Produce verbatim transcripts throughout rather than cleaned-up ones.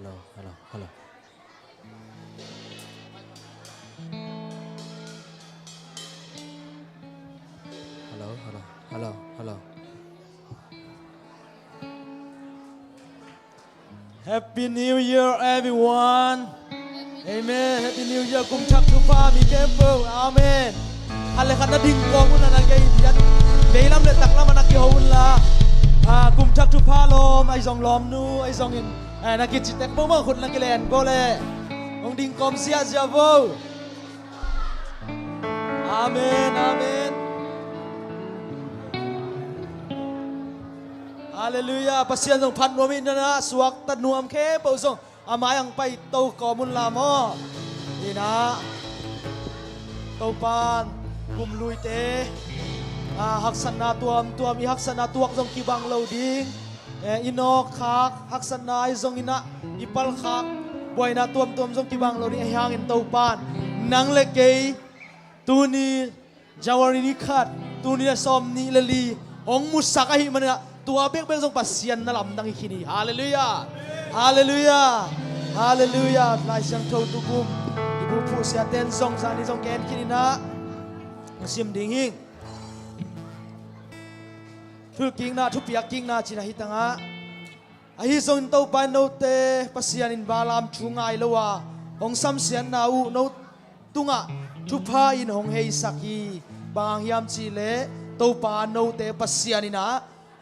Hello, hello, hello. Hello, hello, hello, hello. Happy New Year, everyone. Amen. Happy New Year. Kum thak thupha mi khempeuh. Amen. Khat le khat na ding kawm un la, na gei dian, veilam le taklam ah na kiho un la. Ah, kum thak thupha lawm, ahi zong lawmnu, ahi zongin, eh, na kici tek bawk bawk, khut na kilen bawk le. Hong ding kawm ziahziah vo. Amen, amen. Halleluiah. Pasian zong phat nuam in na, suakta nuam khempeuh zong a mai-ah hong paito kawm un la maw. Inah, Topa'n kum luite, ah, haksatna tuamtuam, i haksatna tuak zong kibang lo ding, eh, i nawkkhak haksatna ahi zongin ah, i palkhak buaina tuamtuam zong kibang lo ding. Ahi hangin Topa'n nang le kei tuni January ni khat, tuni a sawmnih le li hong musak ahih manin ah, tua bekbek zong Pasian na lamdang hi khin hi. Halleluiah. Halleluiah. Halleluiah. Lai Siangtho tukum i buphuh siate'n zong zani zong gen khin inah hong sim ding hi. Thulkikna, thupiak kikna cih na hi tangah, ahi zongin Topa in note Pasian in Balaam thu ngai lo a hong samsiatna uh no tungah thupha in hong heisak hi. Bang hang hiam cih leh Topa note Pasian inah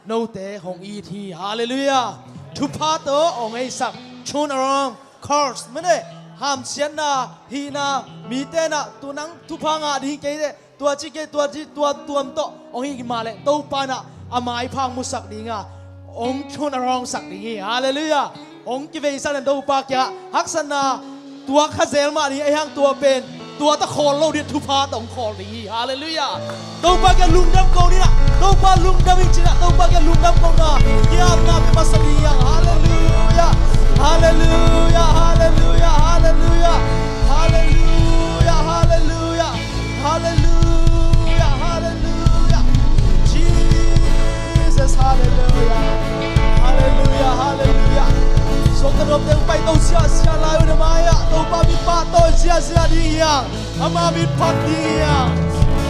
note hong it hi. Halleluiah. Thupha tawh hong heisak. Turn around, curse, mene, hamsiatna, hihna, mite nah tu nang thupha ngah ding hi kei leh, tua ci kei, tua ci, tua tuam tawh hong hih mah leh Topa nah a maipha hong musak ding a, hong turn around sak ding hi. Halleluiah. Hong kiveisak leng Topa kiangah haksatna tuak kha zel mah ding, ahi hang tua pen tua tawh khawl lo ding, thupha tawh hong khawl ding hi. Halleluiah. Topa kiang lungdam ko ni nah. Topa lungdam ing ci nah. Topa kiang lungdam ko nah, kiamna pia masa ding hi hang. Halleluiah. Halleluiah. Halleluiah. Halleluiah. Halleluiah. Halleluiah. Halleluiah. Halleluiah. Jesus, halleluiah. Halleluiah. Halleluiah. Suakta nuamte hong paito ziahziah lai uh, na mai-ah Topa min pahtawi ziahziah ding hi hang. Ama min phat ding hi hang.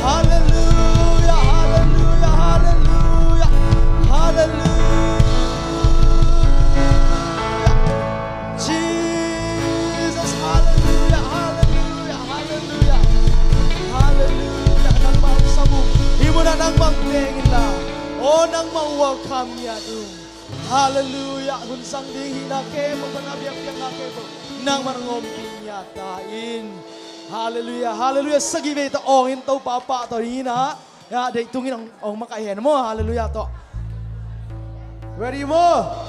Halleluiah. Halleluiah. Halleluiah. Halleluiah. Jesus, halleluiah. Halleluiah. Halleluiah. Halleluiah. Nangmah hong sam ung. Hih munah nangmah hong teng inla, aw nangmah hong welcome ngiat ung. Halleluiah. Hun sang ding hihna khempeuh, pan a biakpiakna khempeuh nangmah hong ompih ngiat ta in. Halleluiah. Halleluiah. Sagih vei tawh awng in Topa pahtawi ding hi nah. Ya, deih tungin hong, hong makaih hen maw, halleluiah tawh. Ready maw?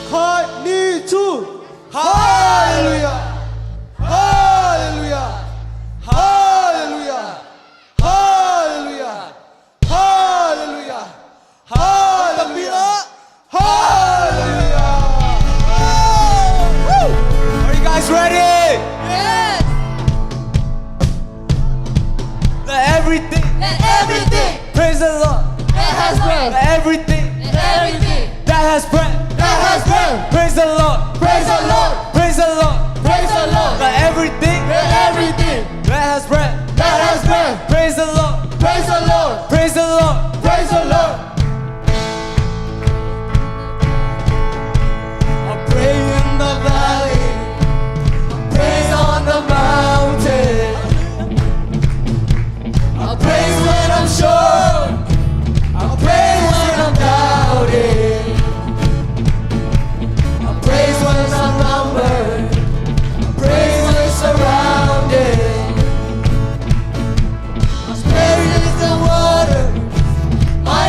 Khat, nih, thu. Halleluiah. Halleluiah. Halleluiah. Halleluiah. Halleluiah. Halleluiah. Hallelujah! Woo! Are you guys ready? Yes! Let everything, let everything, praise the Lord. Let has breath. Let everything, let everything, that has breath, that has breath, praise the Lord. Praise the Lord. Praise the Lord. Praise the Lord. Let everything, let everything, that has breath, that has breath, praise the Lord. Praise the Lord. Praise the Lord. Praise the Lord. A praise in the valley, a praise on the mountain. A praise when I'm sure, a praise when I'm doubting. A praise when I'm outnumbered, a praise when surrounded. My spirit is the water, my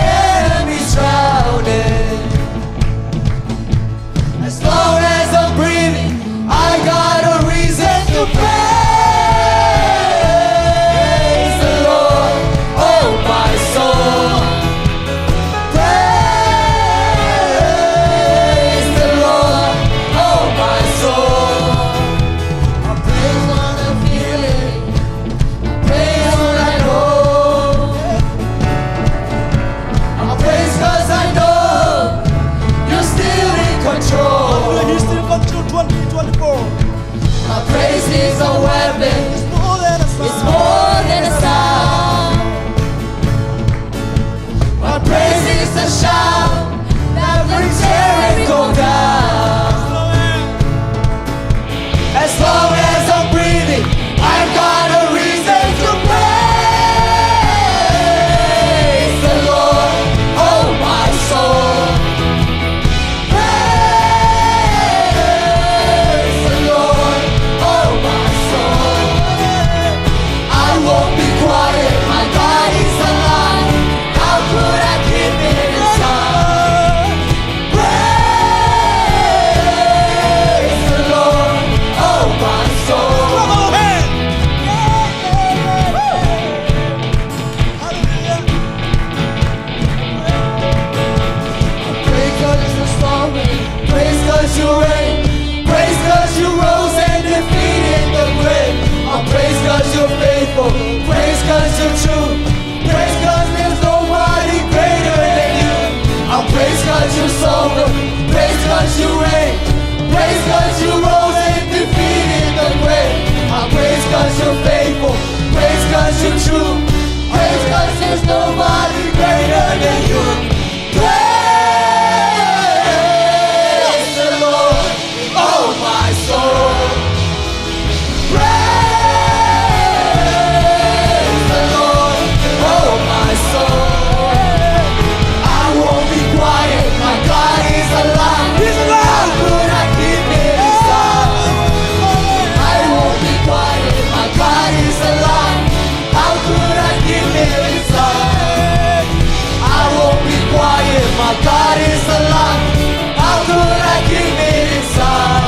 A shout that brings Jericho down. As long as I'm breathing, I've got a reason to praise the Lord. Oh, my soul, praise the Lord. Oh, my soul, I won't be quiet. My God is alive. How could I keep it inside? Praise the Lord, oh, my soul. Clap your hands. Hallelujah. Praise 'cause you're sovereign. Praise 'cause you reign. Praise 'cause you rose and defeated the grave. I praise 'cause you're faithful. Praise 'cause you're true. Praise 'cause there's nobody greater than you. I praise 'cause you're sovereign. Praise 'cause you reign. Praise 'cause you rose and defeated the grave. I praise 'cause you're faithful. Praise 'cause you're true. Praise 'cause there's nobody greater than you. Praise the Lord. Oh, my soul, praise the Lord. Oh, my soul, I won't be quiet. My God is alive. He's alive. How could I keep it inside? I won't be quiet. My God is alive. How could I keep it inside? I won't be quiet, my God is alive. How could I keep it inside?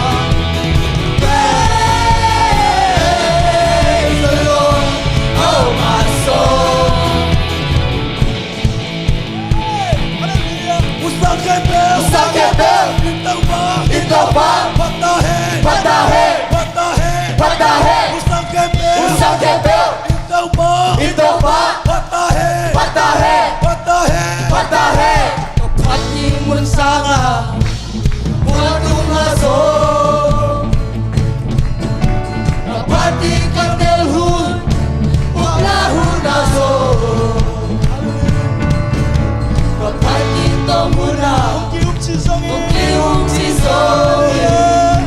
Praise the Lord, oh, my soul. Hallelujah. Usa kempeuh. Usa kempeuh. Inn Topa. Inn Topa. Phat ta hen. Phat ta hen. Phat ta hen. Phat ta hen. Usa kempeuh. Usa kempeuh. Inn Topa. Inn Topa. Phat ta hen. Phat ta hen. Phat ta hen. Phat ta hen. Ka phat ding mun sangah mual tung ah zong, ka phat ding ka tel hun, buakna hun ah zong, ka phat ding tawm hun ah hong ki-um ci zongin, hong ki-um ci zongin,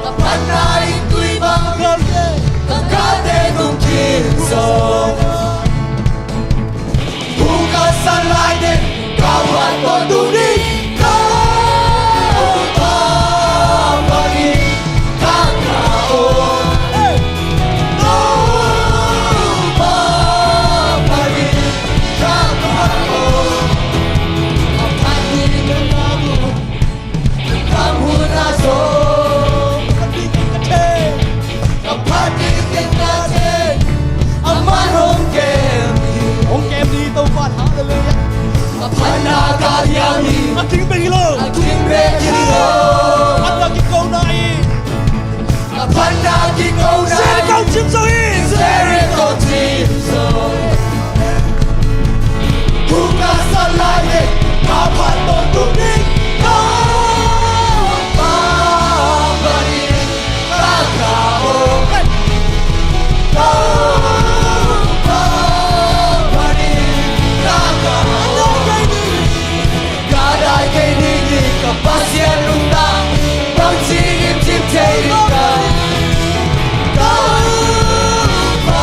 ka phatna inn tui bang, ka galte tung khin zong. Hong ka san lai teh ka phat tawntung ding, Topa panin ka kah aw. Topa panin ka kah aw. Ka phat ding ka tel hun, ka phat ding ka tel, ka phat ding ka tel, aman hong kem hi. Hong kem hi Topa'n, hallelujah. Ka phatna ka hiam hi. A ging bek hi lo. A ging bek hi lo. Phatna kikona hi. Ka phatna kikona hi. Jericho cim zo hi. Jericho cim zo. Hong ka san lai teh ka phat tawntung ding, Topa panin ka kah aw. Topa panin ka kah aw. Ka dai kei ding hi, ka Pasian nuntak bangci in cim thei ding ka. Topa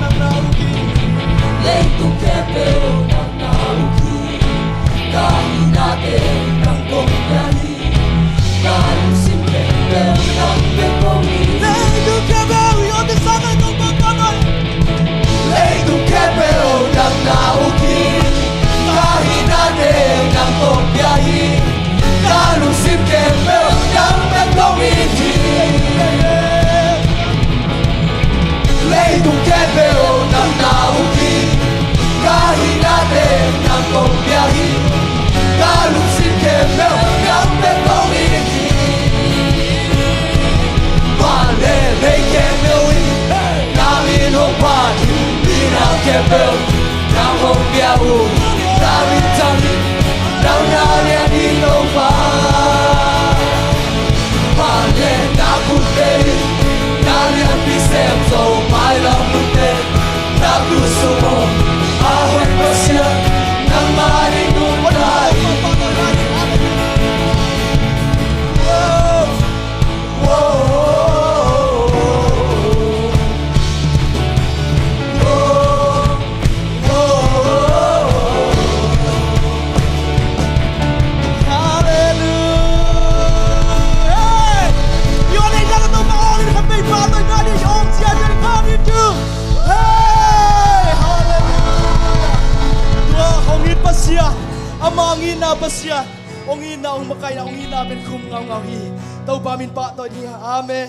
nang na uk hi. Leitung khempeuh nang na uk hi. Ka hinate nang kong pia hi. Ka lungsim khempeuh nang bek kong it hi. Leitung khempeuh i aw te sa ngai tong bang ka ngai. Leitung khempeuh nang na uk hi. Ka hinate nang kong pia hi. Ka lungsim khempeuh nang bek kong it hi. Leitung khempeuh nang na uk hi. Ka hinate nang kong pia hi. Ka lungsim khempeuh nang bek kong it hi. Vanleng lei khempeuh in na min hong phat hi. Minam khempeuh nang hong pia uh. Na min thang hi. Nang na lian hi Topa. Vanleng na khutte in na lianpi sem zo. Mailam nunte na kut sung om. A hoih Pasian nangmah in nungta hi. Hong it Pasian, ama hong itna Pasian, hong itna, hong makaihna, hong itna pen khum ngaungau hi. Topa min pahtawi ni. Amen.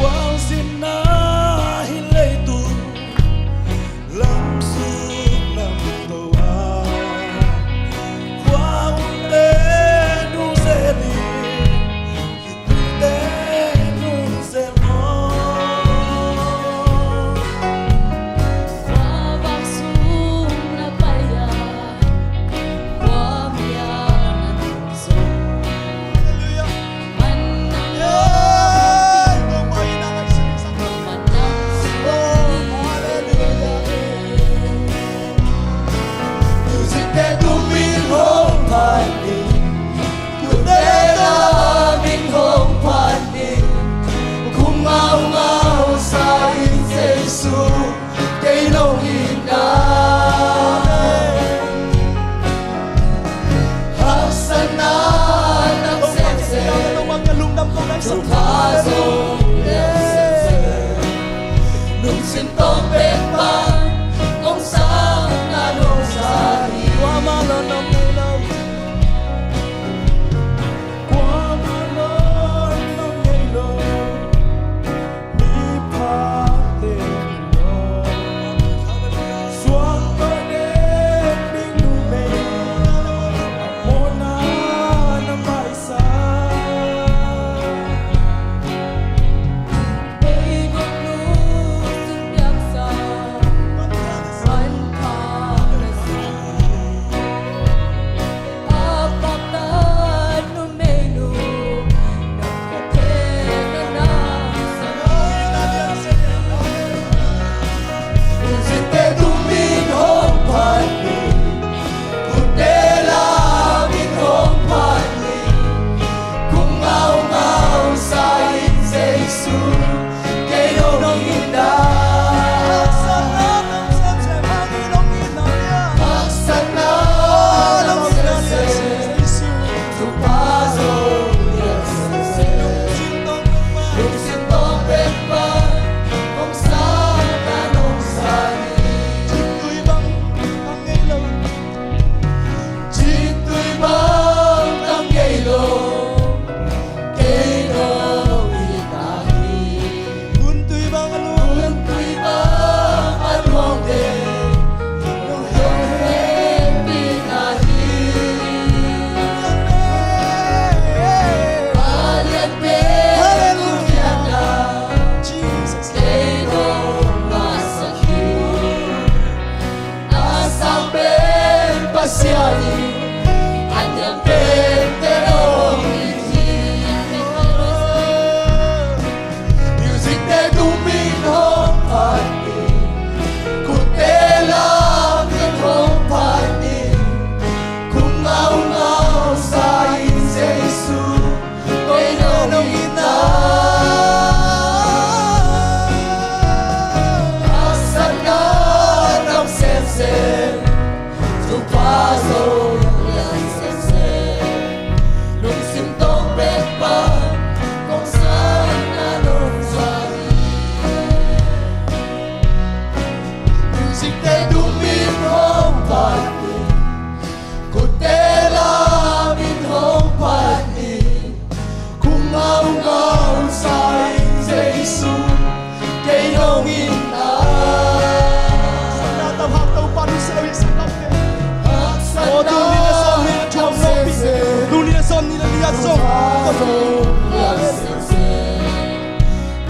Khualzinna hi leitung lam sung lam to a, khua umte nu zel in, khitui te nu zel maw. Khua va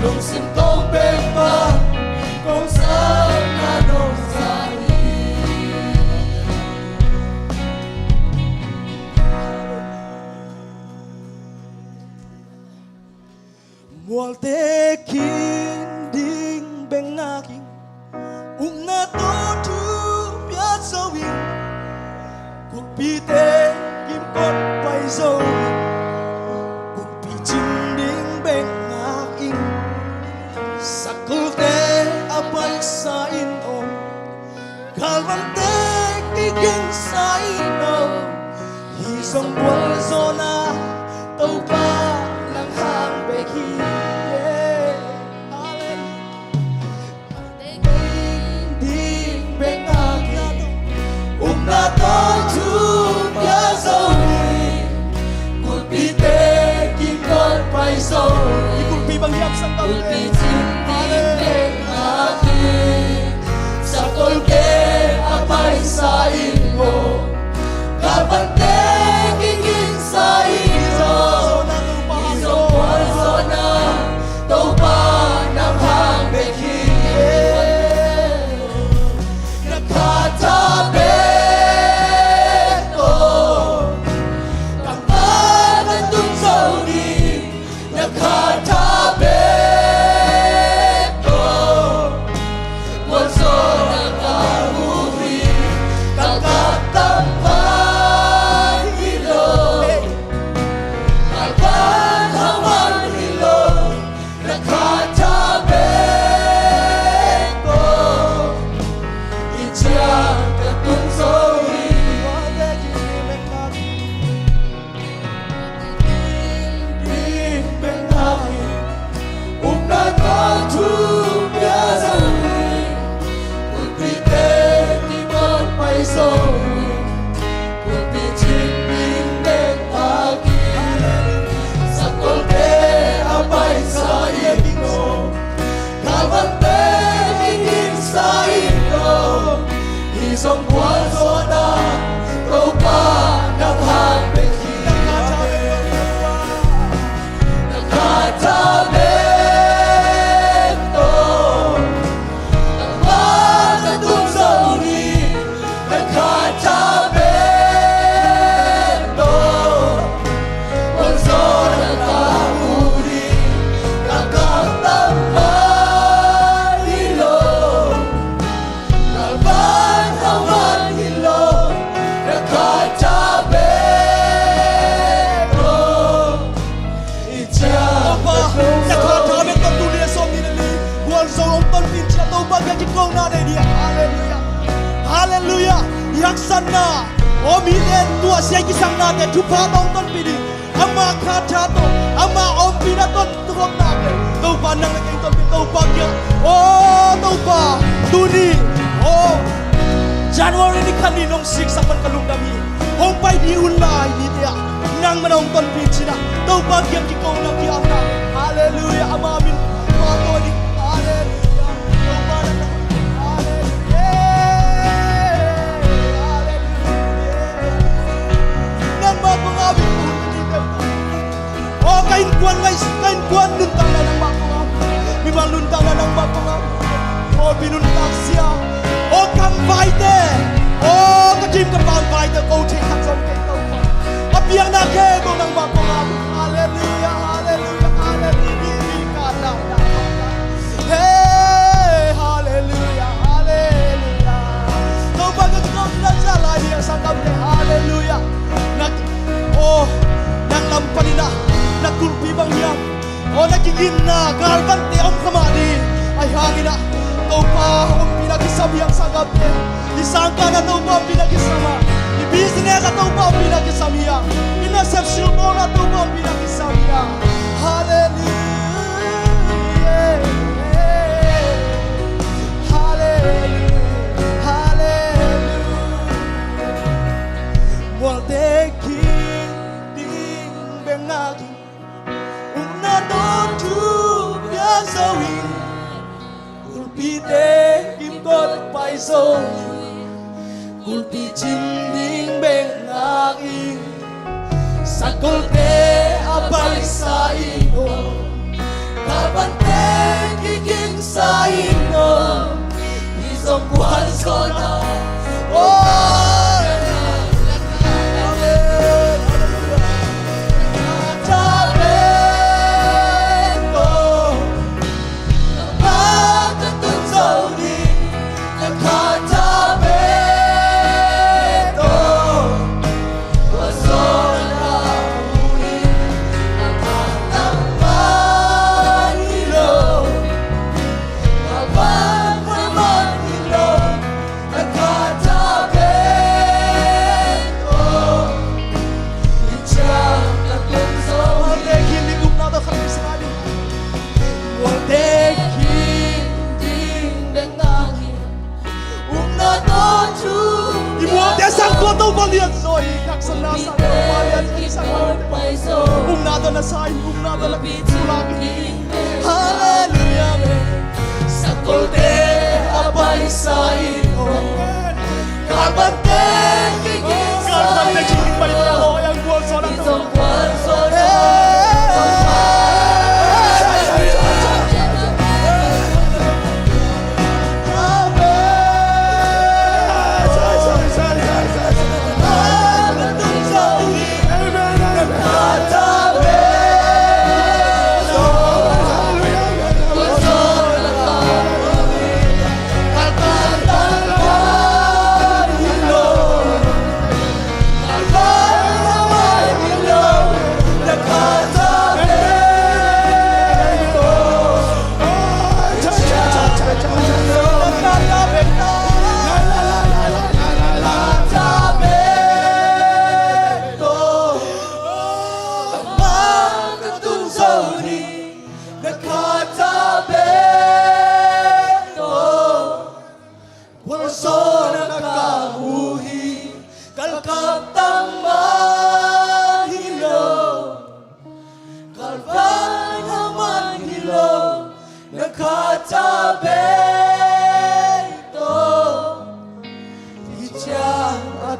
Lungsim kong pek pan kong sang na nong sang hi. Mualte kin ding bek ngak ing, upna tawh thu pia zo ing. Kulpite kimkot pai zo ing, kulpi cing ding bek ngak ing. Sakolte a paisa in om, galvante kigingsa in om, hih zong gualzawhna Topa nang hang bek hi. Yeah. Hallelujah. Ding bek ngak ing, upna tawh thu pia zo ing. Kulpite kimkot pai zo ing, i kulpi bang hiam sang, kulpi cing ding bek ngak ing. Sakolte a paisa in om, galvante kigingsa in om, hih zong gualzawhna Topa nang hang bek hi. Na khat tha bek tawh tangval na tun zo ni. Na khat tha bek tawh gualzawhna ka mu hi. Ka kap tam vai hi lo, ka van hau man hi lo. Na khat tha bek tawh i ciang ka tun zo hi. Ding bek ngak ing, upna tawh thu pia zo ing. Kulpite kimkot pai zo ing, kulpi cing ding bek ngak ing. Sakolte a paisa in om, galvante kigingsa in om, hih zong gualzawhna Topa nang hang bek hi. Na khat tha bek tawh tangval na tun zo ni. Na khat tha bek tawh gualzawhna ka mu hi. Ka kap tam vai hi lo, ka van hau man hi lo. Na khat tha bek tawh i ciang ka tun zo hi. Na khat tha bek tawh, tul nih le sawmnih le li gualzo hong tonpih in ci-in Topa kiang kikona nei ding. Halleluiah. Halleluiah. I haksatna, aw, mite in tua sia i kisaknate thupha tawh hong tonpih ding. Ama khat tha tawh, ama ompihna tawh hong tonpih nak leh, Topa nang le kei tonpih, Topa kiang. Aw Topa, tuni, aw, January ni khat ni nong siksak man ka lungdam hi. Hong pai ding hun lai nite ah nangmah na hong tonpih in ci-in ah Topa kiang kikona kiamna. Halleluiah. Ama min pahtawi ding. Halleluiah. Topa nang na, halleluiah. Halleluiah. Nangmah kong au ing, hun ni teuh. Aw, ka innkuan ngaih, ka innkuan nuntakna nangmah kong au. Mimal nuntakna nangmah kong au. Aw, pawlpi nuntak sia. Aw, kamvaite. Aw, ka gim ka pam vaite, ko thei khat zong kei, Topa. A piakna khempeuh nangmah kong au. Halleluiah, halleluiah, halleluiah. Hey, halleluiah, halleluiah. Topa ka kikawmna sia lai hi a, sanggamte, halleluiah. Na, aw, nang lam panin ah na kulhpi bang hiam? Aw, na kiginna galvante om kha mah ding. Ahi hangin ah Topa ompihna kisam hi hang, sanggamte. I sangkahna Topa ompihna kisam a, i business ah Topa ompihna kisam hi hang, i nasep silbawlna Topa ompihna kisam hi hang. Halleluiah. Halleluiah. Halleluiah. Mualte kin ding bek ngak ing, upna tawh thu pia zo ing. Kulpite kimkot pai zo ing, kulpi cing ding bek ngak ing. Sakolte a paisa in om, galvante Sa ino, i zong kuan sona. Umna tawh na sa in, umna tawh na pulak in. Halleluiah. Sakolte a paisa in, amen. Kalbante kikik, kalbante kikik pai pai ho yang kuan sona.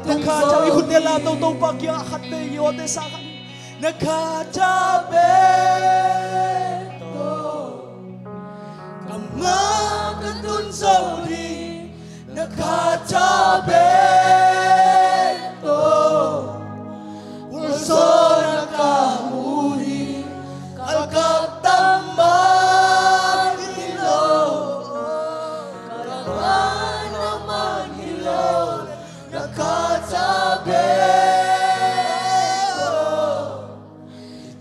Na kha ciang i khutte la to, Topa kiang a khatvei i awte sa khat. Na kha ciang bek tawh ka ma ka tun zo ding. Na kha ciang bek tawh, khualzawhna ka mu hi. Ka kap tam mah hi lo, ka man a man hi lo. Na kha ciang bek tawh,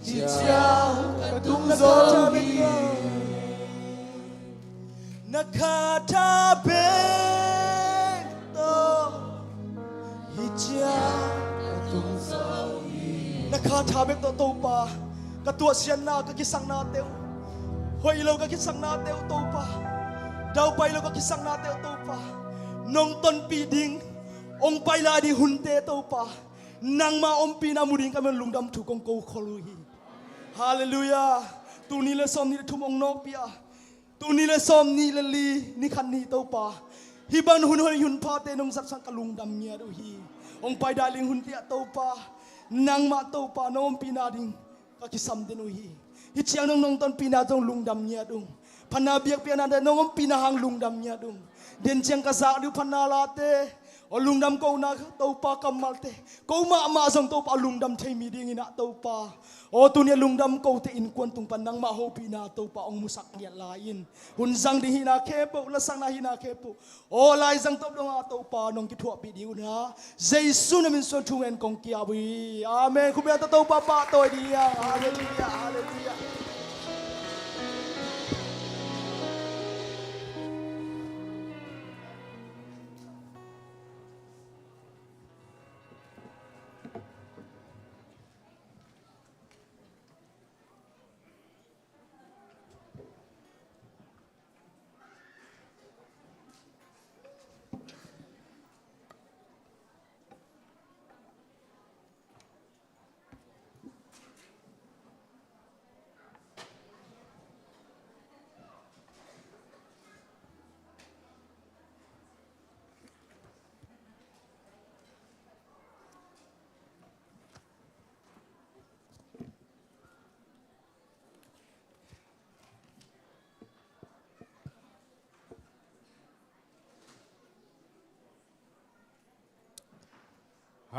hi ciang ka tung zo hi. Na kha ciang bek tawh, hi ciang ka tung zo hi. Na kha ciang bek tawh Topa, ka tuahsiatna, ka kisaknate uh, hoih lo ka kisaknate uh Topa, daupai lo ka kisaknate uh Topa, nong tonpih ding, hong pai lai ding hunte Topa, nangma ompihna mu ding ka man lungdam thu kong ko khol uh hi. Halleluiah. Tul nih le sawmnih le thum hong nawkpih a, tul nih le sawmnih le li ni khat ni Topa, hih bang hun hoih hun phate nong zatsang ka lungdam ngiat uh hi. Hong pai lai ding hunte ah Topa, nangmah Topa nong ompihna ding ka kisam den uh hi. Hi ciang nong nong tonpihna zong lungdam ngiat ung. Phatna biakpiaknate nong ompihna hang lungdam ngiat ung. Den ciang ka zak ding uh phatna late, aw lungdam kohna Topa kammalte, ko mahmah zong Topa lungdam thei mi dingin ah Topa, aw tuni a lungdam kote innkuan tung pan nangmah hopihna Topa hong musak ngiat lai in. Hun zang ding hihna khempeuh, lasakna hihna khempeuh, aw laizang tawp dong a Topa nong kithuahpih ding un a, Jesu na min suang thungen kong ki-ap uh hi. Amen. Khut beng tawh Topa pahtawi ding hi hang. Halleluiah, halleluiah.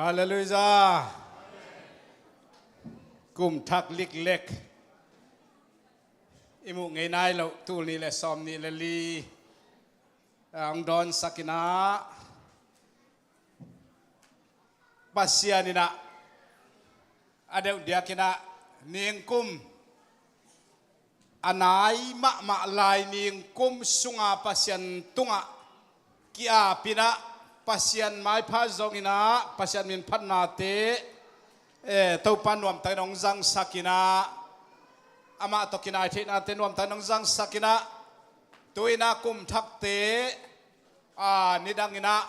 Halleluiah. Kum thak liklek i muh ngei nai loh tul nih le sawm nih le li a hong dawnsak in ah, Pasian in ah a deuh diak in ah ningkum a nai mahmah lai ningkum sunga Pasian tungah ki-ap in ah, Pasian maipha zong in ah, Pasian min phatnate, eh, Topa nuamtakin hong zangsak in ah, amah tawh kinai theihnate nuamtakin hong zangsak in ah, tu in ah kum thakte, ah, nidang in ah,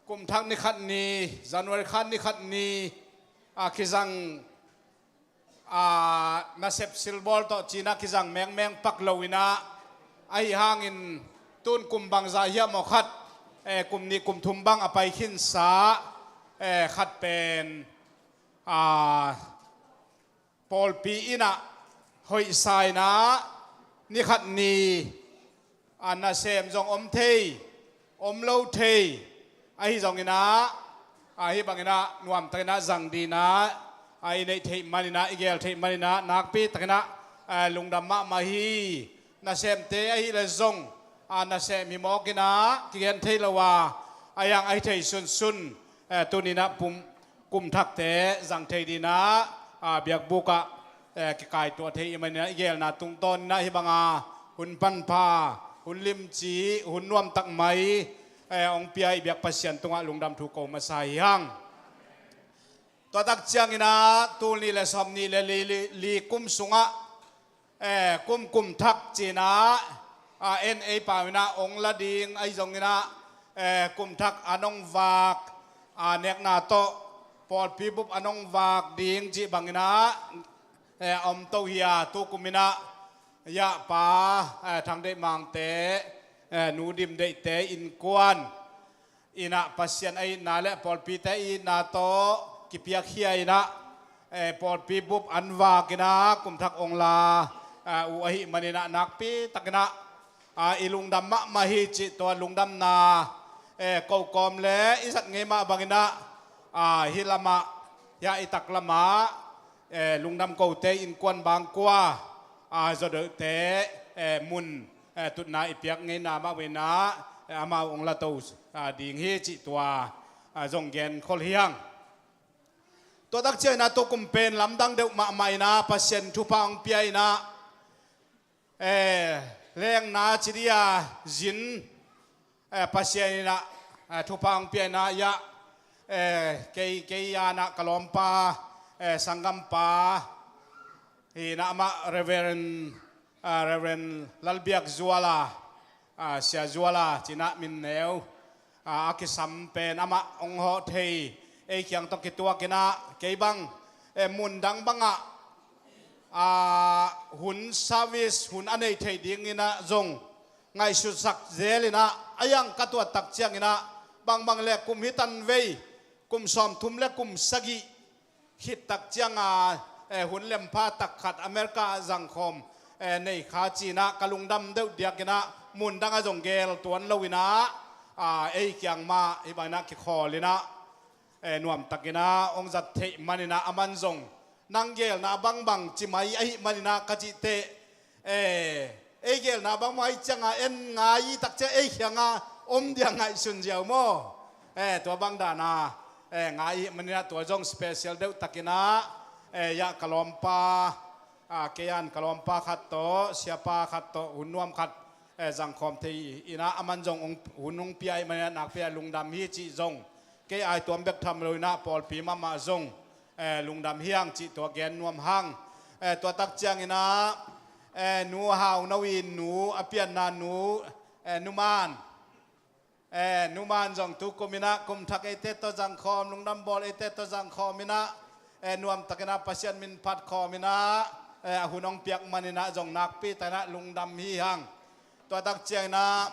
kum thak ni khat ni, January kha ni khat ni, ah, kizang, ah, nasep silbawl tawh ci in ah kizang mengmeng pak lo in ah, ahi hangin tun kum bangzah hiam aw khat, eh, kum nih kum thum bang a pai khinsa, eh, khat pen, ah, pawlpi in ah hoihsa in ah, ni khat ni, a, nasem zong om thei, om lo thei, ahi zong in ah, a, hih bang in ah nuamtak in ah zang ding in ah, a, i neih theih man in ah, i gel theih man in ah, nakpi tak in ah, a, lungdam mahmah hi. Nasemte ahih leh zong, a, nasem hi mawk in ah kigen thei lo a, a, hiang ahi thei sunsun, eh, tuni in ah pum, kum thakte zang thei ding in ah, a, biakbuk ah, eh, kikaituah thei i hih man in ah, i gelna tungtawn in ah hih bang a hun panpha, hun limci, hun nuamtak mai, eh, hong pia i biak Pasian tungah lungdam thu ko masa hi hang. Tua tak ciangin ah tul nih le sawm nih le li, li, li kum sungah, eh, kum, kum thak ci in ah, a, en ei pau in ah hong la ding, ahi zong in ah, eh, kum thak an hong vak, a, nekna tawh pawlpi bup an hong vak ding cih bang in ah, eh, a om to hi a, tu kum in ah, Yah pa, eh, Thang Deih Mangte, eh, Nu Dim Deihte innkuan in ah Pasian a itna le pawlpite a itna tawh kipiakkhia in ah, eh, pawlpi bup an vak in ah kum thak hong la, eh, uh ahih man in ah nakpi tak in ah, ah, i lungdam mahmah hi cih tua lungdamna, eh, ko kawm le i zat ngei mah bang in ah, ah, hih lam ah, hiah i taklam ah, eh, lungdam kote innkuan bangkua, ah, zawdeuhte, eh, mun, eh, tutna i piak ngeina mah uh in ah, eh, amau hong la to, ah, ding hi cih tua, ah, zong genkhol hi hang. Tua tak ciangin ah tu kum pen lamdang deuh mahmah in ah Pasian thupha hong pia in ah, eh, lengna ci ding a zin, eh, Pasian in ah, eh, thupha hong pia in ah, yah, eh, kei, kei a na ka lawmpa, eh, sanggampa hi in ah, amah Reverend, ah, Reverend Lalbiak Zuala, ah, Sia Zuala ci in ah min neu, ah, a kisam pen amah hong hawh thei, ei kiang tawh kituak in ah, kei bang, eh, mundang bangah, ah, hun service, hun a nei thei ding in ah zong ngaihsutsak zel in ah, a hiang ka tuat tak ciangin ah, bangbang le kum hi tanvei, kum sawmthum le kum sagih khit tak ciang a, eh, hun lempha tak khat America ah zangkhawm, eh, nei kha ci in ah ka lungdam deuh diak in ah, mundang ah zong gel tuan lo in ah, ah, ei kiang mah hih bang in ah kikhawl in ah, eh, nuamtak in ah hong zat theih man in ah, aman zong nang gelna bangbang ci mai ahih man in ah ka cih teh, eh, ei gelna bangbang ahih ciang a en ngai i tak ciang ei kiang a om ding a ngaihsun ziau maw? Eh, tua bang dan a, eh, ngai ahih man in ah tua zong special deuh tak in ah, eh, yah ka lawmpa, ah, kei an ka lawmpa khat tawh, siapa khat tawh, hun nuam khat, eh, zangkhawm thei in ah, aman zong hong, hun hong pia ahih man in ah nakpi a lungdam hi cih zong, kei ai tuam bek tham lo in ah pawlpi mahmah zong, eh, lungdam hi hang cih tua gen nuam hang. Eh, tua tak ciangin ah, eh, Nu Hau No in nu, a pianna nu, eh, Nu Man, eh, Nu Man zong tu kum in ah kum thak eite tawh zangkhawm, lungdam bawl eite tawh zangkhawm in ah, eh, nuamtak in ah Pasian min phat khawm in ah, eh, a hun hong piak man in ah zong nakpi tak in ah lungdam hi hang. Tua tak ciangin ah,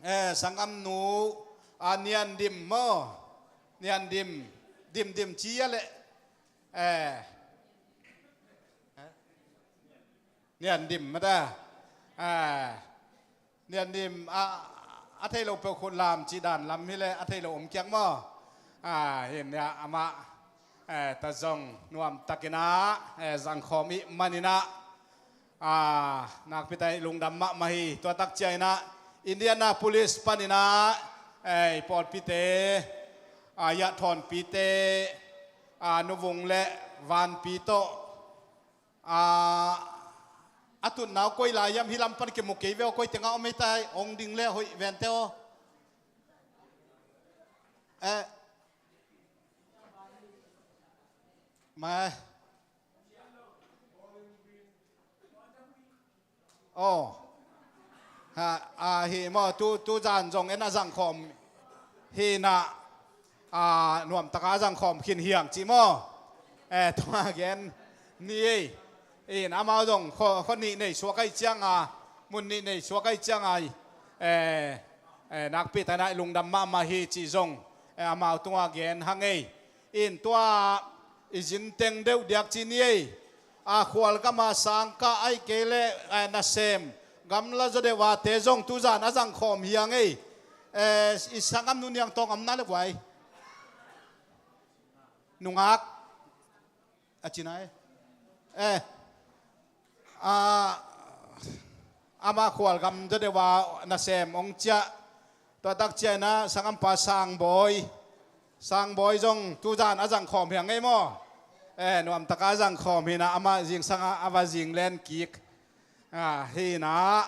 eh, sanggamnu, ah, Nian Dim maw? Nian Dim, Dim Dim ci a leh, eh, Nian Dim mah ta, eh, Nian Dim, ah, a thei lo peuh khut lam cih dan lam hi leh, a thei lo om kiak maw? Ah, hin ya amah, eh, ta zong nuamtakin ah, eh, zangkhawm ih manin ah, ah, nakpi takin lungdam mahmah hi. Tua takciang in ah Indianapolis panin ah, eh, i pawlpite, ah, Yah Thawnpite, ah, Nuvung le Vanpi tawh, ah, a tutna uh koi lai hiam, hih lam pan kimu kei ve aw, koi tengah om hi ta, hong ding le hoih vente aw. Eh. Ma. Oh. Ha, ah, hi maw, tu, tu zan zong en a zangkhawm hi na, ah, nuamtaka zangkhawm khin hiang ci maw. Eh, tua gen ni ei. In amau zong kho, kho nih nei suak ai cianga, mun nih nei suak ai cianga, eh, eh, nakpi takin ah i lungdam mahmah hi ci zong, eh, amau tunga gen hang ei. In tua i zinteng deuh diak ci ni ei. A khualgama sangkah ai kei le, eh, nasem gamla zaw deuh a te zong tuzan a zangkhawm hiang ei. Eh, i sanggam nu Niang Tawng om na le guai. Nungak. A ci nai. Eh. Ah, ama khualgam zaw deuh a nasem hong ciah. Tua takciang in ah sanggampa Sangbawi, Sangbawi zong tuzan a zangkhawm hiang ei maw. Eh, nuamtaka zangkhawm hi na, ama zingsang ah a va zing len kik. Ah, hi na,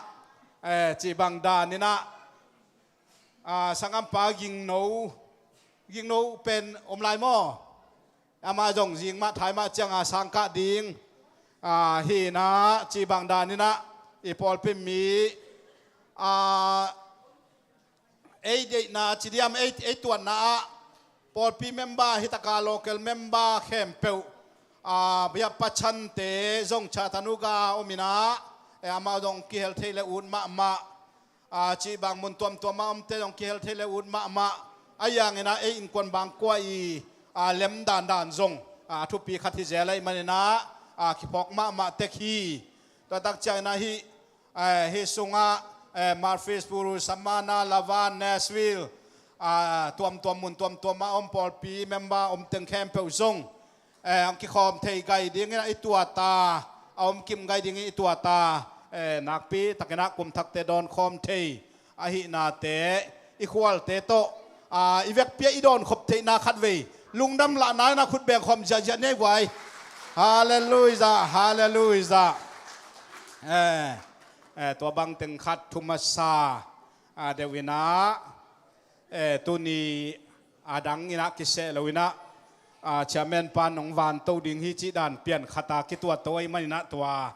eh, cih bang dan in ah, ah, sanggampa Gingno, Gingno pen om lai maw. Ama zong zing mah thai mah cianga sangkah ding, ah, hi na, cih bang dan in ah i pawlpi mi, ah, ei deihna ci diam, ei, ei tuanna ah pawlpi member, hi taka local member khempeuh, ah, biakpa chante zong Chattanooga om in ah, eh, amau zong kihel thei le ut mahmah. Ah, cih bang mun tuamtuam ah omte zong kihel thei le ut mahmah. A hiang in ah ei innkuan bangkua i, ah, lem dandan zong, ah, thupi khat hi zel ahih manin ah, ah, kiphawk mahmah tek hi. Tua takciang in ah hih, eh, hih sungah, eh, Murfreesboro, Savannah, Lavan, Nashville, ah, tuamtuam mun tuamtuam ah om pawlpi member om teng khempeuh zong, eh, hong kikhawm thei gai dingin ah i tuat a, a om kim gai dingin i tuat a, eh, nakpi takin ah kum thakte dawn khawm thei ahihnate, i khualte tawh, ah, i vekpi ah i dawn khop theihna khatvei lungdam lahna in ah khut beng khawm ziahziah ni ei guai. Halleluijah, halleluijah. Eh, eh, tua bang teng khat thu masa, ah, deuh in ah, eh, tuni a dang in ah kiseh lo in ah, ah, chairman pa nong vanto ding hi cih dan pian khat a kituatto ahih manin ah tua,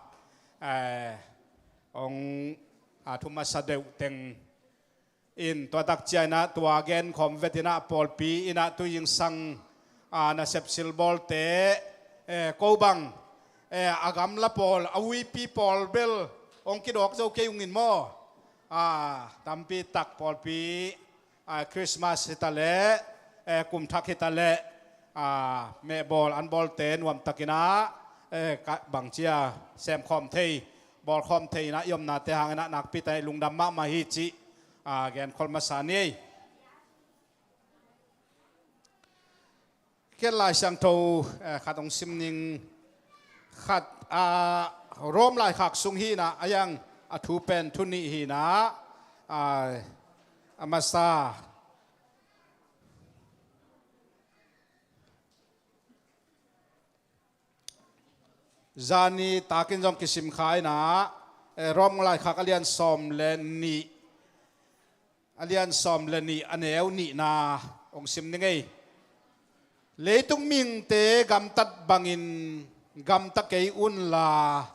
eh, hong, ah, thu masa deuh teng in tua takciang in ah tua genkhawm vet in ah pawlpi in ah tu zingsang, ah, nasep silbawlte, eh, ko bang, eh, a gamla pawl, a uipi pawl bel hong kidawk zo kei ung in maw. Ah, tampi tak pawlpi, ah, Christmas hi ta leh, eh, kum thak hi ta leh, ah, mehbawl an bawlte nuamtakin ah, eh, ka, bangci a semkhawm thei, bawlkhawm thei in ah i omnate hangin ah nakpi takin lungdam mahmah hi cih, ah, genkhol masa ni ei. Ken Lai Siangtho, eh, khat hong sim ning, khat, ah, Rom laikhak sung hi na, a hiang a thu pen thu nih hi na, ah, a masa. Zani takin zong kisim kha in ah, eh, Rom laikhak a lian sawm le nih, a lian sawm le nih, a neu nihna hong sim ning ei. Leitung mihingte gamtat bangin gamta kei unla,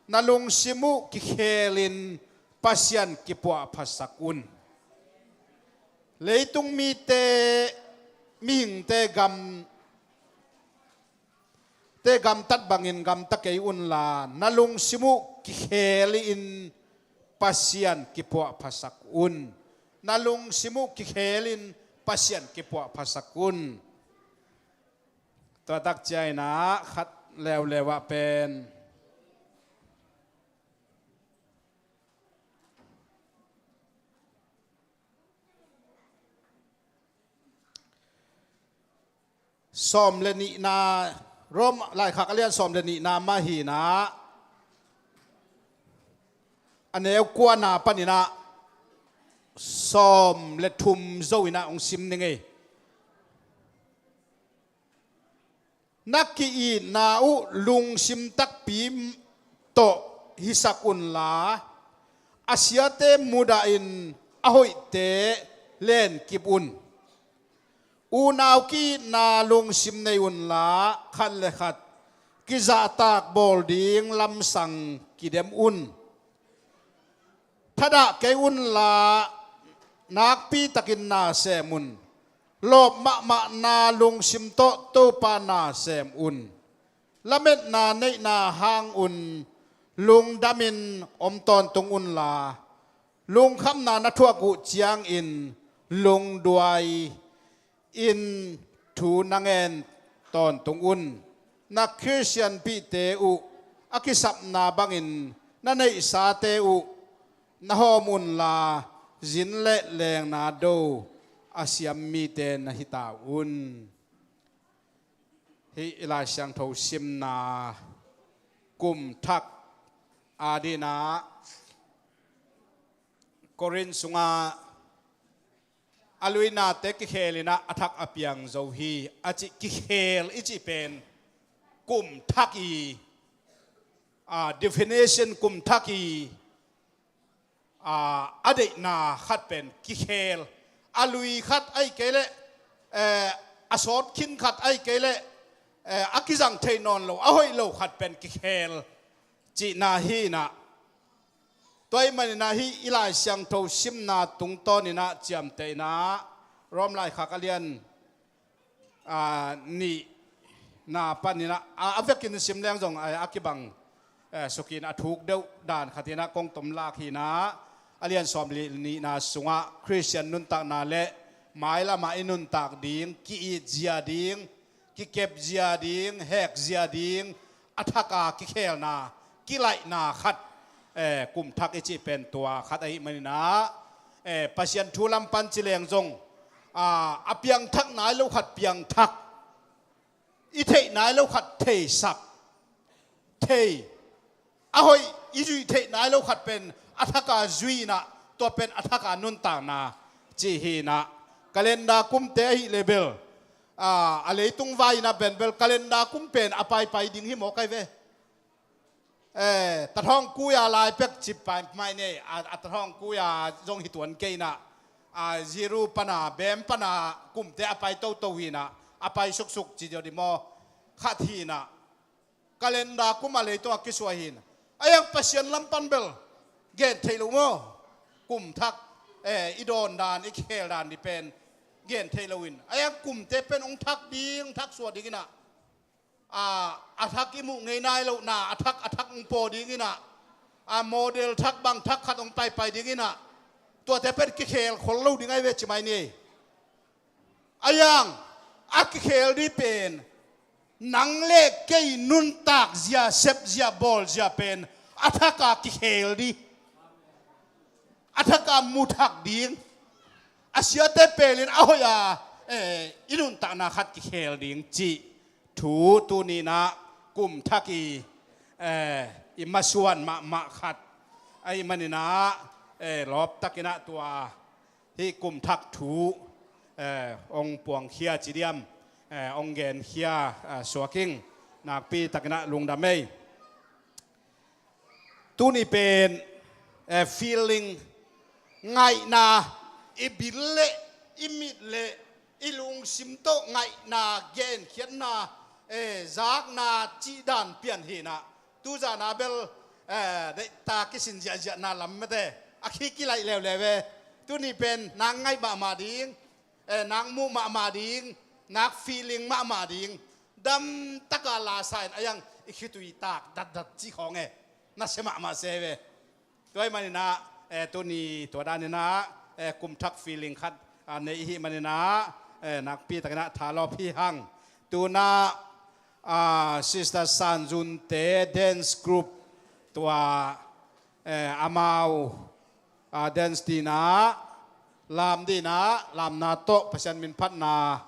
na lungsim uh kikhelin Pasian kipuahphasak un. Leitung mite, mihingte gam te gamtat bangin gamta kei unla, na lungsim uh kikhelin Pasian kipuahphasak un. Na lungsim uh kikhelin Pasian kipuahphasak un. Tua takciang in ah khat leuleu ah pen Sawm le nihna, Rom laikhak a lian sawm le nihna mah hi-in ah, a neu kuana panin ah sawm le thum zo-in ah hong sim ning ei. Na ki-itna uh lungsim takpi tawh hisak unla, a siate mudahin a hoihte lenkip un. Unau ki-itna lungsim nei unla, khat le khat kizahtak bawl ding lamsang kidem un. Thadah kei unla, nakpitakin na sem un. Lawp mahmahna lungsim tawh Topa na sem un. Lametna neihna hang un lungdamin om tawntung unla, lungkhamna na thuak uh ciangin lungduai in thu na ngen tawntung un. Na Khristianpihte uh a kisapna bangin na neihsate uh na hawm unla, zin le lengna do a siam mite na hi ta un. Hih i Lai Siangtho simna kum thak adingin ah Korin sungah a luinate kikhel in ah a thak a piang zo hi, a cih. Kikhel i cih pen kum thak i, a, definition kum thak i, a, a deihna khat pen kikhel. A lui khat ahih kei leh, eh, a sawt khin khat ahih kei leh, eh, a kizang thei nawn lo, a hoih lo khat pen kikhel cihna hi-in ah. Tua ahih manin ah hih i Lai Siangtho simna tungtawnin ah ciamteh in ah Rom laikhak a lian, ah, nihna panin ah, a, a vekin sim leng zong a, a kibang, eh, suk in a thuk deuh dan khat in ah kong tom lak hi-in ah, a lian sawm le nihna sungah Khristian nuntakna le mailam ah i nuntak ding, ki-it zia ding, kikep zia ding, hek zia ding, a thak a kikhelna, kilaihna khat, eh, kum thak i cih pen tua khat ahih manin ah, eh, Pasian thu lam pan ci leng zong, ah, a piangthak nai lo khat piangthak, i theih nai lo khat theisak, thei, a hoih i zuih theih nai lo khat pen a thak a zui in ah, tua pen a thak a nuntakna cih hi-in ah. Calendar kumte ahih leh bel, a, a leitung vai-in ah pen bel calendar kum pen a paipai ding hi maw, kai ve? Eh, tathawng kui a lai pek cih pai mai nei, a, a tathawng kui a zong hi tuan kei in ah, a, Ziru pan a, Bem pan a kumte a pai toto hi-in ah, a pai suksuk ci deuh ding maw? Khat hi-in ah, calendar kum a leitung a kisuah hi-in ah, a iang Pasian lam pan bel gen thei lo maw? Kum thak, eh, i dawn dan, i kikhel dan ding pen gen thei lo in, a iang kumte pen hong thak ding, hong thak suak ding in ah, a, a thak i muh ngei nai lohna, a thak, a thak hong paw ding in ah, a model thak bang thak khat hong paipai ding in ah, tuate pen kikhel khol lo ding ahi ve ci mai ni. A iang a kikhel ding pen nang le kei nuntak zia, sep zia, bawl zia pen a thak a kikhel ding. A thak a mu thak ding, a siate pelin a hoih a, eh, i nuntakna khat kikhel ding cih thu tuni-in ah kum thak i, eh, i masuan mahmah khat ahih manin ah, eh, lawptakin ah tua hih kum thak thu, eh, hong puangkhia ci diam, eh, hong genkhia, eh, suak ing. Nakpitakin ah lungdam ei. Tuni pen, eh, feeling, ngaihna, i bil le i mit le i lungsim tawh ngaihna, genkhiatna, eh, zakna cih dan pian hi-in ah, tu zan a bel, eh, deihtak kisin ziahziahna lam mate a khi kilaih leuleu ve. Tuni pen nak ngaih mahmah ding, eh, nak muh mahmah ding, nak feeling mahmah ding, damtak a lasa in a iang i khitui tak datdat cih khawng e, nasia mahmah se ve. Tua ahih manin ah, eh, tuni tua danin ah, eh, kum thak feeling khat, ah, nei i hih manin ah, eh, nakpitakin ah thalawp hi hang. Tu-in ah, ah, Sister San Zunte dance group tua, eh, amau, ah, dance dingin ah, lam dingin ah, lamna tawh Pasian min phatna,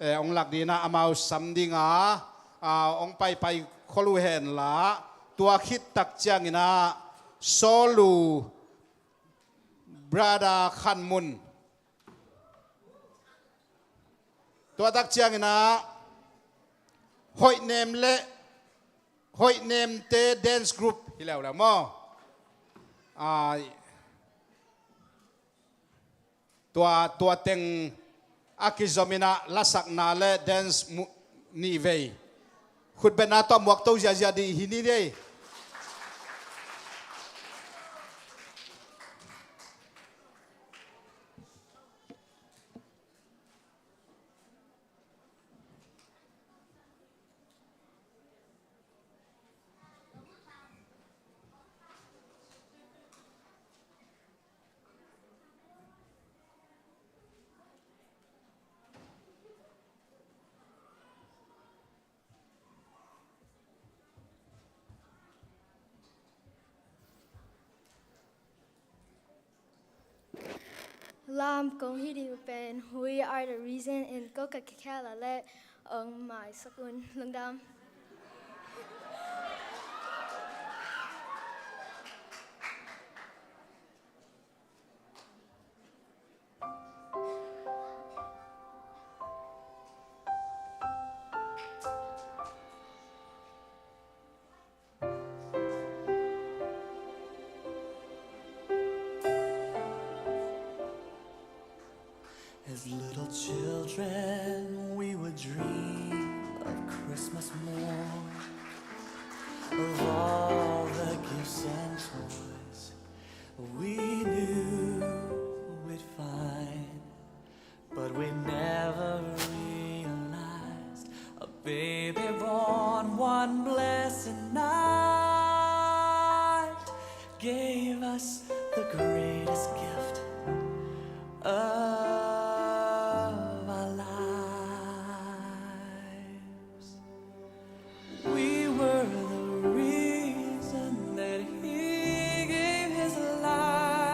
eh, hong lak dingin ah amau sam ding a, ah, hong paipai khol uh hen la, tua khit tak ciangin ah Saul uh brother Khan Mun. Tua tak ciangin ah Hoih Nem le Hoih Nemte dance group hi leuleu maw? Ah, tua, tua teng a kizom in ah lasakna le dance mu-, nih vei. Khutbetna tawh muak to ziazia dih hi ni dei. Lam kong hih ding uh pen We Are The Reason in Coca-Cola le ong maisak un. Lungdam. As little children, we would dream of Christmas morn, of all the gifts and toys we knew we'd find. But we never realized a baby born one blessed night gave us the greatest gift of our lives. We were the reason that he gave his life.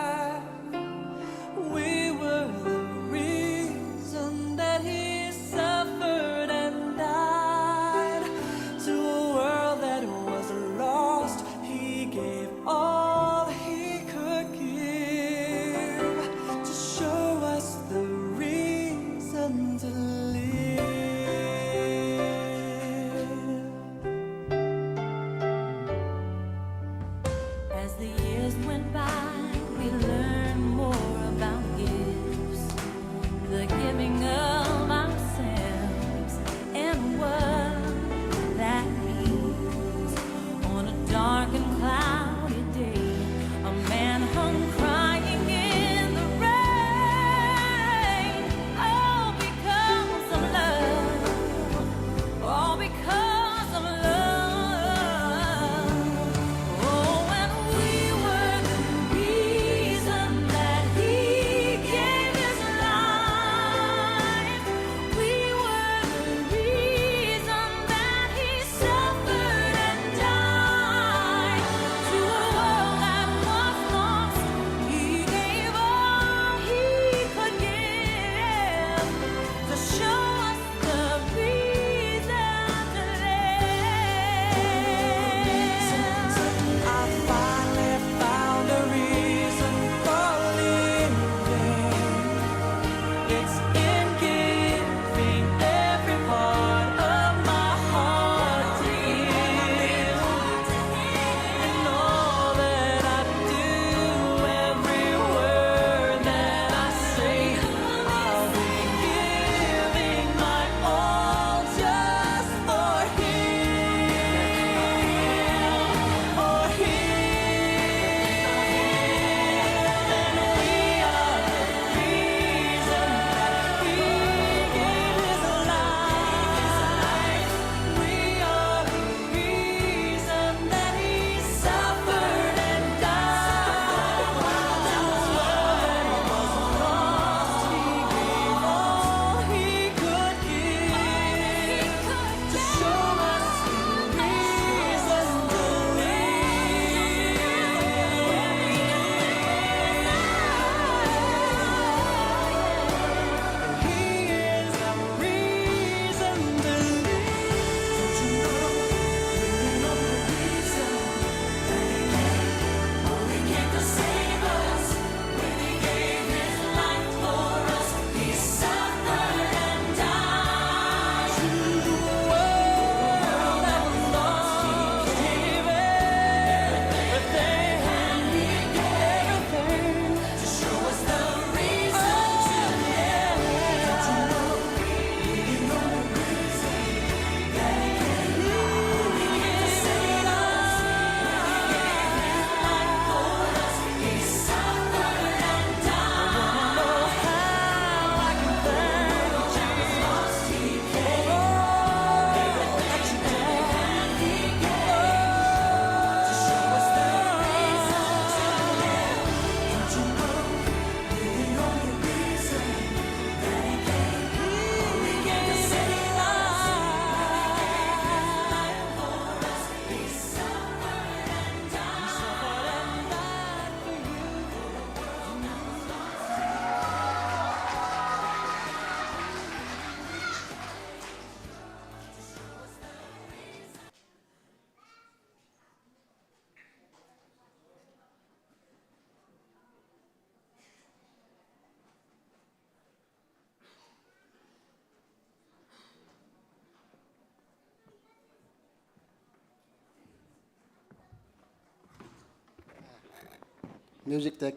Music tek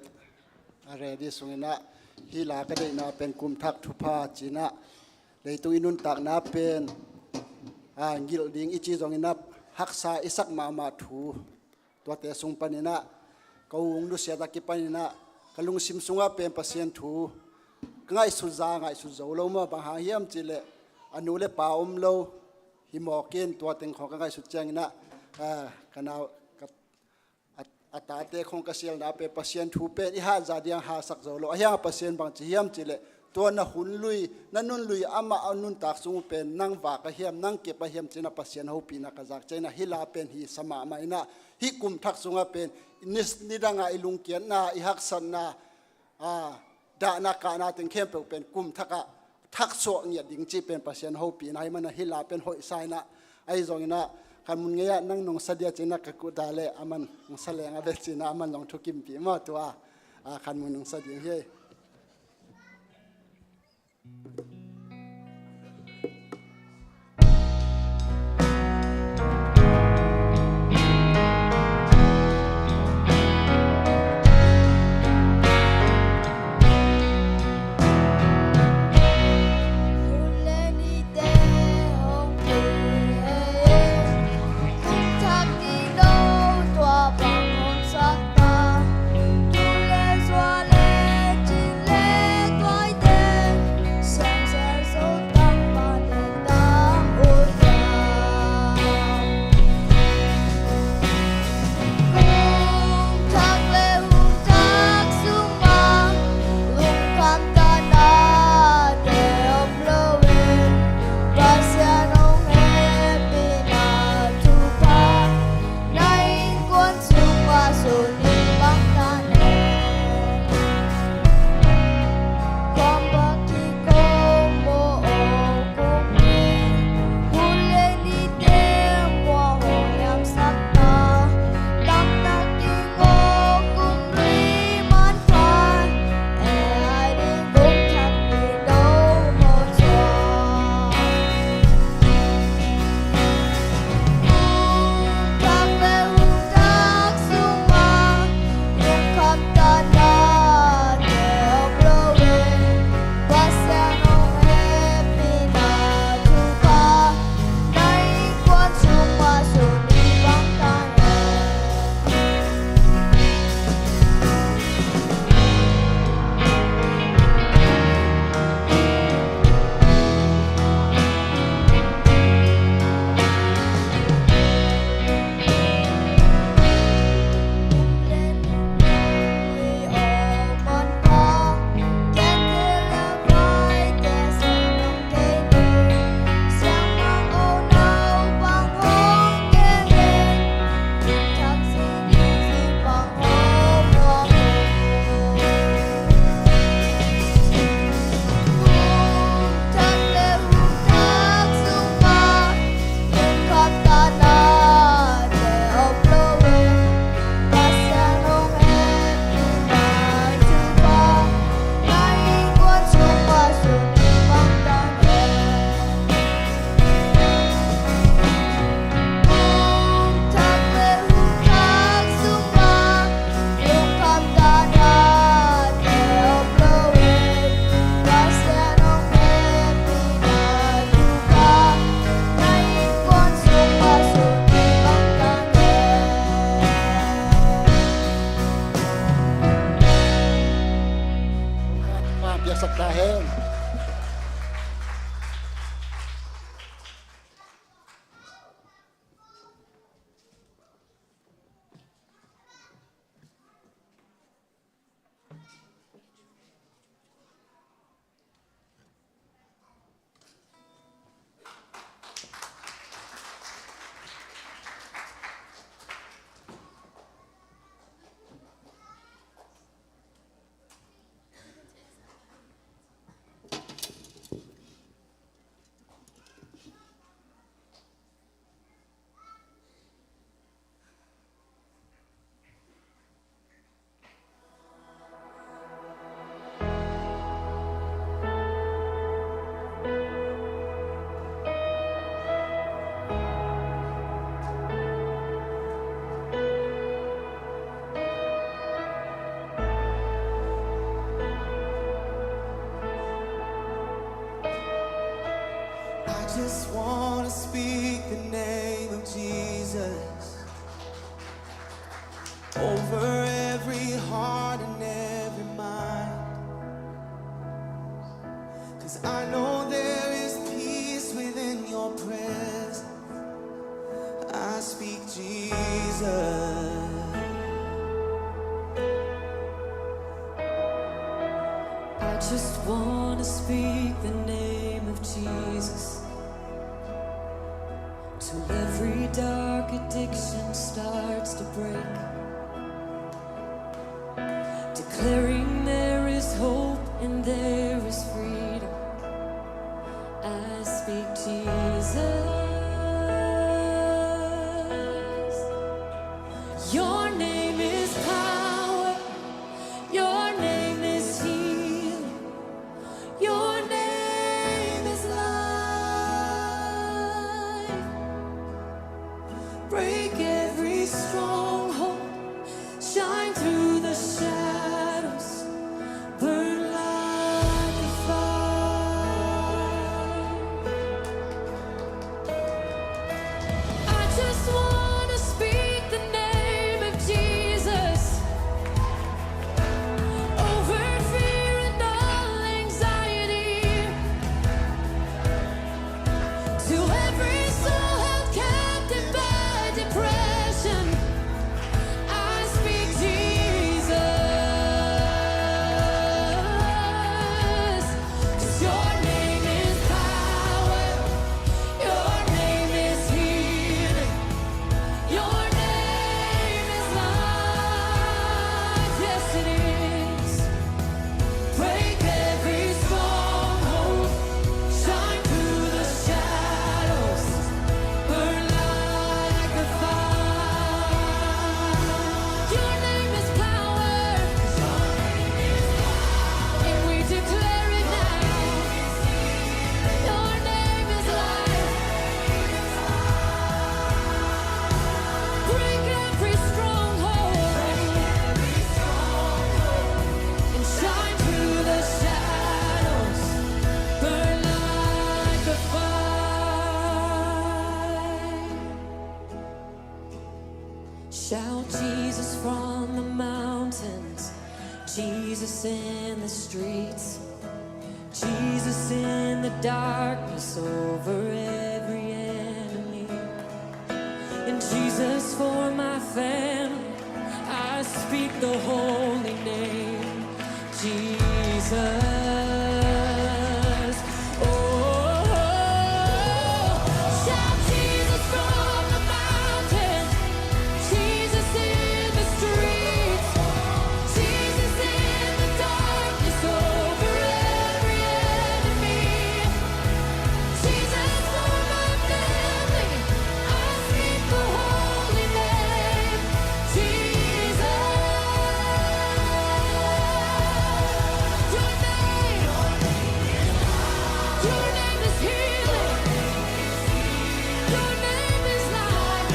a ready sungin ah, hih la ka deihna pen kum thak thupha ci-in ah, leitung i nuntakna pen a ngilh ding i cih zongin ah, haksa i sak mahmah thu, tuate sung panin ah, ka ung nusiat a kipanin ah, ka lungsim sungah pen Pasian thu ka ngaihsut za, ngaihsut zo lo maw, bang hang hiam cih leh a nu le pa om lo hi mawk in, tua teng khawng ka ngaihsut ciangin ah, a, ka nau, ka, a, a tate khawng ka sialna pen, Pasian thu pen i hat za ding hang hangsak zo lo. Ahih hang Pasian bang ci hiam cih leh, tua na hun lui, na nun lui, amah a nuntak sung uh pen nang vak a hiam, nang kep a hiam ci-in ah Pasian hopihna ka zak ciangin ah, hih la pen hisa mahmah in ah, hih kum thak sungah pen ni, nidang a i lungkiatna, i haksatna, a, dahna kahna teng khempeuh pen kum thak ah thaksuah ngiat ding cih pen Pasian hopihna ahih manin ah, hih la pen hoihsa in ah, ahi zongin ah, khan mun ngei ah nang nong sa dia ci-in ah ka kuta leh, aman nong sa leng a ve ci-in ah, aman zong thukimpih maw, tua, a, khan mun nong sa ding hi. Piaksak ta hen. Just wanna speak the name of Jesus over every heart and every mind. 'Cause I know there is peace within your presence. I speak Jesus. I just wanna speak the name of Jesus till every dark addiction starts to break. Declaring there is hope and there is freedom. I speak Jesus. Your name is power. Your name is healing. Your name is life. Break every stronghold. Shine through the shadows. Burn like a fire. I just wanna speak the name of Jesus over fear and all anxiety. To every soul held captive by depression, I speak Jesus. 'Cause your name is power, your name is healing, your name is life. Yes, it is. Break every stronghold, shine through the shadows, burn like a fire. Your name is power, and we declare it now. Your name is life. Break every stronghold and shine through the shadows. Burn like a fire. Shout Jesus from the mountains, Jesus in the streets. Jesus in the darkness over every enemy. And Jesus for my family, I speak the holy name, Jesus. Oh, shout Jesus from the mountains, Jesus in the streets, Jesus in the darkness over every enemy. Jesus for my family, I speak the holy name, Jesus. Your name, your name is healing. Your name is life.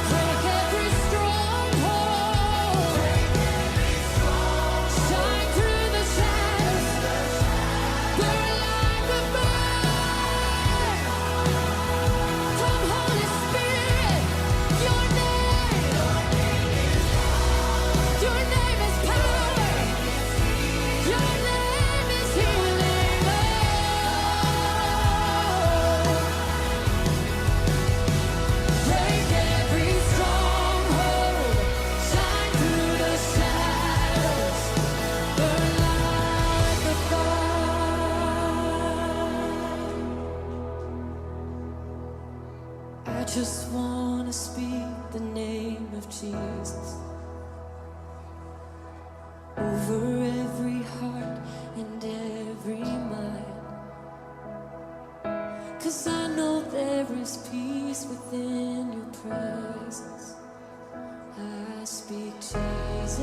Break every stronghold. Shine through the shadows. Burn like a fire. Come, Holy Spirit, your name, your name is power. Your name is healing, Lord. Break every stronghold. Shine through the shadows. Burn like a fire. I just wanna speak the name of Jesus over every heart and every mind. 'Cause I know there is peace within your presence. I speak Jesus.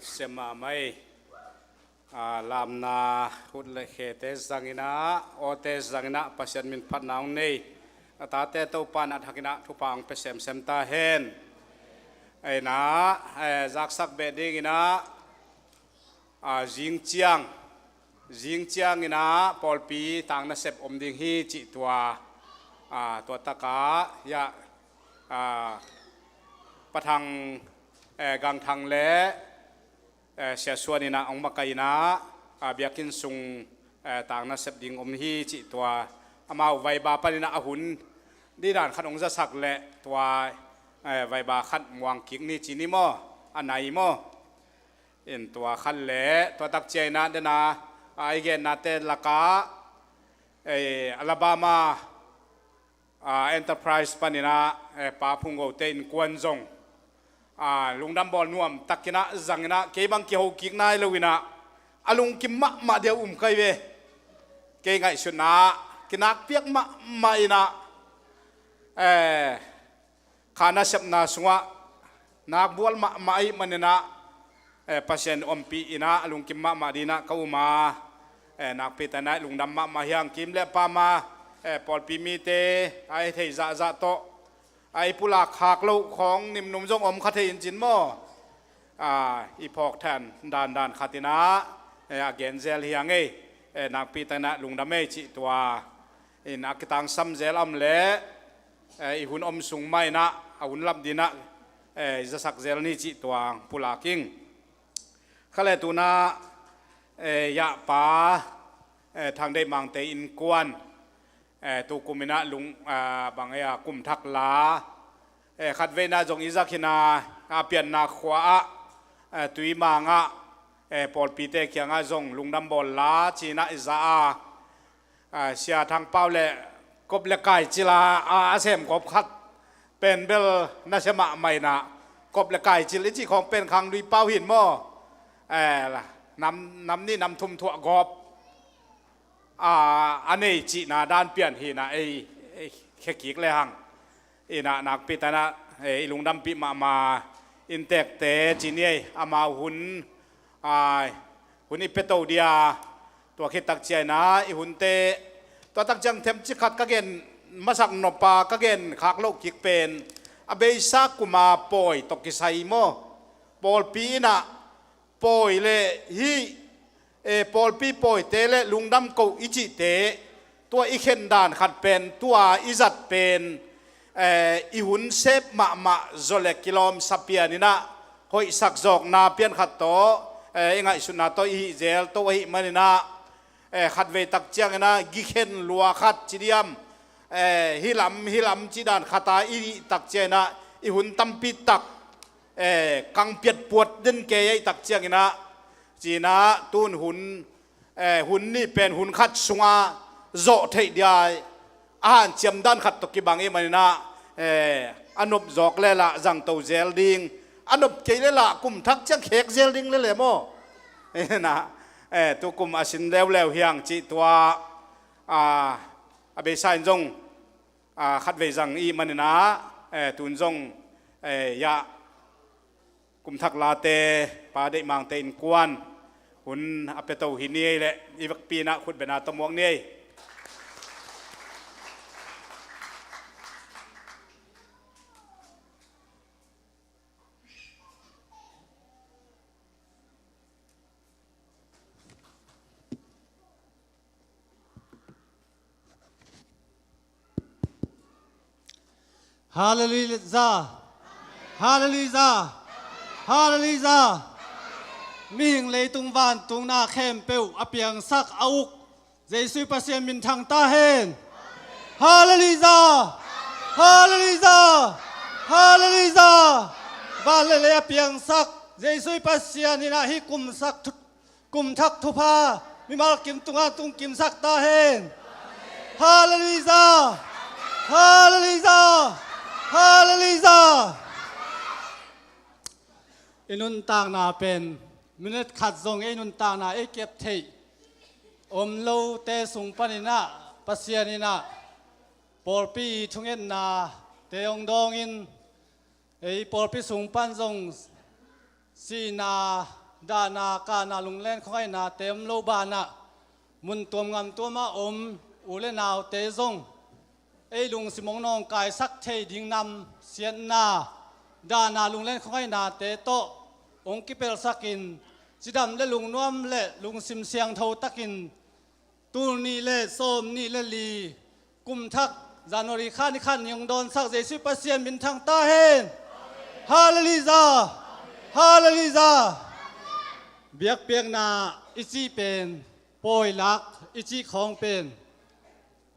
Siam mahmah ei. A, lamna khut le khete zanginah, awte zanginah Pasian min phatna hong nei a tate Topa in a thakinah thupha hong pia semsem ta hen. Einah, eh, zaksak beh dinginah, a, zingciang, zingciang inah pawlpi tang nasep om ding hi cih tua, a, tua takah, ya, a, Pa Thang, eh, Gang Thang le, eh, Sia Suan inah hong makaih inah, a, biakinn sung, eh, tang nasep ding om hi cih tua, amau vaiba paninah a hun didan khat hong zasak leh tua, eh, vaiba khat muang kik ni ci ni maw, a nai maw. In tua khat le tua takciang inah dena, a, i gennate lakah, eh, Alabama, a, Enterprise paninah, eh, Pa Phung Go te innkuan zong, a, lungdam bawl nuam takinah zanginah kei bang kiho kik nai loinah a lungkim mahmah dia um kai ve. Kei ngaihsutna kinakpiak mahmah inah, eh, kha nasepna sungah nakbual mahmah ahih maninah, eh, Pasian ompih inah a lungkim mahmah dinah ka um a, eh, nakpi tanah lungdam mahmah hi hang. Kim le pama, eh, pawlpi mite a i thei zahzah tawh a i pulak khak loh khawng nimnum zong om kha thei in cin maw? A, i phawk than dandan khat inah, eh, a genzel hi hang ei, eh, nakpi tanah lungdam ei cih tua in a kitangsam zel a om leh, eh, i hun om sung mah inah a hun lam dinah, eh, i zasak zel ni cih tuang pulak ing. Kha le tunah, eh, yahpa, eh, Thang Deih Mangte innkuan, eh, tukum inah lung, ah, bang ei a kum thak la, eh, khatveina zong i zak hina a pianna khua ah, eh, Tuimang ah, eh, pawlpite kiangah zong lungdam bawl la cinah i za a, a, Sia Thang Pau le kop le kai cil a, a, a sem gawp khat pen bel nasia mahmah inah kop le kai cil i cih khawng pen Khang Lui Pau hin maw? Eh, nam, nam nih nam thum thuah gawp, a, a nei cihna dan pian hinah ei, ei khekik le hang. Inah nakpi tanah, eh, i lungdampih mahmah inntekte ci ni ei, amau hun, ai, hun i pia to dia, tua khit takciang inah i hunte, tua takciang themcik khat ka gen masak nop a ka gen khak loh kik pen a beisa kuma pawi tawh kisai maw? Pawlpi inah pawi le hih, eh, pawlpi pawite le lungdam koh i cihte, tua i khen dan khat pen, tua i zat pen, eh, i hun sep mahmah zaw le kilawm sa pian inah hoihsak zawkna pian khat tawh, eh, i ngaihsutna tawh i hih zel to ahih maninah, eh, khatvei takciang inah gikhen lua khat ci diam, eh, hi lam, hi lam ci dan khat a i hih takciang inah i hun tampi tak, eh, kang piat puat den kei ahih takciang inah, cinah tun hun, eh, hun nih pen hun khat sungah zawh theih dia a hanciam dan khat tawh kibang ahih maninah, eh, a nop zawk le lah zangto zel ding, a nop kei le lah kum thak ciang khek zel ding le le maw? Inah, eh, tukum a sin leuleu hi hang cih tua, a, a beisa in zong, a, khatvei zang i hih maninah, eh, tun zong, eh, yah, kum thak late Pa Deih Mangte innkuan hun a pia to hi ni ei leh i vekpi inah khutbetna tawh muak ni ei. Halleluijah. Halleluijah. Halleluijah. Mihing leitung vantung na khempeuh a piangsak a uk Jesuh Pasian minthang ta hen. Halleluijah. Halleluijah. Halleluijah. Van le lei a piangsak Jesuh Pasian in ah hih kumsak thu- Kum thak thupha mimal kim tungah tung kimsak ta hen. Halleluijah. Halleluijah. Halleluijah. I nuntakna pen minute khat zong ei nuntakna ei kep theih om lote sung panin ah Pasian in ah pawlpi thungetna te hong dawngin ei pawlpi sung pan zong sihna dahna, kahna, lunglen khuangaihna te om lo banah, mun tuam ngam tuamah om u le naute zong ei lungsim hong nawngkaisak thei ding nam, siatna, dahna, lunglen khuangaihnate tawh hong kipelhsakin, cidam le lungnuam le lungsim siangtho takin tul nih le sawm nih le li kum thak January kha ni khat ni hong dawnsak Jesuh Pasian minthang ta hen. Halleluijah. Halleluijah. Biakpiakna i cih pen, pawilak i cih khawng pen,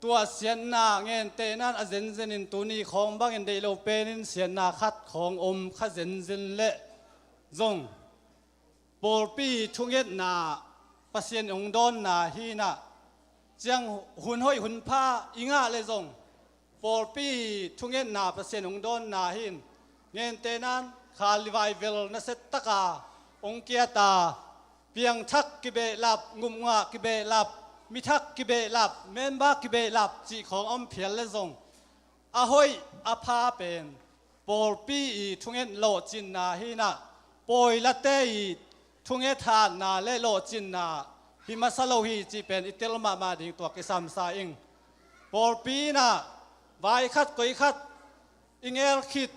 tua siatna ngentehna in a zenzenin tuni khawng bangin deih lo penin siatna khat khawng om kha zenzen leh zong, pawlpi thungetna Pasian hong dawnna hi inah, ciang hun hoih hun pha i ngah le zong, pawlpi thungetna Pasian hong dawnna hi in, ngentehna in kha livaivel nasettaka hong kiata, piangthak kibehlap, ngupngah kibehlap, mithak kibehlap, member kibehlap cih khawng a om phial le zong, a hoih a pha pen pawlpi i thunget lawhcinna hi inah, pawilate i thunget hatna le lawhcinna hi masa lo hi cih pen i tel mahmah ding tua kisam sa ing. Pawlpi inah vai khat koi khat i ngel khit,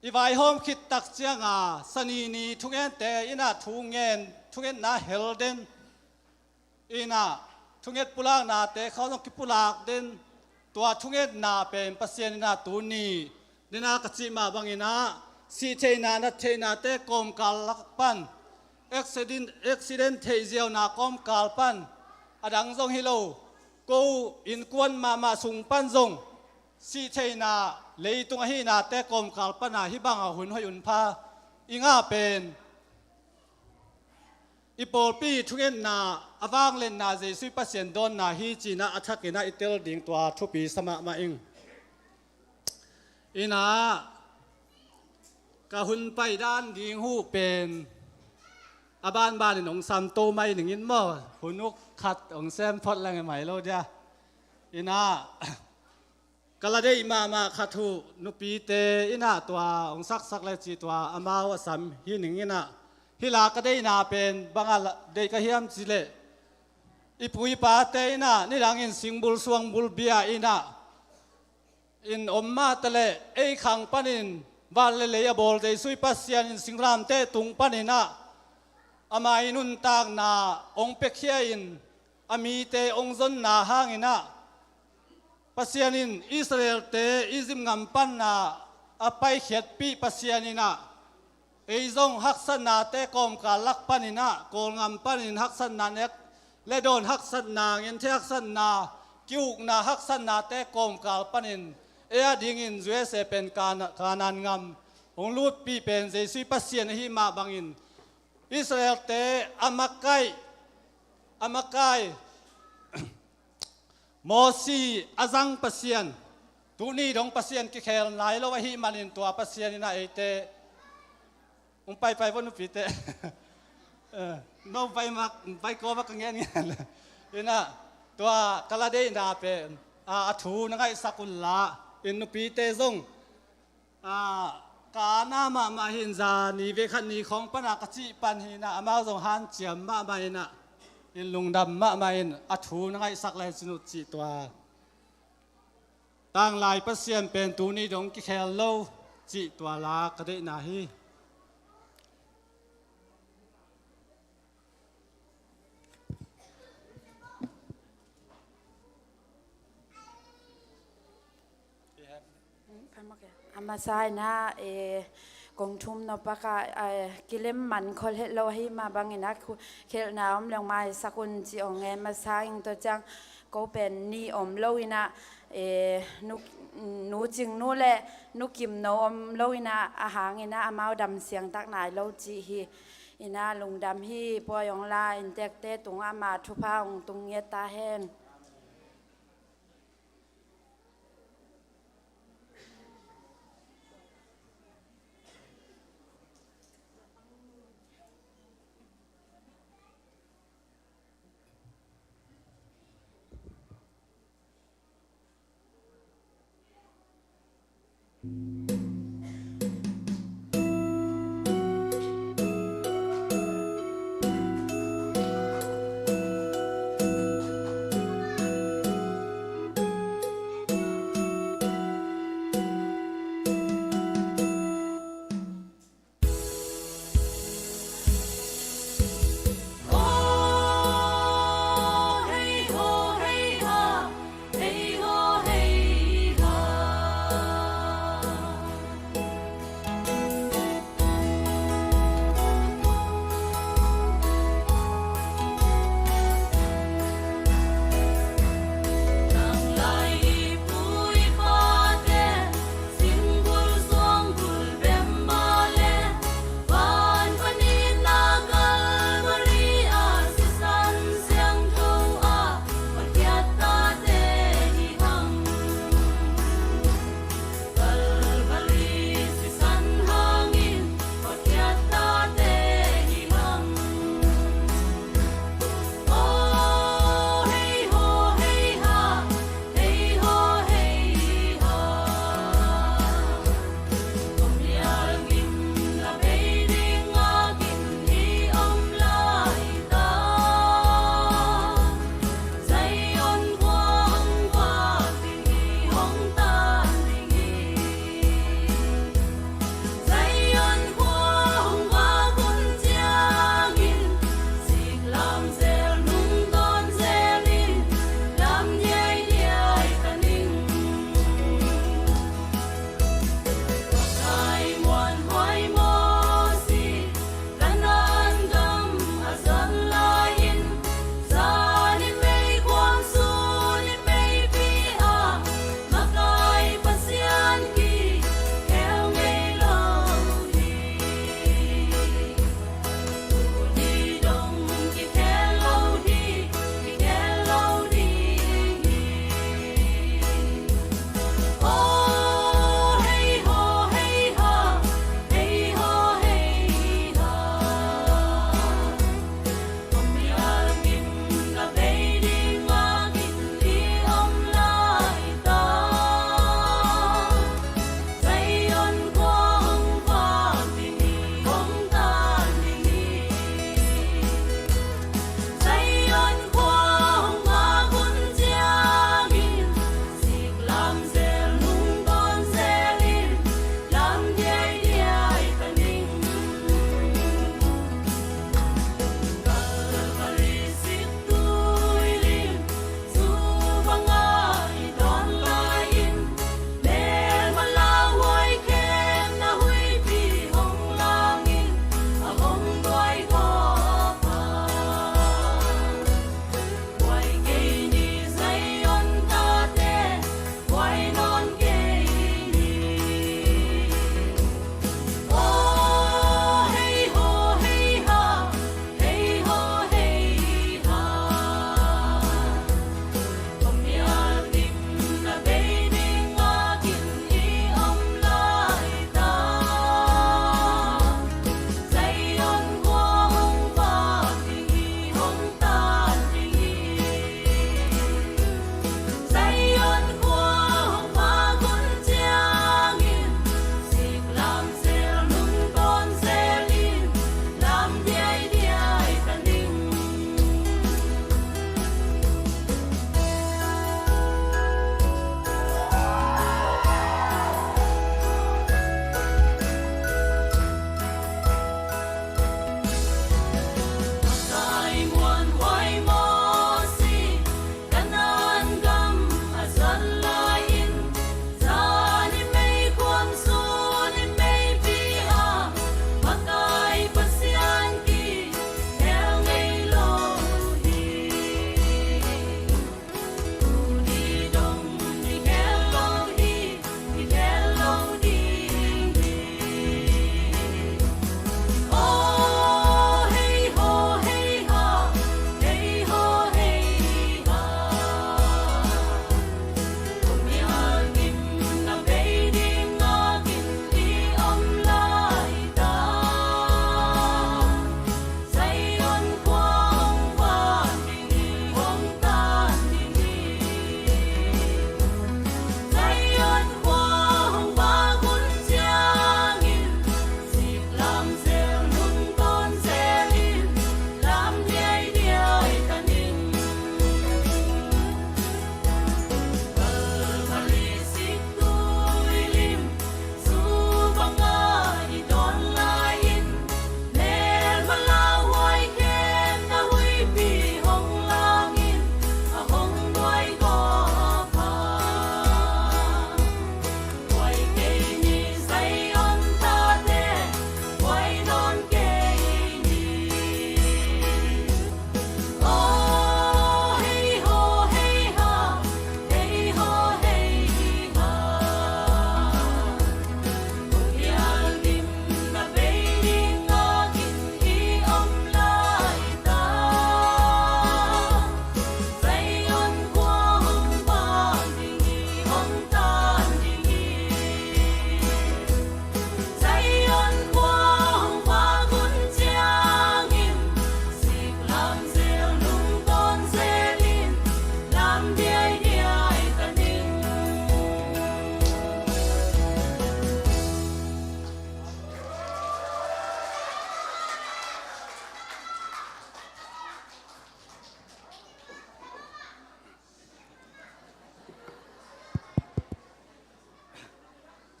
i vaihawm khit tak cianga, sanini thungente inah thungen, thungetna hel den inah, thunget pulaknate khawng zong kipulak den, tua thungetna pen Pasian inah tuni dena ka cih mah banginah, sih theihna, nat theihnate kawmkal lak pan, accident, accident theih ziauna kawmkal pan, a dang zong hi lo, ko innkuan mahmah sung pan zong sih theihna, leitung ahihnate kawmkal pana hih banga hun hoih hun pha i ngah pen, i pawlpi thungetna a vangliatna Jesuh Pasian dawnna hi cinah a thakinah i tel ding tua thupi sa mahmah ing. Inah ka hun paidan ding huh pen a banbanin hong samto mai ningin maw, hun uk khat hong sem phot leng mai lo dia. Inah ka la deih mahmah khat huh, nupite inah tua hong saksak le cih tua amau a sam hi ning inah, hih la ka deihna pen bangah la deih ka hiam cih leh, i pu i pate inah nidangin singbul suangbul bia inah in om mah taleh, ei khang panin van le lei a bawl Jesuh Pasian in singlamteh tung paninah ama i nuntakna hong piakhia in, a mite hong zonna hanginah, Pasian in Israelte Egypt ngam pana a paikhiatpih Pasian inah, ei zong haksatnate kawmkal lak paninah, Kawlngam panin haksatna nek le dawn haksatna, ngente haksatna, ki-ukna haksatnate kawmkal panin ei a dingin U S A pen Kana-, Kanaan ngam hong lutpih pen Jesuh Pasian ahi mah bangin, Israelte a makaih, a makaih Mosi a zang Pasian, tuni dong Pasian kikhel nai lo ahih manin tua Pasian inah eite, hong paipai vo nupite. Eh, no pai mak, pai ko mak ka ngen ngen. Inah tua ka la deihna pen, a, a thu na ngaihsak unla, in nupite zong, a, ka ana mahmah hi in, zani ve khat ni khawng pana ka cih pan hi inah, amau zong hanciam mahmah inah, in lungdam mahmah in a thu na ngaihsak lai cin uh cih tua. Tanglai Pasian pen tuni dong kikhel lo cih tua la ka deihna hi. A masa inah, eh, kong thum nop a ka, eh, kilem man khol het lo ahih mah bangin a khu-, khelhna om leng maisak un ci ong e, masa in tua ciang ko pen ni om lo inah, eh, nu, nu Cing nu le nu Kim no om lo inah, a hang inah amau dam siangtak nai lo cih hi. Inah lungdam hi, puai ong la, inntekte tung ama thupha ong tung ngiat ta hen.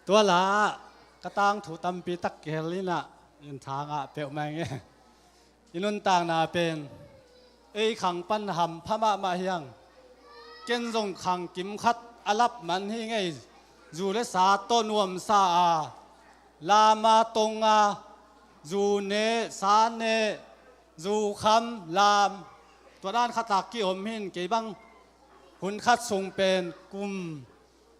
Tua la-ah ka tangthu tampi tak kihel inah in tha ngah peuhmah ing e. I nuntakna pen ei khang pan hampha mahmah hiang. Ken zong khang kim khat a lap man hi ngei. Zu le sa tawh nuamsa a, lama tonga, zu ne, sa ne, zu kham, lam, tua dan khatak ki-om hin. Kei bang hun khat sung pen kum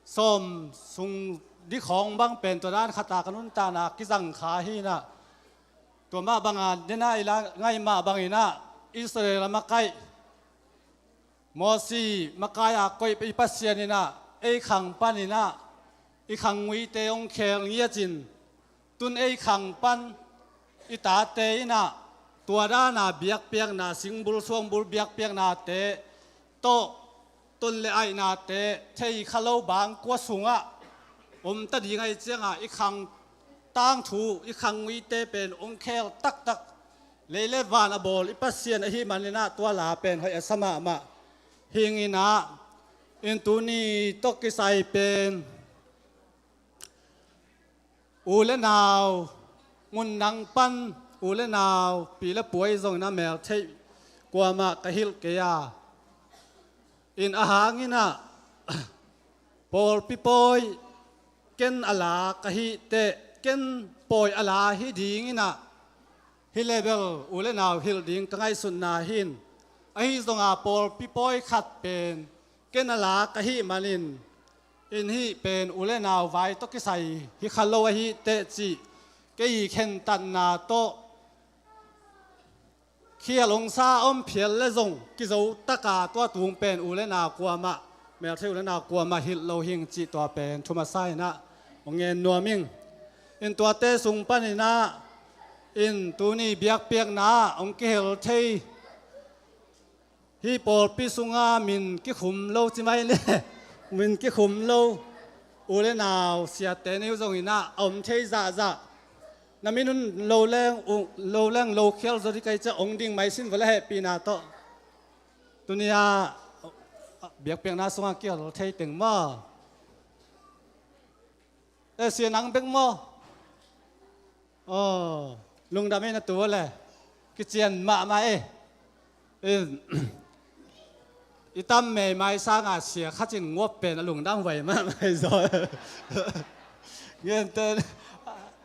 sawm sung dikhawng bang pen tua dan khatak a nuntakna kizang kha hi inah. Tua mah banga dena i la ngaih mah banginah Israel a makaih Mosi makai-a koih i Pasian inah ei khang paninah i khang nguite hong khel ngiatin, tun ei khang pan i tate inah tua dana biakpiakna, singbul suangbul biakpiaknate tawh, tun le aihnate thei kha lo bang kua sungah om ta ding ahih cianga i khang tangthu, i khang nguite pen hong khel taktak, lei le van a bawl i Pasian ahih maninah tua la pen hoih a sa mahmah. Hi inah in tuni tawh kisai pen u le nau, ngun nang pan u le nau, pi le pu ahi zongin a mel theih kuamah ka hilh kei a. In a hang inah pawlpi pawi ken a la ka hih teh, ken pawi a la hi ding inah hi le bel u le nau hilh ding ka ngaihsutna hi in. Ahi zonga pawlpi pawi khat pen ken a la ka hih manin, in hih pen u le nau vai tawh kisai hi kha lo ahih teh cih kei khentatna tawh khial hong sa a om phial le zong kizo taka tua tung pen u le nau kuamah, melthei u le nau kuamah hilh lo hi ing cih tua pen thu masa inah hong ngen nuam ing. In tuate sung paninah in tuni biakpiakna ah hong kihel thei, hih pawlpi sunga min kikhum lo ci mai le, min kikhum lo u le nau siate nei uh zonginah a om thei zahzah. Na min un lo leng, u, lo leng lo khial zaw dih kai ciah hong ding maisin vua le hehpihna tawh. Tuni-ah biakpiakna sungah kihel thei teng maw? E, sia nang bek maw? Aw, lungdam ei na tu le. Kician mahmah ei. In, i tam meimai sanga sia khat in nguap pen a lungdam huai mahmah ei zaw. Ngente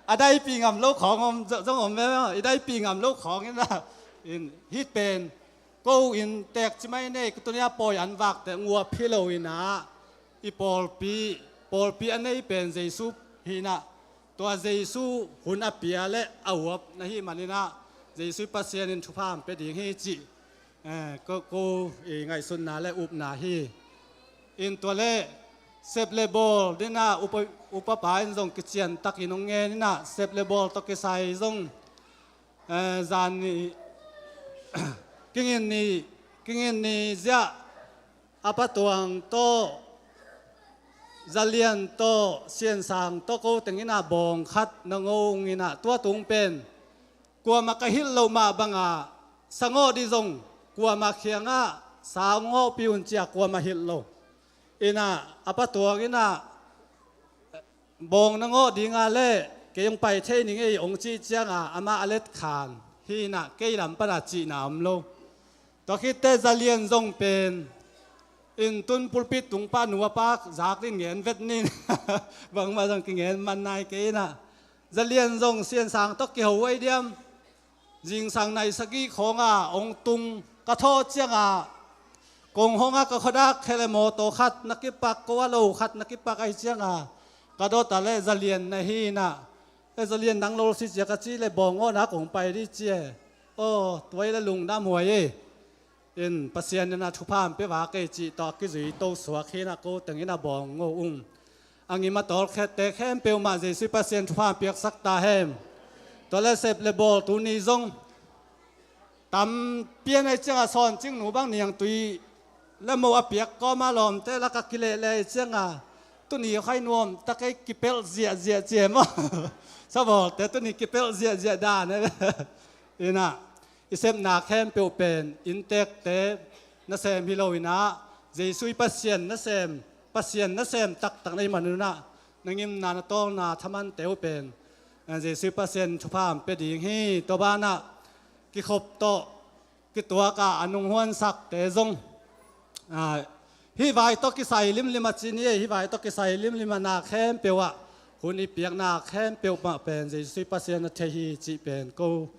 a daipih ngam lo khawng om, zong om mem, i daipih ngam lo khawng inah. In, hih pen ko in tek ci mai nei, ka tunia pawi an vakte nguap hi lo inah, i pawlpi, pawlpi a nei pen Jesu hi inah, tua Jesu hun a pia le a uap na hih maninah Jesu Pasian in thupha hong pia ding hi cih, eh, ko, ko i ngaihsutna le upna hi. In tua le sep le bawl dinah upa, upapa in zong kician takin hong ngen inah, sep le bawl tawh kisai zong, eh, zan ni, kingin ni, kingin ni ziah a patuang tawh, zalian tawh, siansang tawh ko teng inah bawng khat na ngo ung inah, tua tung pen kuamah ka hilh loh mah banga sa ngawh dih zong kuamah khiangah sa ngawhpih un cia kuamah hilh lo. Inah a patuang inah bawng na ngawh dinga le kei hong pai thei ning ei hong cih cianga amah a letkhan hi inah kei lam pana cihna om lo. Tua khitte zalian zong pen in tun pulpit tung pa nu a pa zak din ngen vet nin. Bangmah zong kingen man nai kei inah, zalian zong siansang tawh kiho ai diam. Zingsang nai sagih khawnga hong tung ka thawh cianga kong hong a ka khuadak khe le mawtaw khat na kipak, ko a lo khat na kipak ahi cianga ka dawta le zalian na hi inah, e zalian nang lolsi cia ka ci le bawng ngawhna kong pai dih cia. Aw, tuai le lungdam huai ei. In Pasian inah thupha hong pia vak ei cih tawh a kizui to suak hi inah ko teng inah bawng ngo ung. A ngim a tawlkhiatte khempeuh mah Jesu Pasian thupha hong piaksak ta hen. Tua le sep le bawl tuni zong tam pian ahi cianga sawncingnu bang niangtui le mo a piak kawma lawmte laka kileh le ahi cianga tuni khai nuam ta kei kipelh ziahziah cia maw? Sabawlte tuni kipelh ziahziah dan e. Inah i sepna khempeuh pen inntekte nasem hi lo inah, Jesu i Pasian nasem, Pasian nasem taktak na hi manunah, Na ngimna na tawlna thamante uh pen, eh, Jesuh Pasian thupha hong pia ding hi. Tua banah kikhop tawh kituak a a nunghuansakte zong, ah, hih vai tawh kisai limlim a ci ni ei, hih vai tawh kisai limlim a na khempeuh ah hun i piakna khempeuh mah pen Jesuh Pasian a thei hi cih pen ko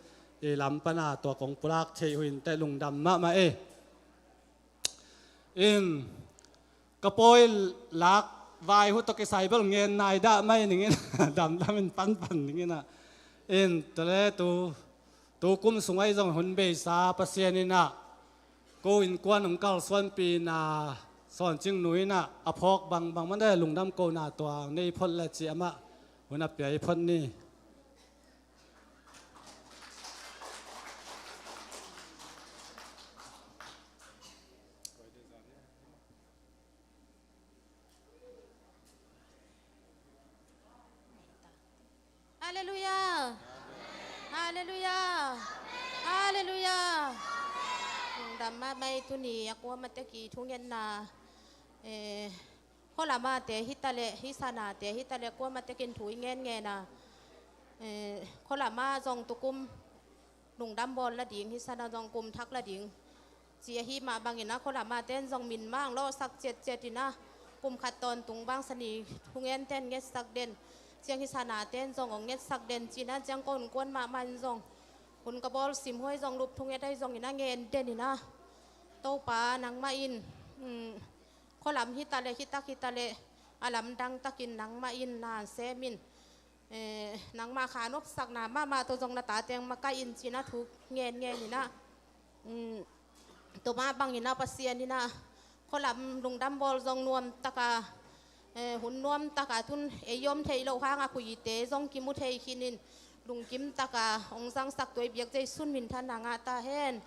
i lam pana tua kong pulak thei uh inteh lungdam mahmah ei. In ka pawi lak vai uh tawh kisai bel ngen nai dah mai ning in damdam in panpan ning in ah. In tale tu, tu kum sung ahi zong hun beisa Pasian in ah ko innkuan hong kalsuanpihna Sawn Cing Nu in ah a phawk bangbang man de lungdam kona tua nei phot le ci amah hun a pia i phot ni. Halleluiah. Halleluiah. Halleluiah. Lungdam mahmah ei. Tuni a kuamah tek i thungetna, eh, khualama te hi taleh, hih sana te hi taleh kuamah tekin thu i ngen ngen a, eh, khualama zong tukum lungdam bawl la ding, hih sana zong kum thak la ding ci ahi mah bangin ah khualama ten zong min mang lawhsak ciatciat in ah kum khat tawntung bang sani thungen ten ngetsak den, ciang hih sana ten zong hong ngetsak den ci in ah ciang ko innkuan mahmah in zong hun ka bawl sim huai zong lup thunget ahi zongin ah ngen den in ah Topa nangmah in, mm, khualam hi taleh, hi tak hi taleh a lamdang takin nangmah in na sem in, eh, nangmah kha nopsakna mahmah tawh zong na ta teng makaih in ci in ah thu ngen ngen in ah, mm, tua mah bangin ah Pasian in ah khualam lungdam bawl zong nuam taka, eh, hun nuam taka tun ei om theih loh hanga kuite zong kimu thei khin in lungkim taka hong zangsak tua i biak Jesuh min thanna ngah ta hen.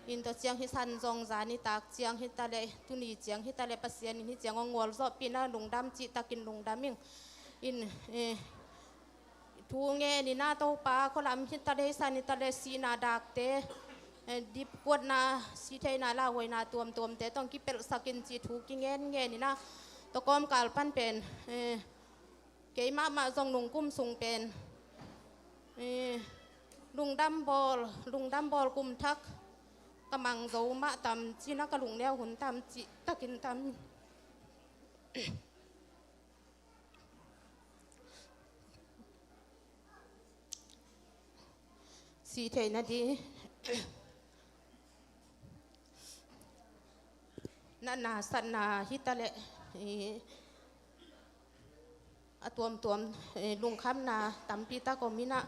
In tua ciang hih san zong zani tak ciang hi taleh, tuni ciang hi taleh Pasian in hih ciang hong gualzawhpih in ah lungdam cih takin lungdam ing. In, eh, thu ngen in ah Topa khualam hi taleh, hih san hi taleh sihna dakte, eh, dipkuatna, sihtheihna lauhuaina tuamtuamte tawh kipelhsak in ci thu kingen ngen in ah tua kawmkal pan pen, eh, kei mahmah zong nungkum sung pen, eh, lungdam bawl, lungdam bawl kum thak ka mang zo mah tam ci in ah ka lungneu hun tam cih takin tam. Sihtheihna ding, natna satna hi taleh, eh, a tuamtuam, eh, lungkhamna tampi tak om in ah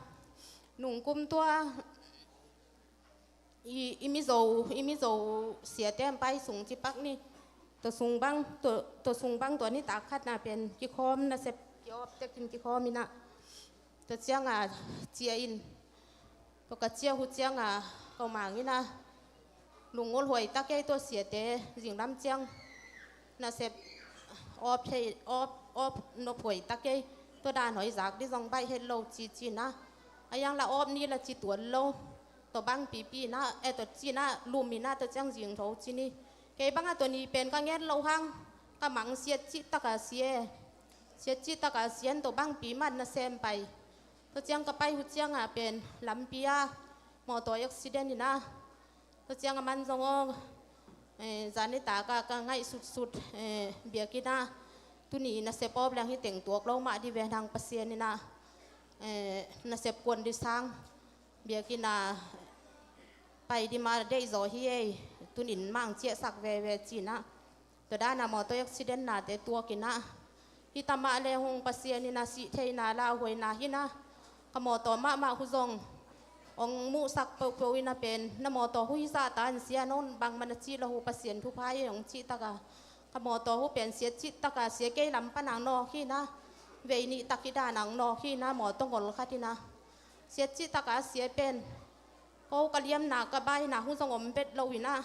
nungkum tua i, i Mizo, i Mizo siate an pai sung ci pak ni. Tua sung bang, tua, tua sung bang tua nitak khatna pen kikhawm nasep kiawp tekin kikhawm in ah tua cianga cia in tua ka cia uh cianga ko mang in ah lungol huai ta kei, tua siate zinglam ciang nasep awp thei, awp, awp nop huai ta kei, tua dan hoi zak ding zong baih het lo ci ci in ah a yang la awp ni la ci tuan lo. Tua bang pipi in ah, eh, tua ci in ah lum in ah tua ciang zingtho ci ni. Kei bang ah tua ni pen ka nget loh hang ka mang siat cih taka sia, siat cih taka sia in tua bang pi mat nasem pai. Tua ciang ka pai uh cianga pen lampi ah mawtaw accident in ah tua ciang a man zong aw, eh, zani taka ka ngaih sutsut, eh, biakinn ah tuni nasep awp leng hi teng tuak lo mah dih ve nang Pasian in ah, eh, nasep kuan dih sang biakinn ah pai dih mah deih zaw hi ei, tunin mang ciahsak veve ci in ah tua dana mawtaw accident nate tuak in ah hi ta mah le hong Pasian in ah sihtheihna lauhuaina hi in ah ka mawtaw mahmah uh zong hong muhsak peuhpeuh in ah pen na mawtaw uh hi zah ta an sia, non bangmah na cih lo uh Pasian thupha hi hong cih taka ka mawtaw uh pen siat cih taka sia, kei lam pana nawk hi in ah vei nih tak hi dana nawk hi in ah mawtaw ngol khat in ah siat cih taka sia pen ko ka liamna ka baina uh zong om bet lo in ah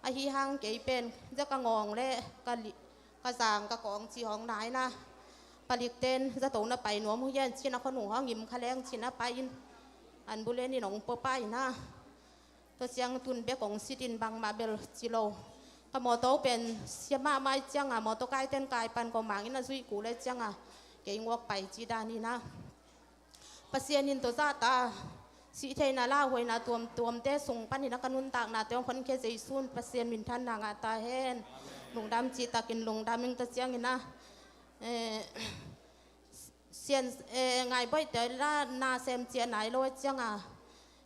ahi hang kei pen za ka ngawng le ka li, ka zang ka kawng ci hong na in ah palik ten zato na pai nuam uh hian ci in ah khuanung hong im kha leng ci in ah pai in ambulance in hong pua pai in ah tua ciang tun bek hong sit in bangmah bel ci lo. Ka mawtaw uh pen sia mahmah ih cianga mawtaw kai ten kai pan ko mang in ah zuih kul le cianga kei ngawk pai ci dan hi na. Pasian in tawh zahtak sih theihna lauhuaina tuamtuamte sung panin a ka nuntaknate hong honkhia Jesu in Pasian minthanna ngah ta hen. Lungdam cihtakin lungdam ing. Tua ciangin a, eh, Sian, eh, Ngaibawihte la nasem ciah nai lo a cianga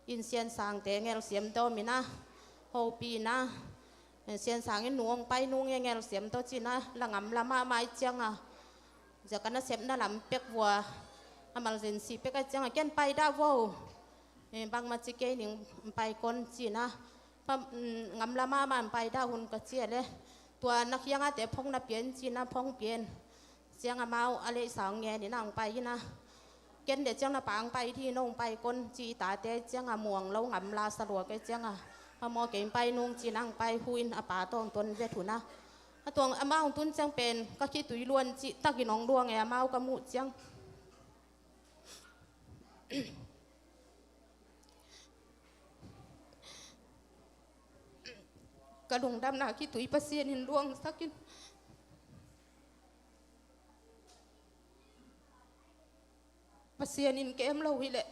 inn Siansangte ngelsiam tawh om in a, hopih in a, eh, Siansang in nu hong pai nung e ngelsiam tawh ci in a, la ngamla mahmah i cianga, ziaka nasepna lam pek vua, emergency pek a cianga ken pai dah vo. Eh, bangmah ci kei ning, pai kon ci in a, pa, mm, ngamla mahmah pai dah hun ka ci a le. Tua na khiangahte phong na pia in ci in a phong pia in. Ciang amau a leisa hong ngen in a hong pai in a. Ken le ciang na pa hong pai dih in hong pai kon ci i tate cianga muang lo ngamla sa lua kei cianga. A maw kei hong pai nung ci in a hong pai hu in a pa tawh hong ton vet hun a. A tuang amau hong tun ciang pen ka khitui luan cihtakin hong luang e amau ka muh ciang. Ka lungdamna khitui Pasian in luangsak in. Pasian in kem lo hileh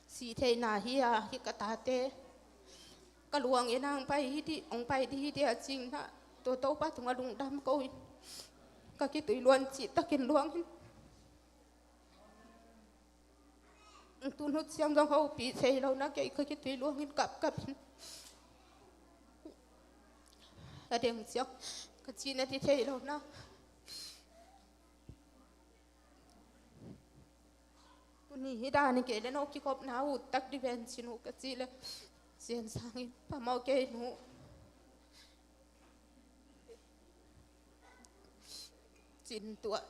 sih theihna hi a, hi ka tate. Ka luang in a hong pai hi dih, hong pai dih hi dih a cing na. Tua Topa tungah lungdam ko in. Ka khitui luan cihtakin luang in. Tun hut siang zong hopih thei lo na kei ka khitui luang in kapkap in. A deng siang ka ci na ti thei lo na. Tuni hi dan hi kei le no kikhopna ut tak di ven ci nu ka ci le Siansang in pa maw kei nu. Cin tua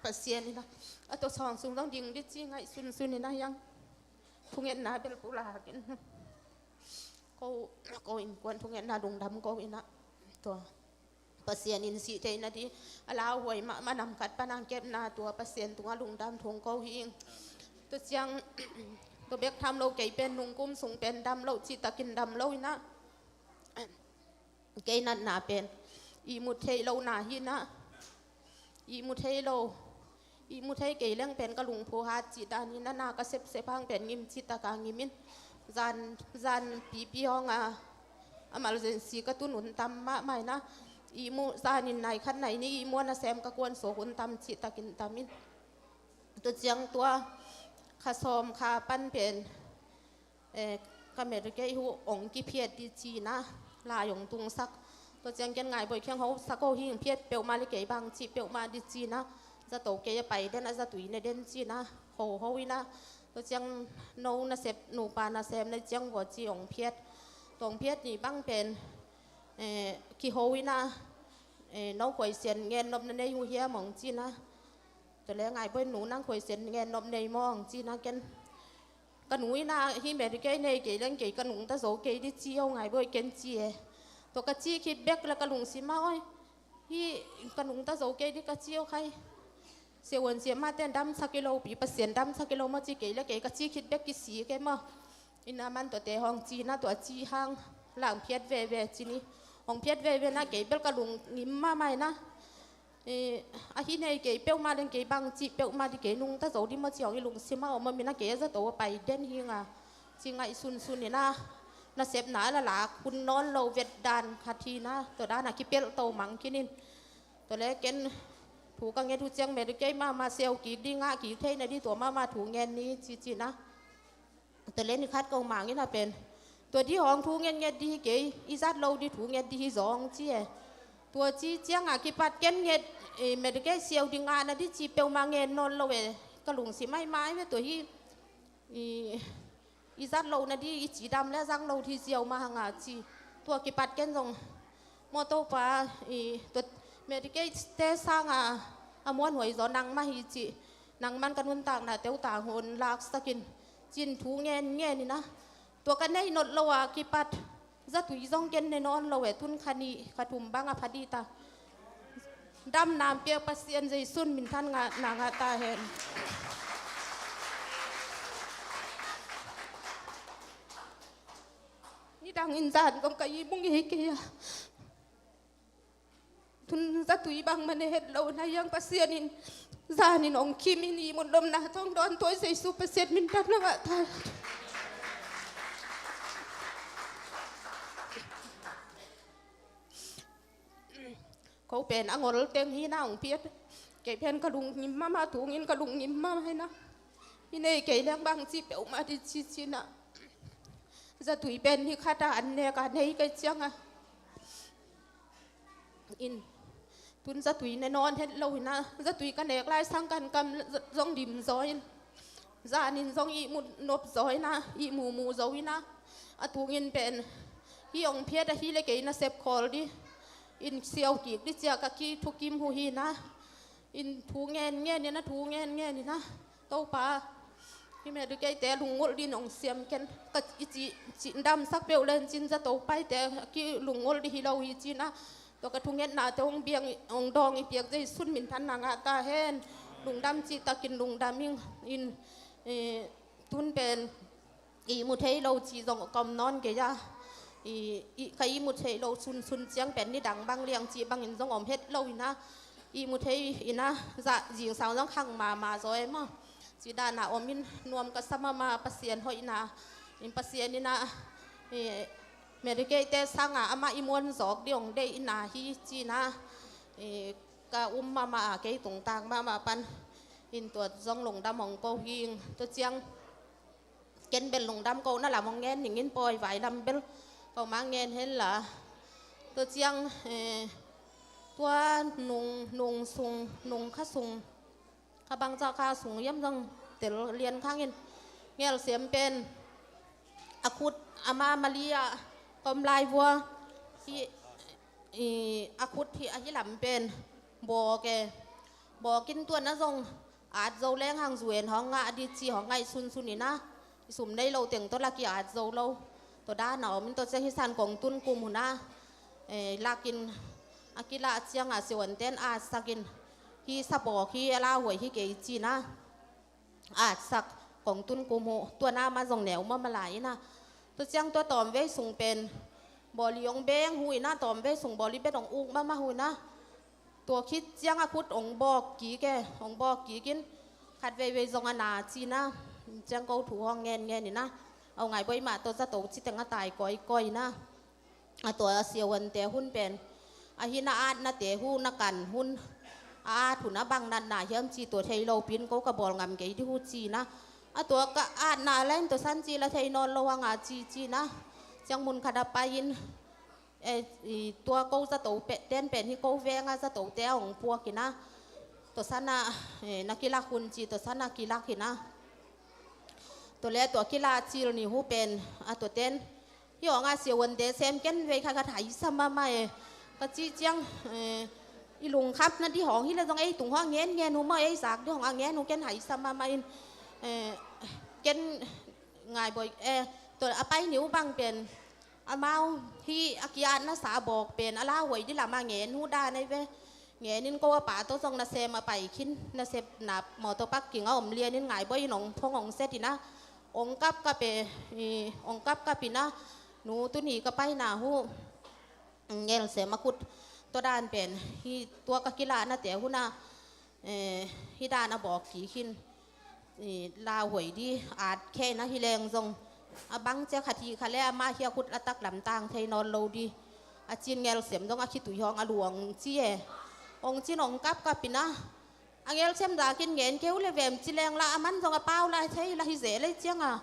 Pasian in a, a tua sawng sung zong ding di ci ngaih sunsun in a hiang. Thungetna bel pulak in. Ko, ko innkuan thungetna lungdam ko in a. Tua Pasian in sih theihna di a lauhuai mahmah nam khat pan a hong kepna tua Pasian tungah lungdam thong ko hi ing. Tua ciang tua bek tham lo kei pen nungkum sung pen dam lo cihtakin dam lo in a. Kei natna pen ihmut theih lohna hi na. Ihmut thei lo, ihmut thei kei leng pen ka lungphu hat cih dan hi na. Na ka sepsep hang pen ngim cih taka ngim in. Zan, zan pipi hong a, emergency ka tun hun tam mahmah hi na. Ihmu zan in nai khat nai nih ihmu a nasem ka kuan suak hun tam cihtakin tam in. Tua ciang tua kha sawm kha pan pen, eh, ka Mary Kay hu hong kiphiat di ci na, lai hong tungsak. Tua ciang ken Ngaibawih kiang ho sak ho hi hong phiat peuhmah le kei bang cih peuhmah di ci na. Zato kei a pai den a zatui ne den ci na, ho ho hi na. Tua ciang no nasep nupa nasem na ciang vua ci hong phiat. Tua hong phiat ni bang pen, eh, kiho hi na, eh, no khuaisian ngen nopna nei uh hiam hong ci na. Tua le Ngaibawih nu nang khuaisian ngen nop nei maw hong ci na ken. Ka nu in a hi Mary Kay nei kei leng kei ka nungta zo kei di ci o Ngaibawih ken ci e. Tua ka ci khit bek le ka lungsim ah oi, hi ka nungta zo kei di ka ci o khai. Siavuan siamahte in damsak i lo pi Pasian damsak i lo maw ci kei le kei ka ci khit bek kisi kei maw. Ina man tuate hong ci na tua ci hang lang phiat veve ci ni. Hong phiat veve na kei bel ka lungngim mahmah hi na. Eh, ahi nei kei peuhmah leng kei bang cih peuhmah di kei nungta zo di maw ci hong i lungsim ah om om in a kei a zato a pai den hi nga. Ci ngaih sunsun in a nasepna a la lak hun nawn lo vet dan khat hi na. Tua dan a kipelh to mang kinin. Tua le ken thu ka nget uh ciang Mary Kay mahmah siau kik di ngah kik theihna di tua mahmah thu ngen ni ci ci na. Tua le ni khat ko mang in a pen tua di hong thu ngetnget di hi kei, i zat lo di thu nget di hi zong ci e. Tua ci ciang a kipat ken nget, eh, Mary Kay siau di ngahna di ci peuhmah ngen nawn lo e. Ka lungsim ah i mai ve tua hi, i, i zat lohna di i cidam le a zang lo di ziau mah hang a ci. Tua kipat ken zong maw Topa, i, tua Mary Kay te sang a, a muanhuai zaw nangmah hi ci. Nangman ka nuntakna teuh tang hun laksak in cin thu ngen ngen in a. Tua ka nei not lo a kipat zatui zong ken ne nawn lo e, tun kha nih kha thum bang a pha dih ta. Damna hong piak Pasian Jesu in minthanna ngah ta hen. Nidang in zan zong ka ihmu ngei kei a. Tun zatui bang mah na het lo na hiang Pasian in zanin hong kimin ihmut lomna tawng dawn tuai Jesu Pasian min tawh na ngah ta. Ko pen a ngol teng hi na hong piat. Kei pen ka lungngim mahmah, tungin ka lungngim mahmah hi na. I nei kei leng bang ci peuhmah di ci ci na. Zatui pen hi khat a an nek a nei kei ciang a. In tun zatui ne nawn het lo hi na. Zatui ka nek lai sang kan kam zong dim zaw in. Zanin zong ihmut nop zaw hi na, ihmu mu zaw hi na. A tungin pen hi hong phiat ahi le kei nasep khawl di. In siau kik di cia ka kithukim uh hi na. In thu ngen ngen hi na, thu ngen ngen hi na. Topa, hi Mary Kay te lungngolh din hong siam ken. Ka i ci, ci damsak peuh len cin zato paite a kilungngolh di hi lo hi ci na. Tua ka thungetnate hong biang, hong dawng i piak Jesu min tawh na ngah ta hen. Lungdam cih takin lungdam ing. In, eh, tun pen ihmu thei lo cih zong a om nawn kei a. I, i, ka ihmu thei lo sunsun ciang pen nidang bang liang cih bangin zong om het lo hi na. Ihmu thei hi na, za zingsang zong khang mahmah zaw e maw. Cih dan a om in nuam ka sa mahmah Pasian hoihna. In Pasian in a, i, Mary Kay te sanga amah i muan zawk di hong deih in a hi ci na. I, ka um mahmah a kei tungtang mahmah pan. In tua zong lungdam hong ko hing. Tua ciang ken bel lungdam kohna lam hong ngen ning in pawi vai lam bel. Ko mah ngen hen la. Tua ciang, eh, tua nung, nung sung, nung kha sung. Kha bang ca kha sung hiam zong tel lian khang in. Ngelsiam pen. A khut ama Malia kom lai vua. Hi, i, a khut hi ahi lam pen. Bawk e. Bawk in tua na zong. At zo leng hang zuen hong ngah di ci hong ngaih sunsun hi na. I sum nei lo teng tawh la ki at zo lo. Tua dan a om in tua ciang hi san kong tun kum hun a. Eh, lakin a kilah ciang a siavuanten at sakin. Hi sabawk hi a lauhuai hi kei ci na. At sak kong tun kum hu. Tua na ma zong neu ma ma lai hi na. Tua ciang tua tawmvei sung pen. Bawli hong beng hu hi na tawmvei sung bawli bet hong uk ma ma hu hi na. Tua khit ciang a khut hong bawk kik e, hong bawk kik in khat veivei zong a na ci na, ciang ko thu hong ngen ngen hi na, au ngai bawi mah tawh zato ci teng a tai kawikawi hi na. A tua a siavuante hun pen, a hi na atnate hu na kan hun, a at hun a bang natna hiam ci tua thei lo pin ko ka bawl ngam kei di hu ci na. A tua ka atna la in tua san ci la thei nawn lo hang a ci ci na. Ciang mun khat a pai in, Eh, i, tua ko zato pe, ten pen hi ko venga zato te a hong puak hi na. Tua sana, eh, na kilak hun ci, tua sana kilak hi na. Tua le tua kilak cil ni hu pen, a tua ten. Hi hong a siavuante sem ken vei kha khat hai sa mama e. Ka ci ciang, eh, i lungkhapna di hong hi le zong ei tung hong ngen ngen hu ma ei zak di hong a ngen hu ken hai sa mama in, eh, ken ngai bawi, eh, tua a pai ni hu bang pen. Amau hi a kiatna sa a bawk pen a lauhuai di lam a ngen hu dan ai ve. Ngen in ko a pa tawh zong nasem a pai khin nasepna mawtaw parking a om lian in ngai bawi in hong phong hong set hi na. Hong kapkap e, i, hong kapkap hi na. Nu tuni ka paina hu. Ngelsem a khut. Tua dan pen hi tua ka kilaknate hun a. Eh, hi dan a bawk kik hin, eh, lauhuai di at khe na hi leng zong a bang cia khat hi kha le amah hi a khut a taklam tang thei nawn lo di. A cin ngelsem zong a khitui hong a luang ci e. Hong cin hong kapkap hi na. A ngelsem zakin ngen keu le vem ci leng la a man zong a pau la thei la hi ze lei ciang a.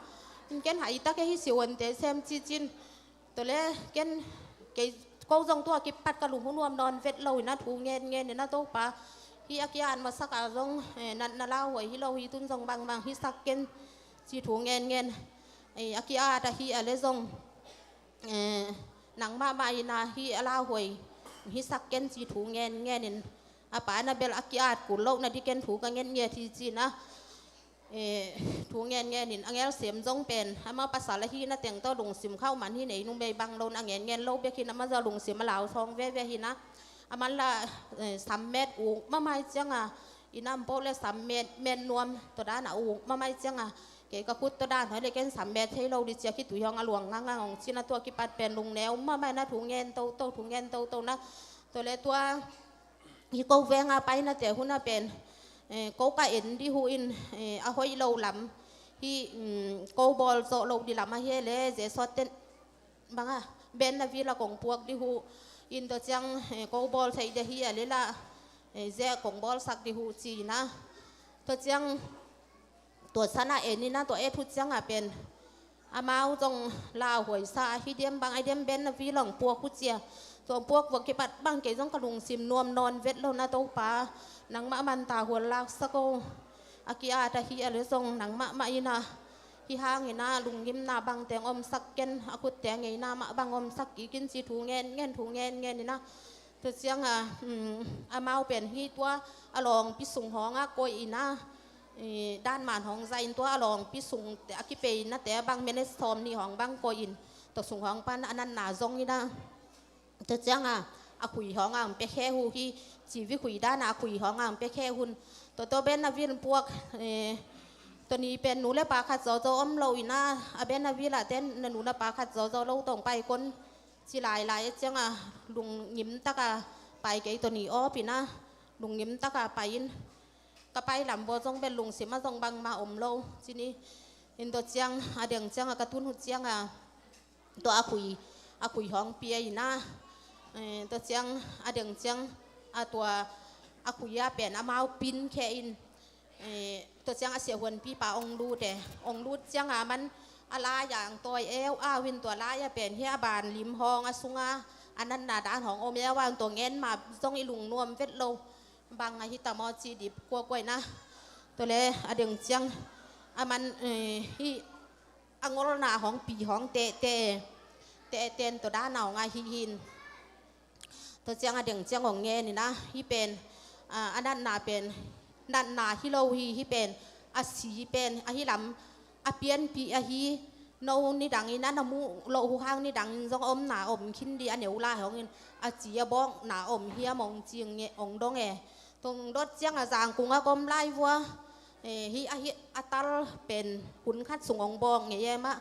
In ken hai tak e hi siavuante sem ci cin. Tua le ken kei ko zong tua kipat ka lung hu nuam nawn vet lo hi na thu ngen ngen hi na Topa. Hi a kiat masak a zong, eh, na, na lauhuai hi lo hi tun zong bangbang hi sak ken ci thu ngen ngen. Eh, a kiat a hi a le zong, eh, nang mahmah hi na hi a lauhuai hi sak ken ci thu ngen ngen in. A pa na bel a kiat kul lo na di ken thu ka ngen nget hi ci na. Eh, thu ngen ngen in a ngelsem zong pen ama pasal a hihna teng tawh lungsim khauh man hi nei numei bang lo in a ngen ngen lo bek hin ama zong lungsim a lau sawng veve hi na. A man la, eh, sammet uk mamai ciang a i nam poh le sammet men nuam tua dan a uk mamai ciang a kei ka khut tua dan hoi le ken sammet thei lo di cia khitui hong a luang ngang ngang hong ci na tua kipat pen lungneu mamai na thu ngen toto thu ngen toto na. Tua le tua hi ko venga painate huna pen, eh, ko ka en di hu in, eh, a hoih lo lam hi, um, ko bawl zawh lo di lam a hi le ze sawt ten banga ben na vila kong puak di hu in tua ciang, eh, ko bawl thei de hi a lela, eh, ze kong bawlsak di hu ci ina tua ciang tua sana en ina tua et hu cianga pen amau zong lauhuai sa a hi diam bang a diam ben na vi long puak hu cia. Tua puak vok kipat bang kei zong ka lungsim nuam nawn vet lo na Topa nangmah manta hual laksak o. A ki-at a hi a le zong nangmah mah ina hi hang ina lunggimna bang teng omsak ken a khutte ngeina mah bang omsak kikin ci thu ngen ngen thu ngen ngen ina. Tua cianga, um, amau pen hi tua a lawngpi sung hawnga koih ina, eh, dan man hawng za in tua a lawngpi sung te a kipeina te bang minute sawm ni hawng bang koih in tua sung hawng pan a natna zong ina. Tua cianga a khui hawnga ang pekhe hu hi ci vi khui dana a khui hawnga ang pekhe hun. Tua tua ben na vil puak, eh, tua ni pen nu le pa khat zawzaw om lo ina a ben na vila ten na nu na pa khat zawzaw lo tong pai kon ci lailai a cianga lungngim taka pai kei tua ni awp ina lungngim taka pai in ka pai lam baw zong bel lungsim a zong bangma om lo ci ni. In tua ciang a deng cianga ka tun hu cianga tua a khui a khui hawng pia ina, eh, tua ciang a deng ciang a tua a khui a pen amau pin khe in, eh, tua ciang a siahuanpipa ong lut e. Ong lut cianga man a lai-a ang tawi eu au in tua lai-a pen hi a ban lim hawng a sunga a natna dan hawng om eu au in tua ngen ma zong i lungnuam vet lo. Bang a hi tamaw ci dip kuakuai na. Tua le a deng ciang a man, eh, hi a ngolna hawng pi hawng tehte tehte in tua dana hawng a hi hin. Tua ciang a deng ciang hong ngen ina hi pen, ah, a natna pen natna hi lo hi hi pen a si pen a hi lam a pianpi a hi no nidang ina na muh loh hu hang nidang in zong omna om khin di a neu lai hong in a ci a bawkna om hi a mong ci hong dong e. Tung dot cianga zangkung a gom lai vua, eh, hi a hi a tal pen hun khat sung hong bawk ngei e mah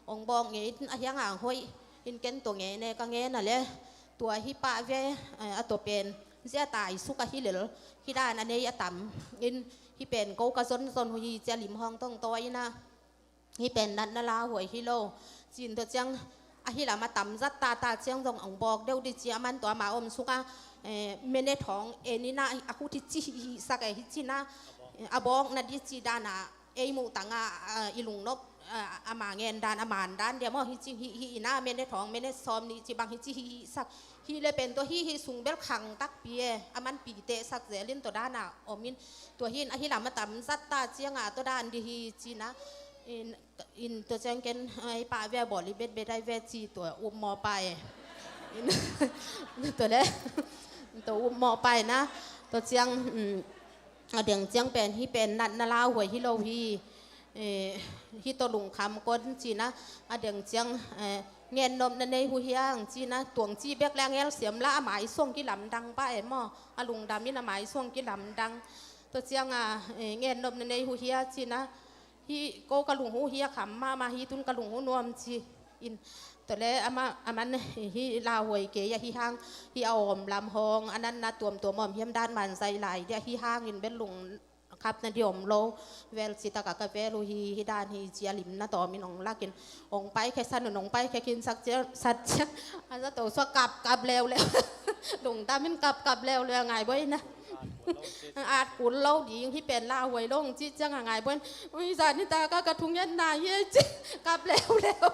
hong bawk ngei in a hiang ang hoih in ken tua ngei ne ka ngei na le. Tua hi pah ve, eh, a tua pen zia tai suk a hi lel hi dan a nei a tam in hi pen ko ka zon zon hu hi cia lim hawng tong tawi ina hi pen natna lauhuai hi lo. Cin tua ciang a hi lam a tam zat tata ciang zong ang bawk deuh di ci a man tua ma om suk a, eh, minute hawng en ina a khut hi ci hi hi sak e hi cina, eh, a bawk na di ci dana ei muh tanga, ah, i lungnop, ah, ama ngen dan a man dan dia maw hi ci hi hi ina minute hawng minute sawm ni ci bang hi ci hi hi sak hi le pen tua hi hi sung bel khang takpi e a man pi teh sak zelin tua dana om in tua hin a hi lam a tam zat ta cianga tua dan di hi cina in, in tua ciang ken ai pa ve bawl i bet bet ai ve ci tua up maw pa e. In, tua le tua up maw pa e na tua ciang, um, a deng ciang pen hi pen natna lauhuai hi lo hi. Eh, hi tawh lungkham kon cina a deng ciang, eh, ngennopna nei hu hiang cina tuang ci bek le a ngel siam la a mai suang kilamdang pa e maw a lungdam in a mai suang kilamdang. Tua cianga, eh, ngennopna nei hu hia cina hi ko ka lunghu hia kham mama hi tun ka lunghu nuam ci in. Tua le ama, aman hi lauhuai kei a hi hang hi a om lam hawng a natna tuamtuam om hiam dan man zai lai dia hi hang in bel lung khapna di om lo. Vel citaka ka vel uh hi hi dan hi cia limna tawmin ong lakin ong pai khe san un ong pai khe khin sak cia sat cia a za to suak kap kap leuleu. Lungdamin kap kap leuleu a ngai buai na. At kul lo ding hi pen lauhuai lo ong ci ciang a ngai buai. Ui zani taka ka thungetna hi ci kap leuleu.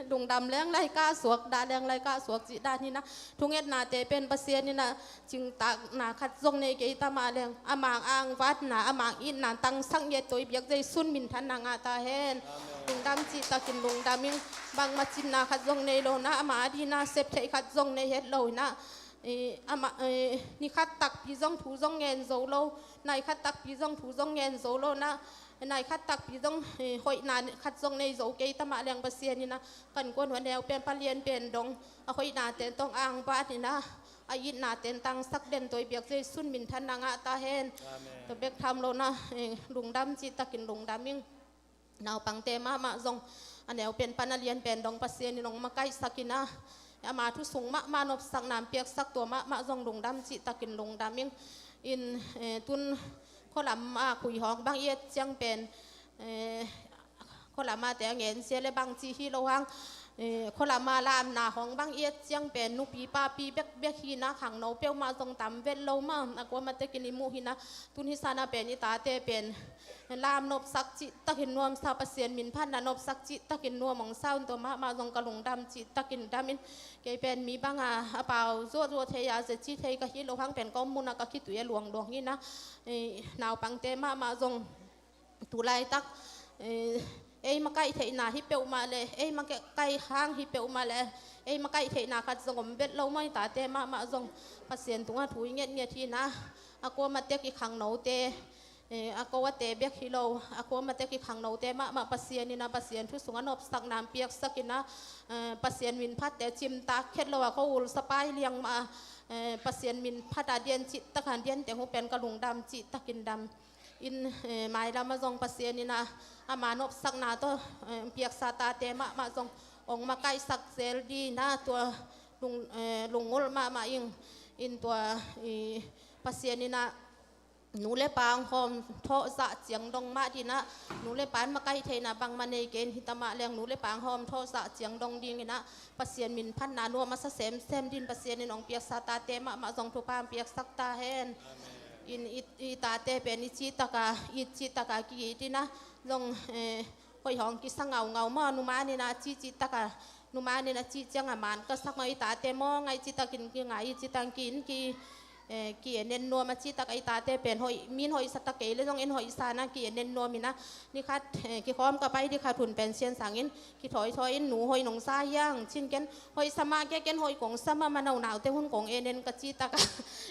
Lungdam leng lai ka suak dah leng lai ka suak cih dan hi na. Thungetnate pen Pasian hi na cingtakna khat zong nei kei ta mah leng a mang angvatna a mang itna tangsak ngiat toi biak Jesu min thanna ngah ta hen. Lungdam cih takin lungdam ing bangmah cinna khat zong nei lo na ama a dihna sep theih khat zong nei het lo hi na. Eh, ama, eh, ni khat takpi zong thu zong ngen zo lo, nai khat takpi zong thu zong ngen zo lo na, nai khat takpi zong, eh, hoihna khat zong nei zo kei ta mah leng Pasian hi na kan kuan hua neu pen palian pen dong a hoihna ten tong angbat hi na a itna ten tangsak den toi biak Jesu min thanna ngah ta hen. Amen. Tua bek tham lo na, eh, lungdam cih takin lungdam ing. Naupangte mahmah zong a neu pen pan a lian pen dong Pasian in ong makaihsak hi na. Ama thu sung mahmah nopsakna hong piaksak tua mahmah zong lungdam cihtakin lungdam ing. In, eh, tun khualam a khuihawng bang i et ciang pen, eh, khualam a te a ngen sia le bang ci hi lo hang, eh, khualam a lamna hawng bang i et ciang pen nupi papi bekbek hi na, khangno peuhmah zong tam vet lo mah, a kuamah tekin i muh hi na. Tun hi sana pen i tate pen lam nopsak cihtakin nuamsa, Pasian min phatna nopsak cihtakin nuam hong sa un, tua mahmah zong ka lungdam cihtakin dam in. Kei pen mi banga a pau zuahzuah thei a, zia ci thei ka hi lo hang pen ka om munah ka khitui a luangluang hi na. Eh, naupangte mahmah zong tu laitak, eh, ei makaih theihna hi peuhmah le, ei makaih hang hi peuhmah le, ei makaih theihna khat zong om vet lo mah, i tate mahmah zong Pasian tungah thu i ngetnget hi na. A kuamah tek i khangnote, eh, a ko a te bek hi lo, a kuamah tek i khangnote mahmah Pasian in a, Pasian thu sungah nopsakna hong piaksak in a, eh, Pasian min phatte cimtak khet lo a ko ulsa pai liang mah a, eh, Pasian min phat a dian cihtak a dian teng uh pen ka lungdam cihtakin dam. In, eh, mailam ah zong Pasian in a, ama nopsakna tawh, eh, piaksa tate mahmah zong hong makaihsak zel ding a, tua lung, eh, lungngulh mahmah ing. In tua, i, Pasian in a, nu le pa hong hawm thawh zah ciang dong mah ding a, nu le pa in makaih theihna bangmah nei kei in, hi ta mah leng nu le pa hong hawm thawh zah ciang dong ding in a, Pasian min phatna nuam a sa semsem ding Pasian in hong piaksa tate mahmah zong thupha hong piaksak ta hen. Amen. In i, i tate pen i cihtak a, i cihtak a ki-it in a, zong, eh, hoih hawng kisa ngaungau maw, numan in a ci cihtak a, numan in a cih ciang a man ka sak maw, i tate maw, ngaih cihtakin ki ngai, i cihtakin ki, eh, ki-en en nuam a cihtak a, i tate pen hoih, min hoih sa ta kei le zong en hoih sa na ki-en en nuam in a, ni khat, eh, kikhawm ka pai ding khat hun pen Sian Sang in, kithawithawi in, nu hoih nong sa hiang, ci-in ken hoih sa mah kei, ken hoih kong sa mah, mano naute hun kong en en ka cihtak a,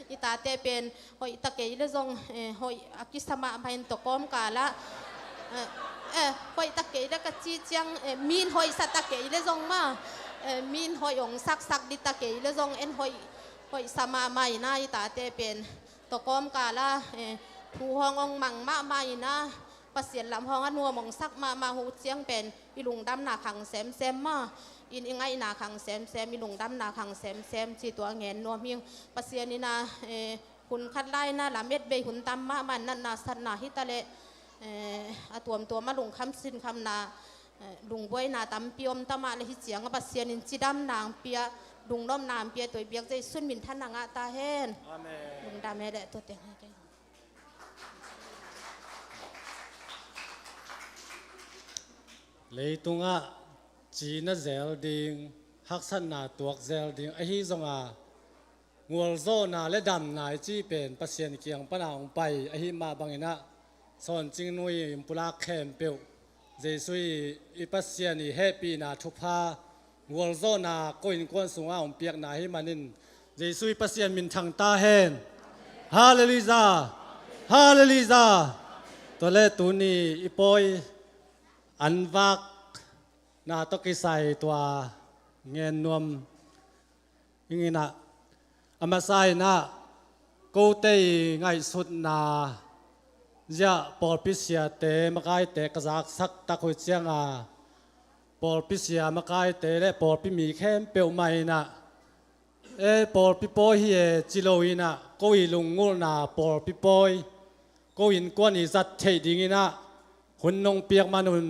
i tate pen hoih ta kei le zong, eh, hoih a kisa mahmah in tua kawmkal ah, eh, eh, hoih ta kei le ka cih ciang, eh, min hoih sa ta kei le zong mah, eh, min hoih hong saksak ding ta kei le zong en hoih, hoih sa mahmah in a, i tate pen tua kawmkal ah, eh, thu hawng hong mang mahmah in a, Pasian lam hawng a nuam hong sak mahmah uh ciang pen i lungdamna khang semsem mah, in i ngaihna khang semsem, i lungdamna khang semsem ci tua ngen nuam hi ing. Pasian in a, eh, hun khat lai in a lamet bei hun tam mahmah, natna satna hi ta leh, eh, a tuamtuam a lungkham sinkhamna, eh, lungbuaina tampi om ta mah leh, hi ciang a Pasian in cidamna hong pia, lungnopna hong pia, tua i biak Jesu min thanna ngah ta hen. Amen. Lungdam e leh tua teng hi kei. Leitungah cina zel ding, haksatna tuak zel ding ahi zong a, gualzawhna le damna i cih pen Pasian kiang pan a hong pai ahih mah bangin a, Sawn Cing Nu i pulak khempeuh Jesu i, i Pasian i hehpihna thupha, gualzawhna ko innkuan sungah hong piakna ahih manin Jesu i Pasian min thang ta hen. Halleluiah. Halleluiah. Tua leh tuni i pawi an vakna tawh kisai tua ngen nuam ing in a, a masa in a, kote i ngaihsutna ziah pawlpi siate, makaite ka zaksak tak uh ciang a, pawlpi sia makaite le pawlpi mi khempeuh mah in a, e, pawlpi pawi hi e ci lo in a, ko i lungnguhna pawlpi pawi, ko innkuan i zat theih ding in a, hun nong piak man un,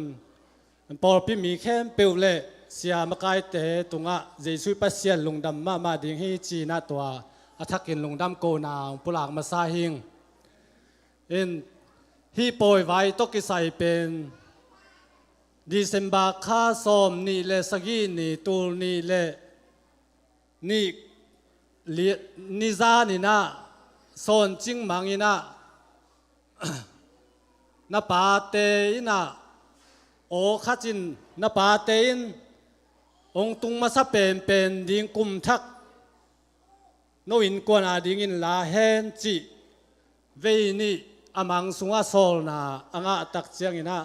pawlpi mi khempeuh le sia makaite tungah Jesu i Pasian lungdam mahmah ding hi ci in a, tua a thakin lungdam kohna hong pulak masa hi ing. In, hih pawi vai tawh kisai pen December kha sawm nih le sagih ni, tul nih le nih li-, ni zan in a, Sawn Cing Mang in a, na pate in a, aw khat in na pate in hong tung masa penpen ding kum thak no innkuan a dingin la hen cih vei nih a mang sungah sawlna a ngah tak ciangin a,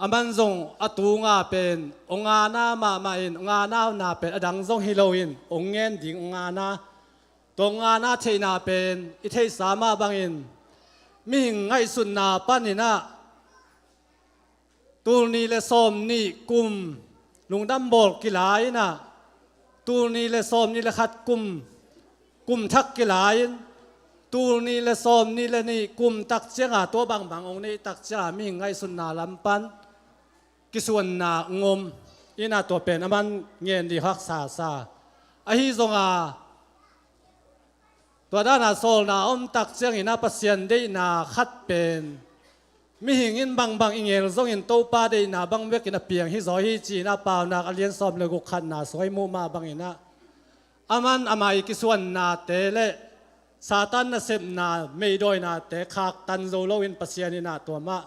aman zong a tunga pen hong ngana mahmah in, hong ngana pen a dang zong hi loin hong ngen ding hong ngana. Tua hong ngana theihna pen i theihsa mah bangin mihing ngaihsutna panin a, tul nih le sawm nih kum lungdam bawl kila in a, tul nih le sawm nih le khat kum, kum thak kilai-in, tul nih le sawm nih le nih kum tak cianga tua bangbang hong neih tak cianga mihing ngaihsutna lam pan kisuanna ngom ina tua pen a man ngen dih haksa sa. Ahi zonga tua dana sawlna om tak ciangina Pasian deihna khat pen mihing in bangbang i ngel zongin Topa deihna bang vekin a piang hi zaw hi ci-ina Paunak a lian sawm le guk khatna sung i muh mah bangina a man amah i kisuannate le Satan nasepna meidawinate khaktan zo loin Pasian ina tua mah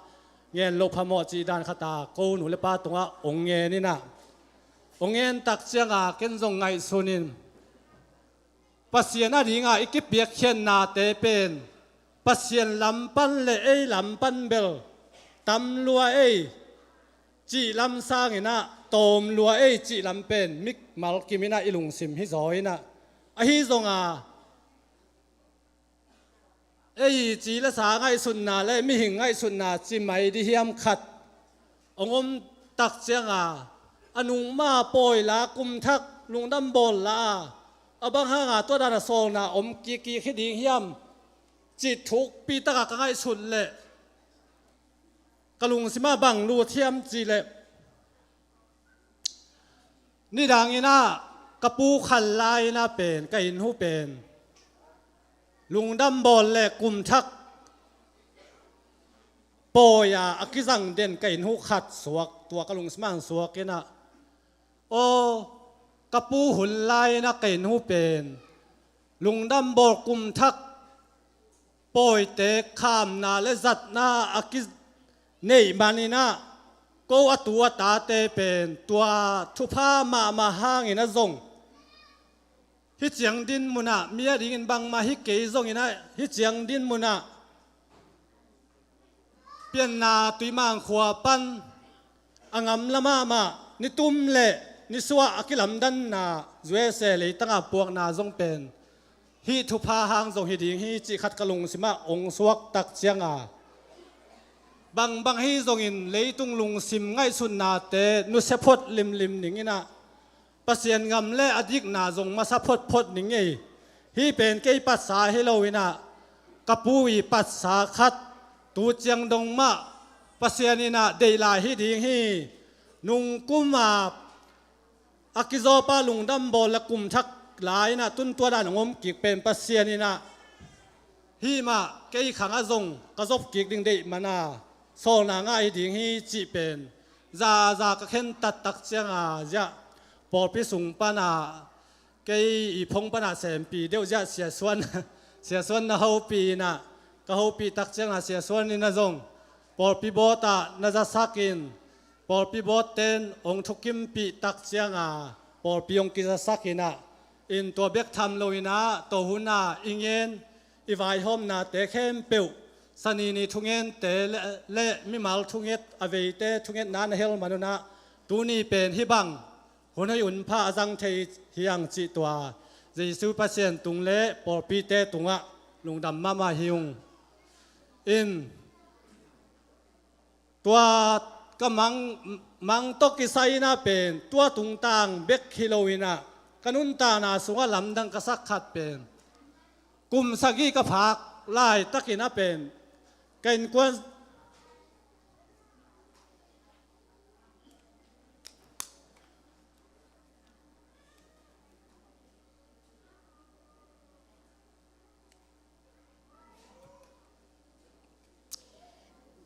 ngen loh phamawh cih dan khata ko nu le pa tungah hong ngen ina hong ngen tak cianga ken zong ngaihsun in Pasian a dinga i kipiakkhiatnate pen Pasian lam pan le ei lam pan bel tam lua ei cih lam sangina tawm lua ei cih lam pen mik mal kimina i lungsim hi zaw ina ahi zonga ei ci le sa ngaihsutna le mihing ngaihsutna ci mai di hiam khat hong om tak cianga a nungma pawi la kum thak lungdam bawl la a bang hanga tua dana sawlna om kikkik hi ding hiam cih thukpi taka ka ngaihsut leh ka lungsimah bang lut hiam cih leh nidangina ka pu khal laina pen ka inn hu pen lungdam bawl le kum thak pawi-a a kizang den ka inn hu khat suak tua ka lungsimah suak ina aw ka pu hun laina ka inn hu pen lungdam bawl kum thak pawite khamna le zatna a kineih maninah ko a tu a tate pen tua thupha mahmah hangin a zong hih ciang din munah mi a dingin bangmah hi kei zonginah hih ciang din munah pianna tuimang khua pan a ngamla mahmah nitum le nisuah a kilamdanna U S A leitanga puakna zong pen hih thupha hang zong hi ding hi cih khat ka lungsimah ong suak tak cianga bangbang hi zongin leitung lungsim ngaihsutnate nusia phot limlim ninginah Pasian ngam le a dikna zong masa photphot ning ei. Hih pen kei patsa hi loinah ka pu i patsa khat tu ciang dong mah Pasian inah deih lai hi ding hi. Nungkuma a kizawpa lungdam bawl le kum thak lai inah tuntuadan a ngom kik pen Pasian inah hih mah kei khangah zong ka zop kik ding deih mana sawlna ngah hi ding hi cih pen zaza ka khentat tak cianga ziah pawlpi sung pana kei i phong pana sempi deuh ziah Sia Suan Sia Suan na hopih inah ka hopih tak cianga Sia Suan inah zong pawlpi bawtah na zasakin pawlpi bawtten hong thukimpih tak cianga pawlpi hong kizasak inah in tua bek tham loinah tohuna i ngen i vaihawmnate khempeuh sanini thungente le, le mimal thunget a veite thungetna na hel manunah tuni pen hih bang hun hoih hunpha a zang thei hiang cih tua Jesu Pasian tung le pawlpite tungah lungdam mahmah hi ung. In tua ka mang mang tawh kisai inah pen tua tungtang bek hi loinah ka nuntakna sungah lamdang ka sak khat pen kum sagih ka phak laitakin a pen ka innkuan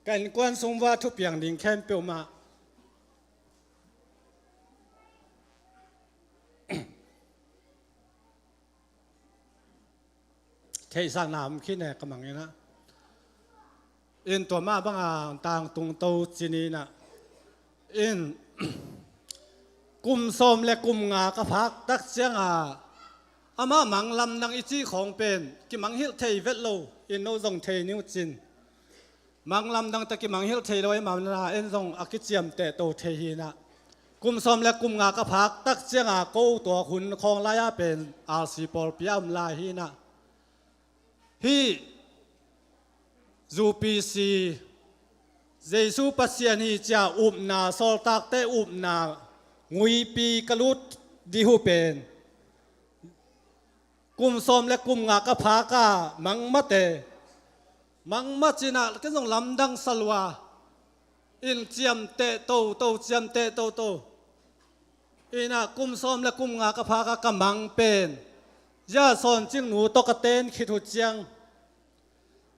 ka innkuan sung va thupiang ding khempeuh mah theihsakna om khin e ka mang inah in tua mah banga tangtung to cin inah in kum sawm le kum nga ka phak tak cianga amah mang lamdang i cih khawng pen kimang hilh thei vet lo in no zong thei ni uh cin. Mang lamdang ta kimang hilh thei lo ei mamna en zong a kiciamteh to thei hinah kum sawm le kum nga ka phak tak cianga ko tua hun khawng lai-a pen R C pawlpi a om lai hinah hih U P C Jesu Pasian hi cia upna sawltakte upna nguipi ka lut dih uh pen Kum sawm le kum nga ka phak a mangmate, mangma cinah ken zong lamdang salua in ciamteh toto, ciamteh toto. Inah kum sawm le kum nga ka phak a ka mang pen, zia Sawn Cing Nu tawh ka ten khit uh ciang,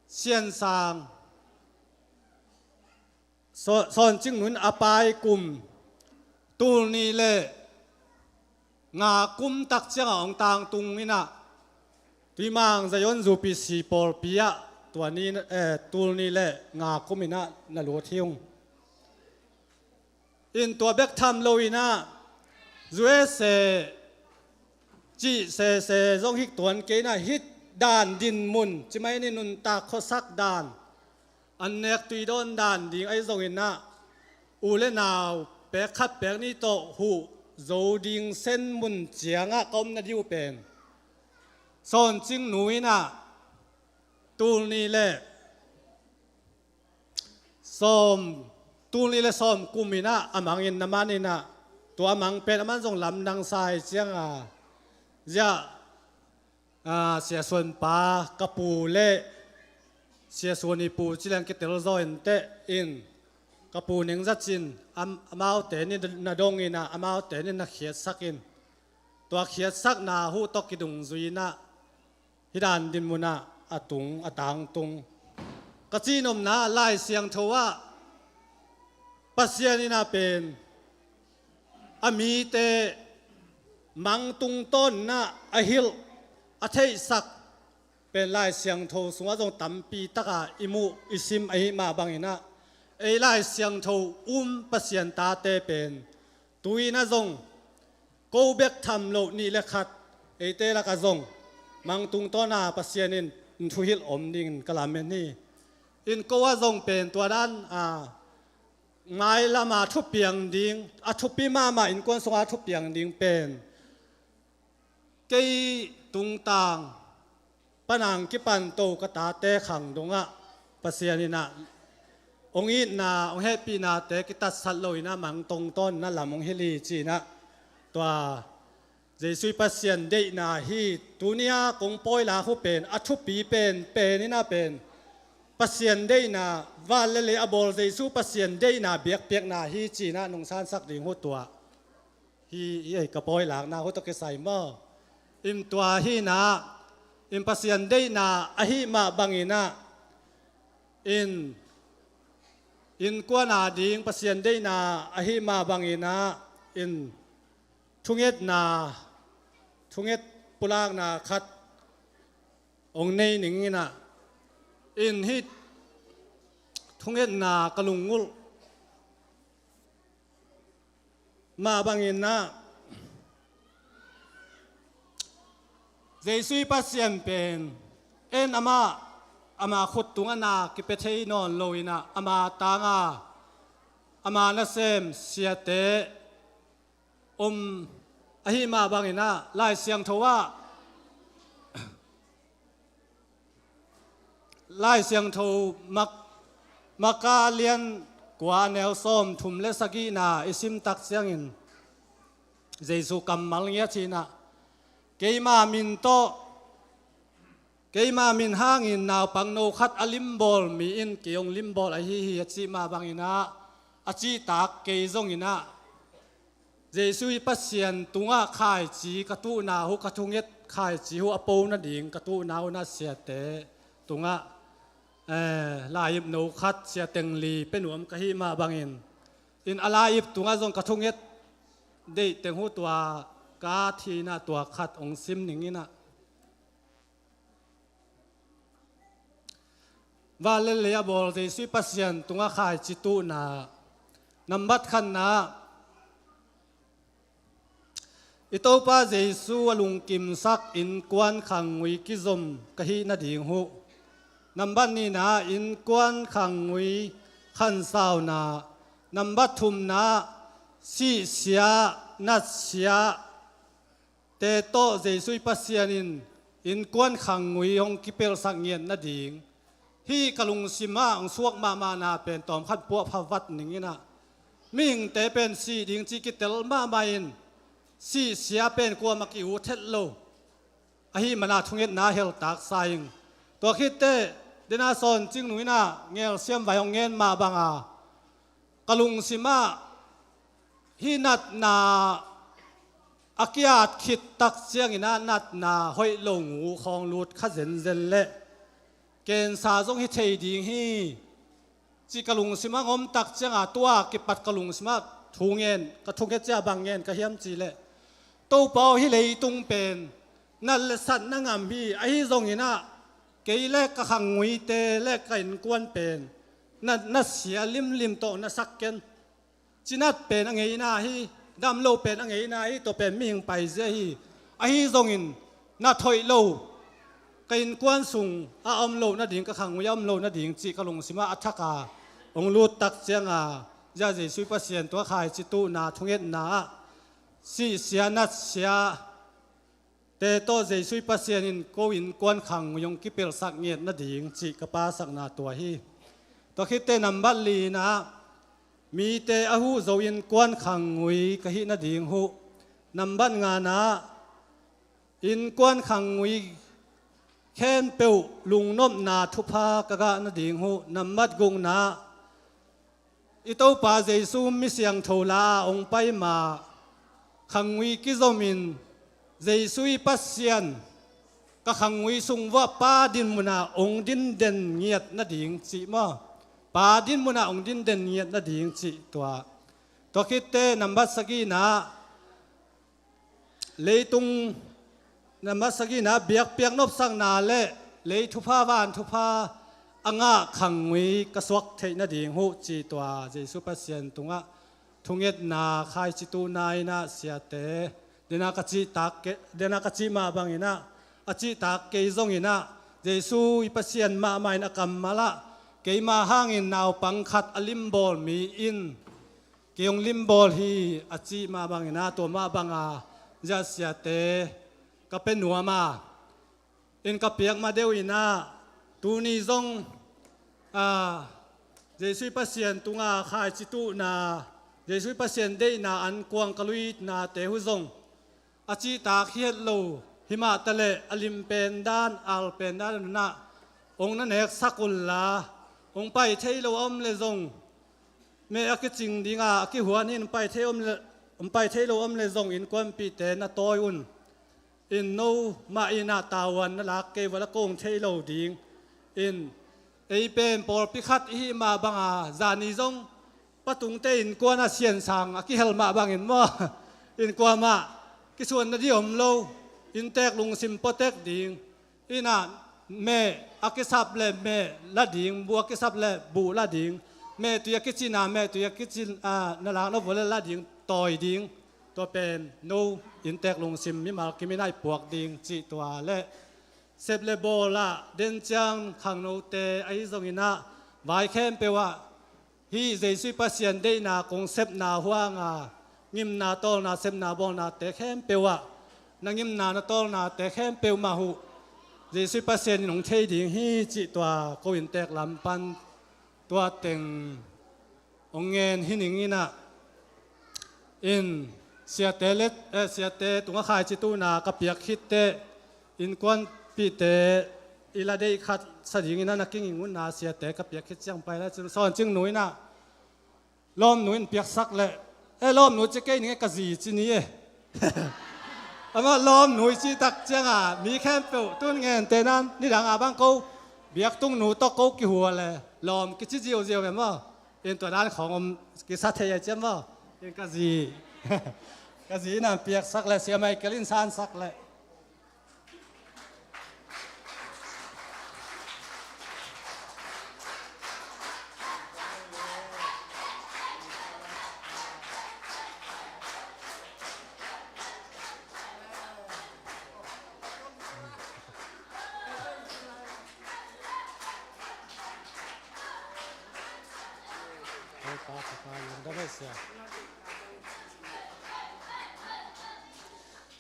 Sian Sang, Saw-, Sawn Cing Nu in a pai kum tul nih le nga kum tak ciangah hong tangtung inah, Tuimang Zion Zu Pi Si pawlpi ah tua ni, eh, tul nih le nga kum inah na lut hi ung. In tua bek tham lo inah, U S A cih sese zong hik tuan kei inah, hih dan din mun, ci mai ni, nuntak khuasak dan, an nek tui dawn dan ding ahi zong inah, u le nau pek khat pek nih tawh huh zo ding sen mun ciangah ka om na ding uh pen, Sawn Cing Nu inah tul nih le sawm, tul nih le sawm kum inah a mangin, na man inah, tua a mang pen a man zong lamdang sa hi cianga, zia, ah, Sia Suan pa, ka pu le Sia Suan i pu ci leng kitel zaw in teh in, ka pu Neng Za Cin, am-, amaute nih na dong inah, amaute nih na khiatsak in, tua khiatsakna huh tawh kidungzui inah, hih dan din munah a tung, a tangtung. Ka cihnopna, Lai Siangtho ah Pasian inah pen a mite mang tungtawn inah a hilh, a theihsak pen Lai Siangtho sungah zong tampi taka i muh, i sim ahi mah bang inah, ei Lai Siangtho um Pasian tate pen tu inah zong ko bek tham loh nih le khat, eite lakah zong mang tungtawna Pasian in thuhilh om dingin ka lamen hi. In ko ah zong pen tua dan, a, mailam a thupiang ding, a thupi mahmah innkuan sunga thupiang ding pen, kei tungtang panang kipanto ka tate khang dongah Pasian inah hong itna, hong hehpihnate kitatsat lo inah mang tungtawn inah lam hong hilh hi ci inah, tua Jesuh i Pasian deihna hi. Tuni-a kong pawilak uh pen, a thupi pen, pen inah pen Pasian deihna, van le lei a bawl Jesuh Pasian deihna biakpiakna hi ci inah nong sansak ding uh tua hi. Ei, ka pawilakna uh tawh kisai maw? In tua hi inah, in Pasian deihna ahi mah bang inah, in, innkuan a ding Pasian deihna ahi mah bang inah, in thungetna, thunget pulakna khat hong nei ning inah, in hih thungetna ka lungngulh mah bang inah, Jesuh i Pasian pen, en amah, ama khut tungah na kipia thei nawn lo inah, ama tanga ama nasem siate om ahi mah bang inah, Lai Siangtho ah, Lai Siangtho Mak-, Marka lian kua, neu sawm thum le sagihna i sim tak ciangin, Jesuh kammal ngiat hi inah, keima min tawh, keima min hangin naupangno khat a limbawl mi in kei hong limbawl ahi hi a cih mah bang inah, a cihtak kei zong inah, Jesuh i Pasian tungah khaici ka tuhna uh, ka thunget khaici uh a po nading ka tuhna uh inah siate tungah, eh, lai-ipno khat, Sia Teng Li, pia nuam ka hih mah bangin, in a lai-ip tungah zong ka thunget deih teng uh tua ka at hi inah, tua khat hong sim ning inah. Van le lei a bawl Jesuh i Pasian tungah khaici tuhna. Nambat khatna, i Topa Jesuh a lungkimsak innkuan khanggui kizom ka hih nading uh. Nambat nihna, innkuan khanggui khansauna. Nambat thumna, sihsia, natsia te tawh Jesuh i Pasian in innkuan khanggui hong kipelhsak ngiat nading. Hih ka lungsimah hong suak mahmahna pen tawmkhat puahpha vat ning inah, mihingte pen sih ding cih kitel mahmah in, sihsia pen kuamah ki-ut het lo. Ahi mana thungetna hel taksa ing. Tua khitte dena Sawn Cing Nu in ah ngelsiam vai hong ngen mah banga ka lungsimah hih natna a kiat khit tak ciangin ah natna hoih lo ngu khawng lut kha zenzen leh kensa zong hi thei ding hi, cih ka lungsimah hong om tak cianga tua kipat ka lungsimah thu ngen, ka thunget cia bang ngen ka hiam cih leh, Topa aw, hih leitung pen nat le sat na ngam hi, ahi zongin ah kei le ka khangngui te le ka innkuan pen na, na sia limlim tawh na sak ken. Cinat pen a ngeina hi, dam lo pen a ngeina hi, tua pen mihing paizia hi. Ahi zongin nat hoih lo ka innkuan sung a om lo nading, ka khangngui a om lo nading cih ka lungsimah a thaka hong lut tak cianga, zia Jesuh i Pasian tua khaici tuhna thungetna ah sihsia natsia te tawh Jesuh i Pasian in ko innkuan khangngui hong kipelsak ngiat nading cih ka pasakna tua hi. Tua khitte nambat lina ah mite a huh zo innkuan khangngui ka hih nading huh. Nambat ngana ah innkuan khangngui khempeuh lungnopna thupha ka gah nading huh. Nambat gukna ah i Topa Jesuh mi siangtho la-a hong pai ma khangngui kizomin Jesuh i Pasian ka khangngui sung vuah Pa din munah hong dinden ngiat nading cih maw? Pa din munah hong dinden ngiat nading cih tua. Tua khitte nambat sagina ah leitung, nambat sagina ah biakpiak nopsakna le lei thupha van thupha a ngah khangngui ka suak theih nading huh cih tua Jesuh Pasian tungah thungetna khaici tuhna in ah siate, dena ka cih tak ke, dena ka cih mah bangin ah a cih tak kei zongin ah Jesuh i Pasian mahmah in a kammal ah keima hangin naupang khat a limbawl mi in kei hong limbawl hi a cih mah bangin ah tua mah banga zia siate ka pia nuam a, in ka piak ma deuh in ah tuni zong a, Jesuh i Pasian tunga khaici tuhna, Jesuh i Pasian deihna an kuang ka luitnate huh zong a cihtak hi het lo, himah taleh a lim pen dan, al pen dan in ah hong na neksak unla, hong pai thei lo a om le zong meh a kicing dinga a kihuan hi in, pai thei om le, hong pai thei lo om le zong innkuanpihte na tawi un. In no mah in ah tavuan na lak kei vua la kong thei lo ding. In ei pen pawlpi khat i hih mah banga zani zong patungte innkuan ah siansang a kihel mah bangin maw, in kuamah kisuan nading om lo, inntek lungsim potek ding. In ah meh a kisap le meh la ding, buh a kisap le buh la ding, mehtui a kicin a mehtui a kicin, ah, na lak nop vua le la ding, tawi ding. Tua pen no inntek lungsim mimal kim in ah i puak ding cih tua le sep le bawl ah den ciang khangnote ahi zongin ah vai khempeuh ah hih Jesuh i Pasian deihna kong sepna huanga ngimna tawlna sepna bawlnate khempeuh ah na ngimna na tawlnate khempeuh mah huh Jesuh i Pasian in hong thei ding hi cih tua ko inntek lam pan tua teng hong ngen hi ning in ah, in siate let, eh, siate tungah khaici tuhna ka piak khitteh innkuanpihte i la deih khat sa dingin ah na kinging unna siate ka piak khit ciang pai la cin Sawn Cing Nu in ah lawmnu in piaksak leh, eh, lawmnu ci kei ning e, ka zi ci ni e. Amah lawmnu i cih tak cianga mi khempeuh tun ngente nan nidanga bang ko biaktungnu tawh ko kihua le lawm kici ziauziau ve maw? In tua dan khawng om kisa thei a ciam maw? In ka zi, ka zi in an piaksak le Sia Michael in sansak le.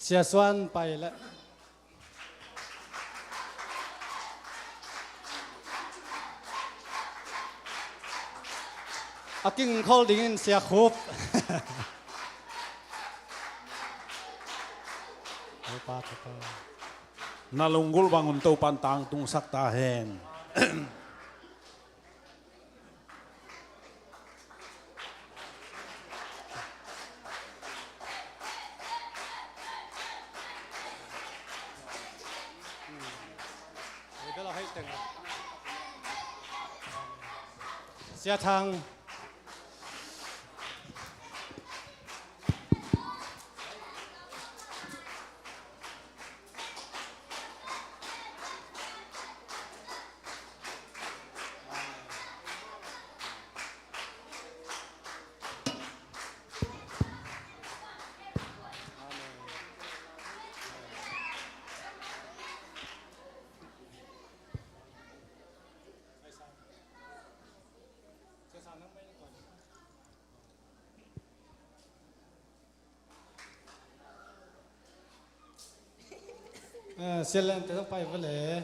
Sia Suan pai le. A kingkhol dingin Sia Khup. Topa, Topa. Na lunggulh bangun Topan tangtungsak ta hen. Sia Thang. Sia Len te zong pai va le.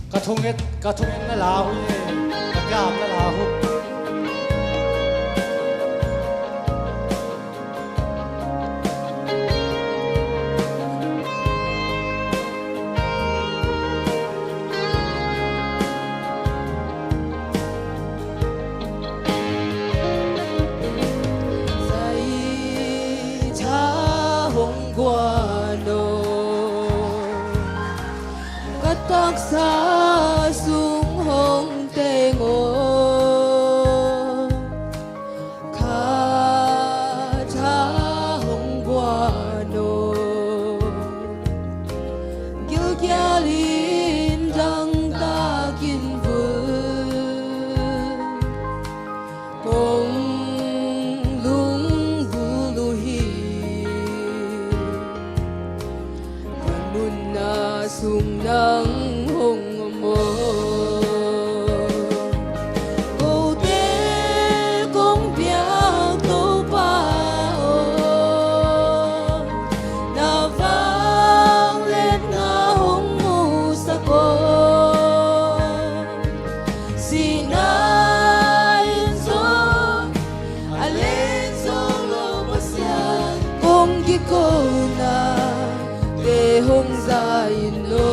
Ka thunget, ka thunget na la uh e, ka kiam na la uh. Zaitha hong guan aw, ka taksa sung hong teng aw. Kha tha hong guan aw, gilkial in dangtak in vun. Kong lunggulh uh hi, ka nunna sung nang hong om aw. Kote kong piak Topa aw, na vangliatna hong musak aw. Sihna in zong a leng zong lo Pasian, kong kikona te hong za in aw.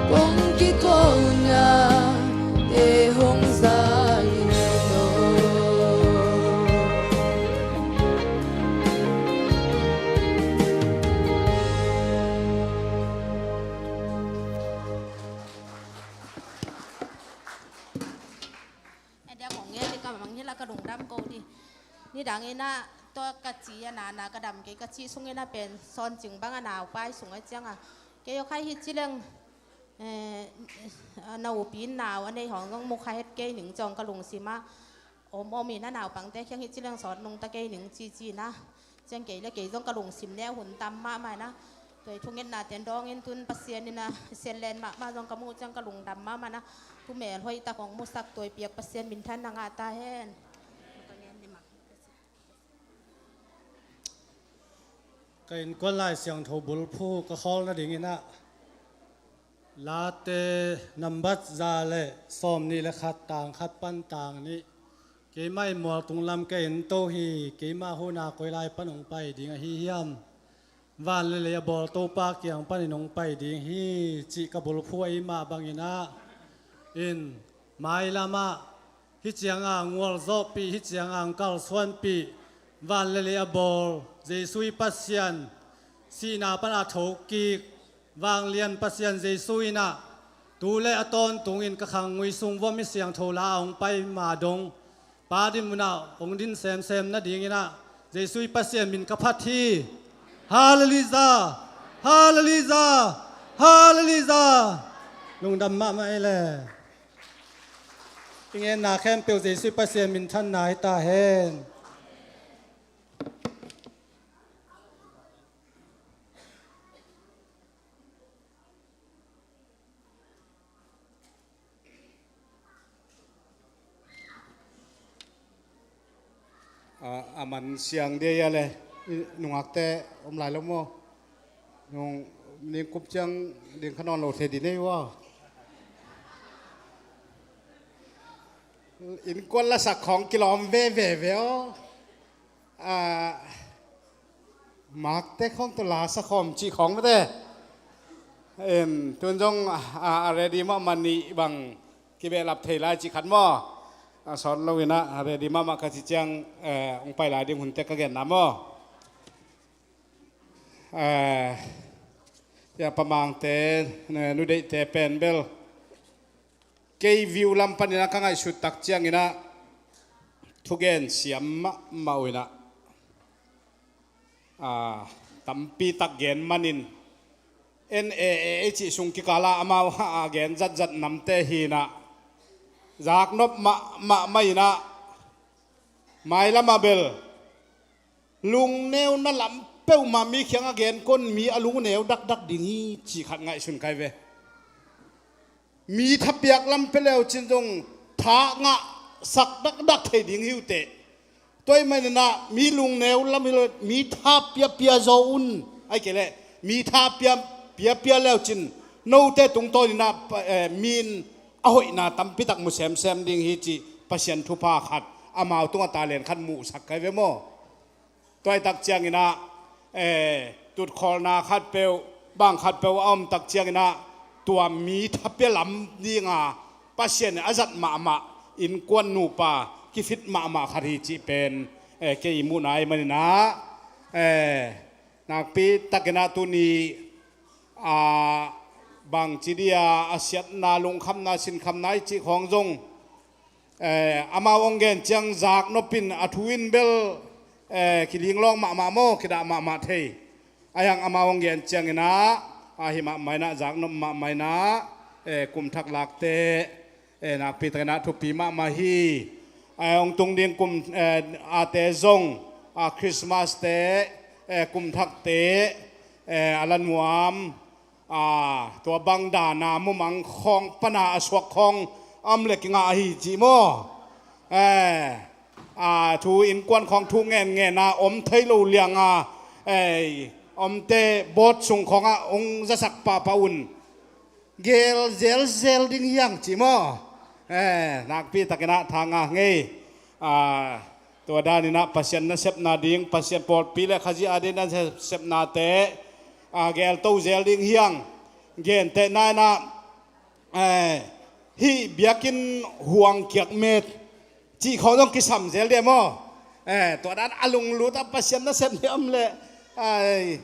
Hong kikona te hong zai lo. Adia kong ngen i ka mang hi la ka lungdam ko di. Nidang ina tua ka ci a nana ka dam kei ka ci sung ina pen Sawn Cing bang a nau pai sung a cianga kei o khai hi ci leng. Eh, a naupi in nau a nei hong zong mu kha het kei ning cong ka lungsim a om om in a naupangte khiang hi ci leng sawt nungta kei ning ci ci na. Ciang kei le kei zong ka lungsim neu hun tam mahmah na. Tua i thungetna ten dawng in tun Pasian in a sian len mahmah zong ka muh ciang ka lungdam mahmah na. Thu mel hoih tak hong musak tua i piak Pasian minthan na ngah ta hen. Ka innkuan Lai Siangtho bulphu ka khawl nadingin ah Late nambat za le sawm nih le khat tang khat pan tang nih. Keimah i mualtung lam ka en to hi, keimah huna koi lai pan hong pai ding ahi hiam? Van le lei a bawl Topa kiang panin hong pai ding hi, cih ka bulphu ahi mah bangin ah in mailamah hih cianga ngualzawhpih, hih cianga kalsuanpih, van le lei a bawl Jesu i Pasian, sihna pana thokik, vanglian Pasian Jesu in ah tu le a tawntungin ka khang ngui sung vuam i siangtho la a hong pai ma dong Pa din munah hong din semsem nadingin ah Jesu i Pasian min ka phat hi. Halleluijah! Halleluijah! Halleluijah! Lungdam mahmah ei le. I ngenna khempeuh Jesu i Pasian minthanna hi ta hen. A, a man siang dia ia le, i nungakte om lai lo maw? Nung ningkup ciang ding kha nawn lo thei di nei ua. Innkuan lasak khawng kilawm veve ve aw. A, makte khawng tawh la sakhawm cih khawng mate. Em, tun zong a, a ready mahmah nih bang kibehlap thei lai cih khat maw? A sawt loin ah a ready mahmah ka cih ciang, eh, hong pai lai ding hunte ka genna maw? Eh, ya pamangte, eh, nudeihte pen bel kei view lam panin ah ka ngaihsut tak ciangin ah thugen siam mahmah uh in ah, a, tampi tak gen manin en e e e cih sung kikala amau a gen zatzat namte hi in ah zaknop mahmah mah in ah mailam a bel lungneuna lam peuhmah mi khiang a gen kon mi a lungneu dakdak ding hi cih khat ngaihsun kai ve. Mi thapiak lam pia leu cin zong tha ngahsak dakdak thei ding hi uh teh. Tua ahih manin ah mi lungneu lam hi lo, mi tha piapia zaw un. Ahih kei leh mi tha pia, piapia leu cin note tungtawnin ah, eh, mi in a hoihna tampi tak mu semsem ding hi cih Pasian thupha khat amau tungah talent khat muhsak kai ve maw? Tua ahih tak ciangin ah, eh, tutkholna khatpeuh, bang khatpeuh a om tak ciangin ah, tua mi thapia lam dinga Pasian in a zat mahmah innkuan nupa kifit mahmah khat hi cih pen, eh, kei i muhna ahih manin ah, eh, nakpi takin ah tuni, ah, bangci dia a siatna, lungkhamna, sinkhamna i cih khawng zong, eh, amau hong gen ciang zaknop in a thu in bel, eh, kilinglawng mahmah maw, kidah mahmah thei. Ahi hang amau hong gen ciangin ah, ahi mahmah in ah, zaknop mahmah in ah, eh, kum thak lakte, eh, nakpi takin ah thupi mahmah hi. Eh, hong tung ding kum, eh, ate zong, ah, Christmas te, eh, kum thakte, eh, a la nuam, a, tua bang dana mumang khawng pana a suak khawng a om le kingah ahi cih maw? Eh, a, thu innkuan khawng thu ngenngen a om thei lo lianga, eh, omte boat sung khawngah hong zasak pahpah un. Gel zelzel ding hiang cih maw? Eh, nakpi takin ah tha nga ngei. A, tua danin ah Pasian nasepna ding, Pasian pawlpi le Khazih adingin nasepnate, a, gelto zel ding hiang. Gentehna in ah, Eh, hih biakinn huang kiak met cih khawng zong kisam zel dia maw? Eh, tua dan a lunglut a Pasian nasep ni om leh, ai,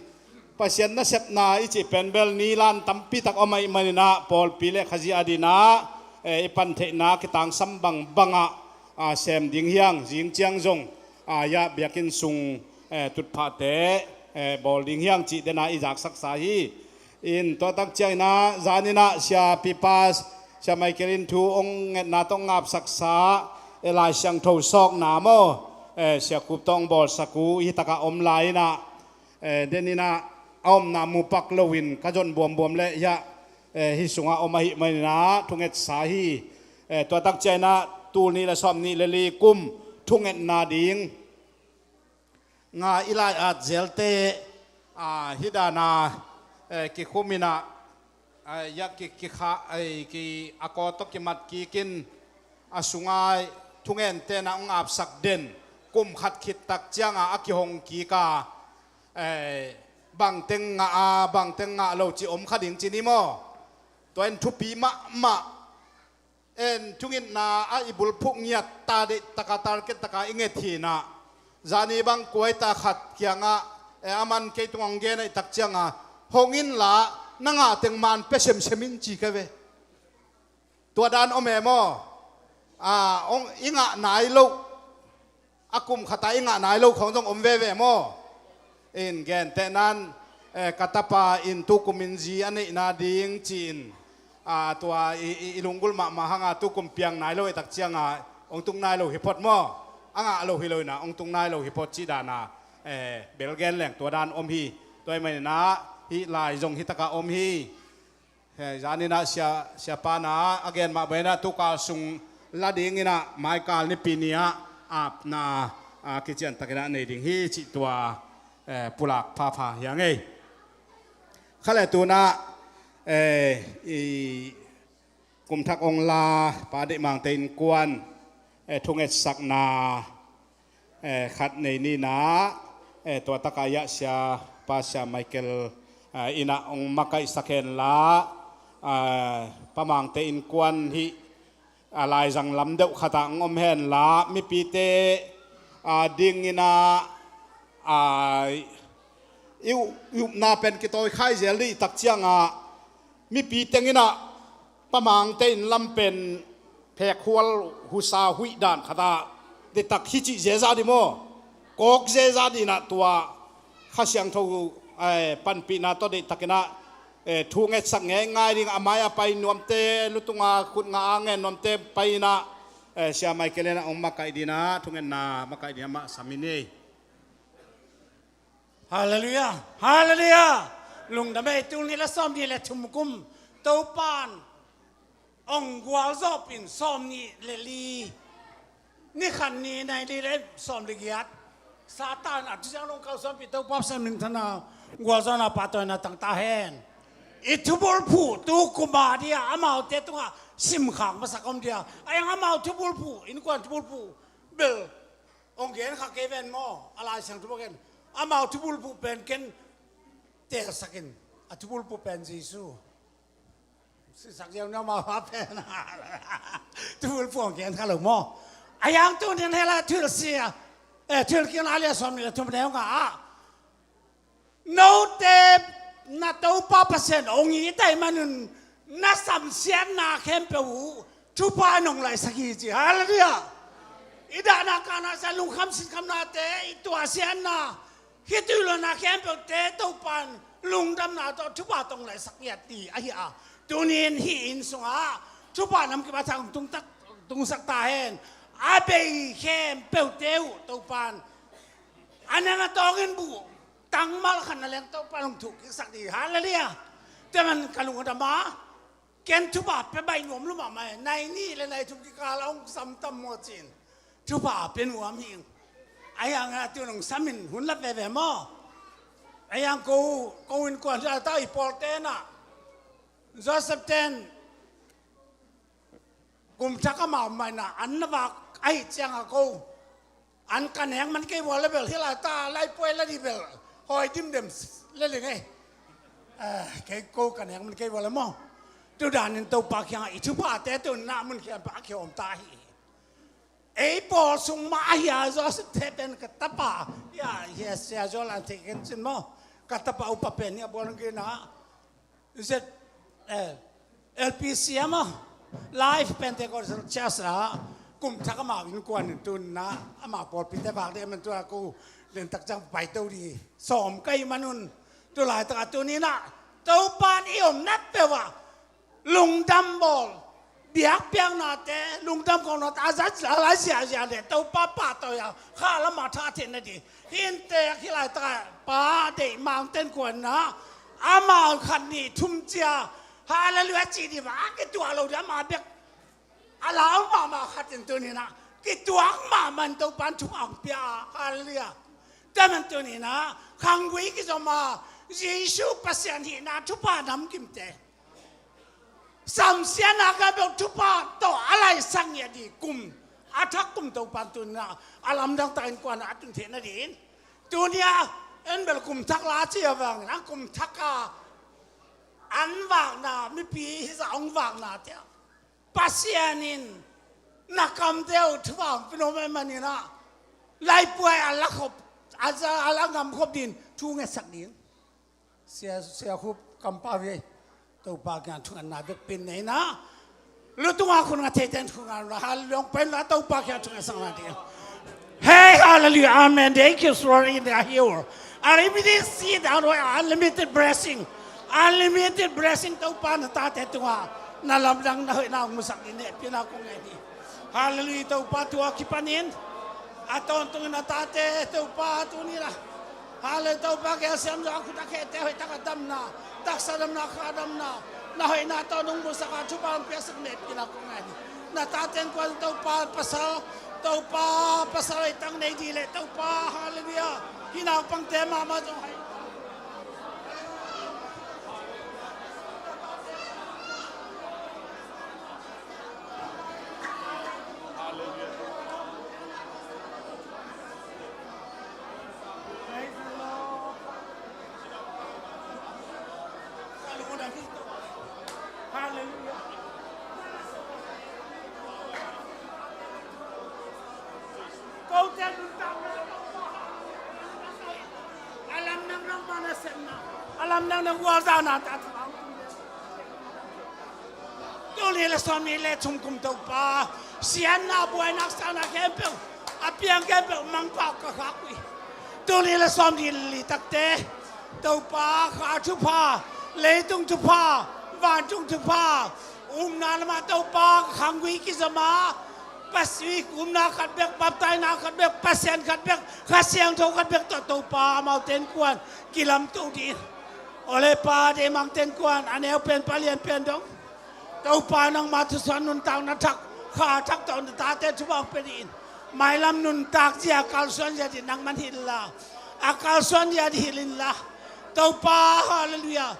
Pasian nasepna i cih pen bel nilan tampi tak om ahih maninah pawlpi le Khazih a dinah, eh, i pan theihna kitangsam bangbangah, ah, sem ding hiang, zing ciang zong, ah, yah biakinn sung, eh, tutphahte, eh, bawl ding hiang cih dena i zaksaksa hi. In tua tak cianginah zaninah Sia Pipas, Sia Michael in thu hong ngetna tawh ngapsaksa, eh, Lai Siangtho sawkna maw, eh, Sia Kup tawh hong bawlsak uh hi takah om lai inah, eh, deninah a omna mupak loin ka zon buambuam leh hiah, eh, hih sungah om ahih maninah thungetsa hi. Eh, tua tak cianginah tul nih le sawm nih le li kum thungetna ding nga i lai-at zelte, ah, hih dana, eh, kikhuminah, ah, ya ki, kikha, eh, ki, a kaw tawh kimat kikin a sungai thungentenah hong apsak den kum khat khit tak cianga a kihong kika, eh, bangteng ngah a, bangteng ngah lo ci om kha ding ci ni maw? Tua in thupi mahmah. En thungetna a i bulphuh ngiat ta deih taka target taka i nget hinah zani bang kuaita khat kiangah, eh, a man kei tungah hong gen ahih tak cianga hong inla na ngah teng man pia semsem in ci ka ve. Tua dan om e maw? Ah, hong i ngah nai loh a kum khata i ngah nai lo khawng zong om veve maw? In gentehnan, eh, ka tapa in tukum in zi a neihna ding ci-in, ah, tua i, i, i lunggulh mahmah hanga tukum piang nai lo e tak cianga hong tung nai lo hi phot maw? A ngah lo hi lo inah hong tung nai lo hi phot cih dana, eh, bel gen leng tua dan om hi. Tua i maninah hih lai zong hi taka om hi. He, zaninah sia, siapa na a gen mah bangin ah tukal sung la dinginah maikal nipi ni-ah apna, a, kiciantakinah nei ding hi cih tua, eh, pulak phapha hi a ngei. Kha le tunah, eh, i kumthak ong la Pa Deih Mangte innkuan, eh, thungetsakna, eh, khat nei ninah, eh, tua takah yah sia Pa Sia Michael, eh, innah hong makaihsak henla, eh, Pa Mangte innkuan hih, ah, laizang lam deuh khatah hong om henla mipite, ah, dinginah, ah, i up, i upna pen kitawi khai zel dih tak ciangah mipi tenginah Pa Mangte inn lam pen phekhual husa huih dan khatah deihtak hi cih zeza dih maw? Kawk zeza dihnah tua Kha Siangtho, eh, panpihna tawh deihtakinah, eh, thu ngetsak ngeingai ding a mai a pai nuamte, lutunga khutnga a ngen nuamte pai inah, eh, Sia Michael innah hong makaih dinah thungetna makaih dinah mah sam in ei. Halleluiah! Halleluiah! Lungdam ei. Tul nih le sawm nih le thum kum Topan ong gualzawpin sawm nih le li ni khat ni nai li le sawm le giat Satan a thusiang lungkau sawmpi Topa Pasian minthanna gualzawhna pahtawina tangta hen. I thubulphuh tu kuma dia amaute tungah simkhak masak om dia. A eng amau thubulphuh, innkuan thubulphuh bel ong gen kha kei ven maw? A Lai Siangtho bang gen amau thubulphuh pen ken telsakin a thubulphuh pen Jesu. Sisak ziau na amau ha pen thubulphuh ong gen kha lo maw? A yang tunin hela thilsia, eh, thilkikna lia sawm nih le thum neu nga ah note na Topa Pasian ong it ahih manun na samsiatna khempeuh uh thupha nong laisak hi ci. Halleluiah! I dahna kahna sia lungkham sinkhamnate, i tuahsiatna, hih tuiluanna khempeuhte Topan lungdamna tawh thupha tong laisak ngiat ti ahi a, tunin hih inn sungah thupha namkim a thak tungsak ta hen. A bei khempeuhte uh Topan a nang a tawngin buh tangmal khat na leng Topa lungthuh kiksak dih. Halleluiah! Tua man ka lung a dam a, ken thupha pia baih nuam lua mahmah e. Nai nih le nai thum kikal a hong sam tam maw cin thupha pia nuam hi ing. A hiang a tu nong samin hun lap veve maw? A hiang ko, ko innkuan ta i pawlte na Joseph ten kum thak amau maina an na vak ahih cianga ko an ka nek man kei vua le bel hi lai ta laipuai la di bel hawi dimdem le le ngei. Eh, kei ko ka nek man kei vua le maw? Tudanin Topa kiangah i thuphate tun na mun khian pah a kiawm ta hi. Ei pawl sung mah a hia Joseph te pen ka tapa hia, hia sia Joel an thei ken cin maw? Ka tapa upa pen hia bual ngina Z, eh, L P C a maw? Life Pentecostal Church ah kum thak amau innkuan in tun na amau pawlpite vak deh man tua ku den tak cang pai to di sawm kai manun tu laitak a tuninah Topan i omna peuh ah lungdam bawl, biakpiaknate, lungdam kawnate a zat a lai ziahziah le Topa pahtawi a kha lamah tha theihna di. Hinte a khi laitak a pa deih mangten kuanna amau khat nih thum cia Hallelujah cih di va a kituah lo di amah bek a lau mahmah khat in tuninah kituak mahmah in Topan thupha hong pia a Hallelujah. Tua man tuninah khanggui kizom a Jesu Pasian hihna thupha namkimte samsiatna ka beuh thupha tawh a laisak ngiat di kum a thak kum Topan tuninah a lamdang takin kuanah a tun theihna din tunia en bel kum thak la cia vangin a kum thak a an vakna mipi hizah hong vakna tia Pasian in na kamte uh thupha hong pia nuam ahih maninah laipuai a la khop a za a la ngam khop din thu ngetsak din. Sia, sia khup kampau hi. Topa kiang thungetna bek pin nei na. Lutunga khun nga theiten khun nga la hal long pen la Topa kiang thunget sang na ding. Hey, hallelujah, amen. Thank you, Lord, in the hill. Unlimited seed, unlimited blessing. Unlimited blessing Topa na tate tunga na lamdang na hoihna musak ni ne pina kong ngai ni. Hallelujah, Topa tua kipanin a tawntungin a tate Topa tunina. Hallelujah, Topa gelsiam zo a khut a khete hoih taka damna, taksa damna, kha damna, na hoihna tawh nung musaka thupha piasak ne pina kong ngai ni. Na taten kuan Topa pasal, Topa pasal hoih tang nei di le Topa, hallelujah. Hi naupangte mahmah zong hai. Hallelujah. Kote nuntakna a lamdang nangmah na sepna a lamdang na gualzahna ta thupha hong tung. Tuni le sawmnih le thum kum Topa siatna buaina sakna khempeuh a piang khempeuh mangpau ka khak uh hi. Tuni le sawmnih le li takte Topa kha thupha, leitung thupha, vantung thupha, umna lamah Topa khanggui kizom a Pasian umna khat bek, baptaina khat bek, Pasian khat bek, Kha Siangtho khat bek tawh Topa amaute innkuan kilamto dih in. Ole Pa, deihmangte innkuan a neu pen palian pen dong Topa nangma thusuan nuntakna thak kha thak tawh na tate thupha hong pia dih in. Mailam nuntak zia kalsuan zia dih nangman hilh inla, a kalsuan zia dih hilh inla Topa, hallelujah.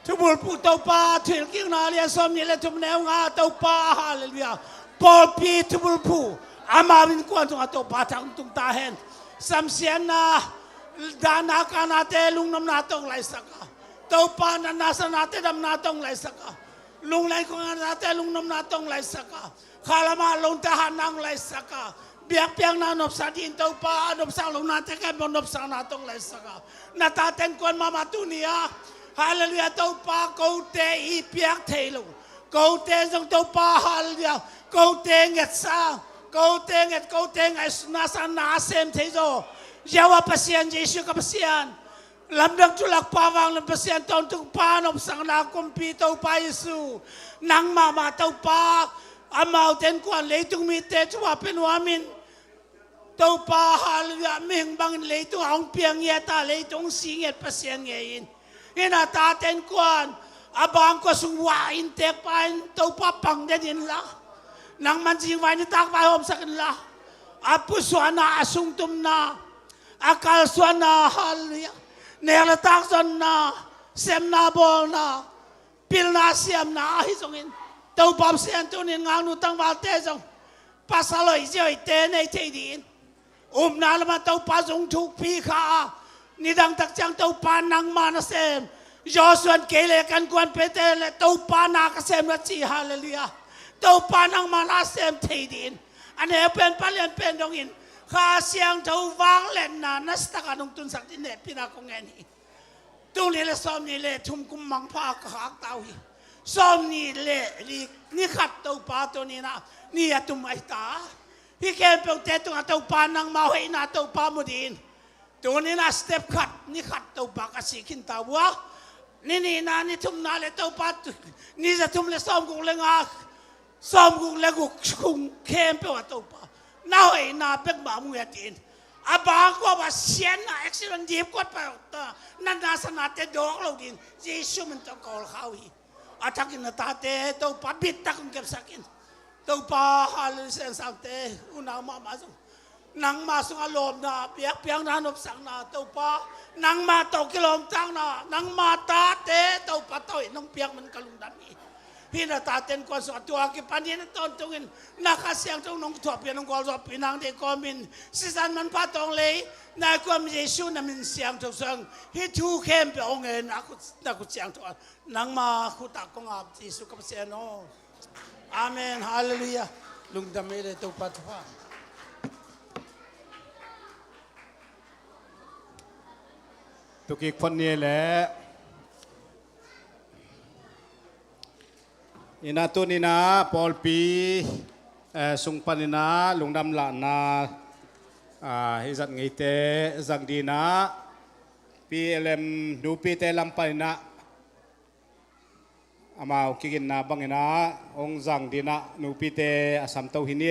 Thubulphuh Topa, Thuhilhkikna lian sawmnih le thum neu nga Topa, hallelujah. Pawlpi thubulphuh amau innkuan tungah Topa thak tung ta hen. Samsiatna, dahna kanate lungnopna tawh hong laisak a, Topa natna sanate damna tawh hong laisak a, lungleng khongnate lungnopna tawh hong laisak a, kha lamah lonte hatna hong laisak a, biakpiakna nopsak dih in Topa a nopsak lonate khempeuh nopsakna tawh hong laisak a, na taten kuan mahmah tuni a, hallelujah, Topa kote i piak thei lo, kote zong Topa, hallelujah, kote ngetsa, kote nget, kote ngaihsutna sang na sem thei zaw Jehovah Pasian, Jesu ka Pasian, lamdang thulak Pa, vanglian Pasian, tawntung Pa, nopsakna kumpi Topa Jesu, nang mahmah Topa, amaute innkuan leitung mite thupha pia nuam in Topa, hallelujah, mihing bangin leitung a hong piang ngiat a, leitung hong si ngiat Pasian ngei in. Hih na tate innkuan a bangkua sung vua inntek pa in Topa pang den inla, nangman zingvai nitak vaihawmsak inla, a pusuahna, a sungtumna, a kalsuanna, hallelujah, nek le tak zonna, sepna bawlna, pilna siamna ahi zongin Topa Pasian tunin ngaknu tangvalte zong pasal hoih zia hoihte nei thei dih in. Upna lamah Topa zong thukpi kha a, nidang tak ciang Topa nangma nasem Joshua in kei le kan kuan pete le Topa na ka sem na ci, halleluiah. Topa nangma na sem thei dingin a neu pen palian pen dongin Kha Siangtho vangliatna na sitaka nong tunsak ding nehpina kong ngen hi. Tul nih le sawm nih le thum kum mangpha ka khak ta uh hi. Sawm nih le li ni khat Topa tuni na ni a tum ahi ta. Hih khempeuhte tungah Topa nangma hoihna Topa mu dingin tuni na step khat ni khat Topa ka sik khin ta uh a. Ni nihna ni thumna le Topa tu- ni za thum le sawm guk le nga sawm guk le guk khung khempeuh a Topa na hoihna bek mah mu ngiat in a bangkua a sianna accident dip kuat pa ta natna sanate dawk lo ding Jesu min tawh kawl kha uh hi. A thakin na tate Topa bit tak hong kepsak in. Topa halleluiah, siansamte unau mahmah zong nangma sungah lawmna biakpiakna nopsakna Topa nangma tawh kilawmtakna nangma tate Topa tawh in nong piak man ka lungdam hi. Hih na taten kuan sungah tua kipanin a tawntungin na Kha Siangtho nong thuahpih nong gualzawhpih nang deih kawmin sisan manpha tawng lei nai kuam Jesu na min siangtho sang hih thu khempeuh hong ngen na khut na khut siangtho a nangma khutah kong ap Jesu ka Pasian aw. Amen. Halleluiah. Lungdam ei le Topa thupha. Tukik phot ni le ina tuni na pawlpi eh, sung panin a lungdam lahna ah, hi zat ngeite zang dingin a P L M nupite lam panin a amau kiginna bangin a hong zang dingin a nupite a samto hi ni.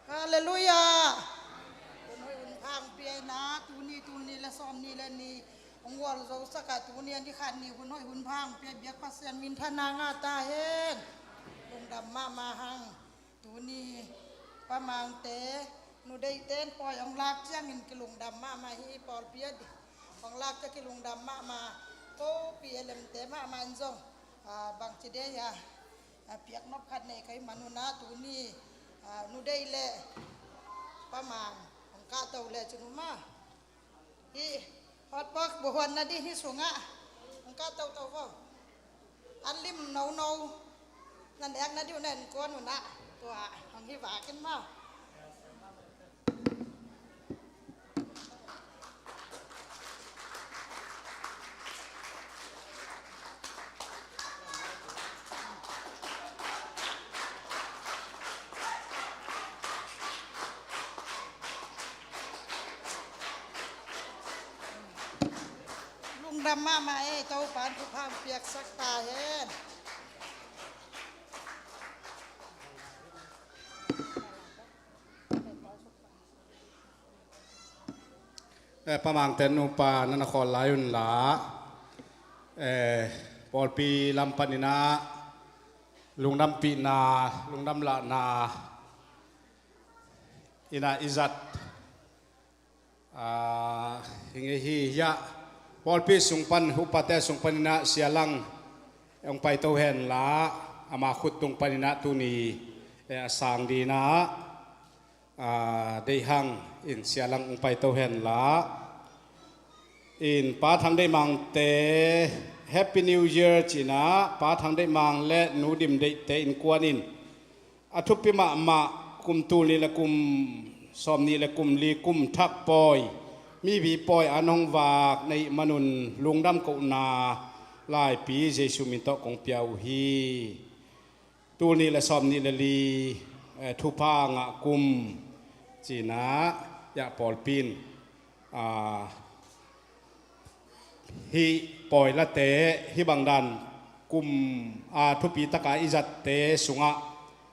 Halleluiah. Hun hoih hun pha hong pia in a tuni tul nih le sawm nih le nih hong gualzo sak a tuni a ni khat nih hun hoih hun pha hong pia biak Pasian minthanna ngah ta hen. Lungdam mahmah hang. Tuni Pa Mangte nu deihte in pawi hong lak ciangin kilungdam mahmah hi. Pawlpi a di hong lak ciang kilungdam mahmah. Ko P L M te mahmah in zong ah, bangci deih a ah, piak nop khat nei ka hih manun a tuni ah, nu deih le Pa Mang hong kahto le cin um a. Hih hotpot buhuan na dih hih sungah hong kahto to vo. An lim nono na nek na dih uh na en kuan un a tua hong hi vakin maw. Lungdam mahmah ei, Topa in thupha hong piaksak ta hen. Eh, Pa Mangte nupa na na khawl lai un la eh, pawlpi lam panin a lungdampihna lungdam lahna ina i zat ah, hi ngei hi. Hiah pawlpi sung pan upate sung panin a Sia Lang hong paito hen la ama khut tung panin a tuni eh, a sang dingin a ah, deihang in Sia Lang hong paito hen la in Pa Thang Deih Mangte Happy New Year cin a Pa Thang Deih Mang le Nu Dim Deihte innkuan in a thupi mahmah kum tul nih le kum sawm nih le kum li kum thak pawi mipi pawi an hong vak na hih manun lungdam kohna laipi Jesu min tawh kong pia uh hi. Tul nih le sawm nih le li eh, thupha ngah kum cin a hiah pawlpi in ah, hih pawi late hih bang dan kum ah, thupi taka i zatte sungah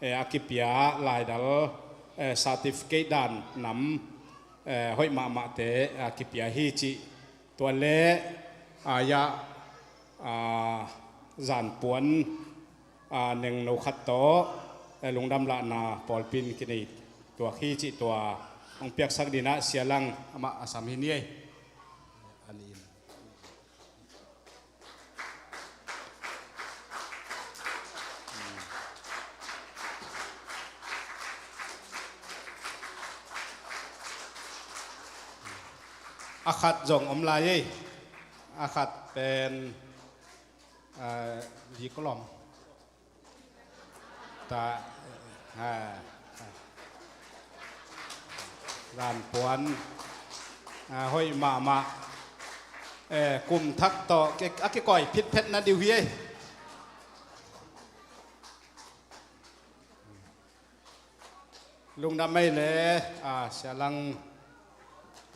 eh, a kipia laidal eh, certificate dan nam eh, hoih mahmahte a kipia hi cih tua le Ai-ah, aa, zanpuan, aa, nengno khat tawh, eh, lungdam lahna pawlpi in kinei tuak hi cih tua hong piaksak dingin ah Sia Lang amah a sam hi ni ei. A khat zong om lai ei. A khat pen, ah, zi kolom. Ta, ah, zanpuan, ah, hoih mahmah. Eh, kum thak tawh ki-, a kikoih phitphet na diu hi ei. Lungdam ei le, ah, Sia Lang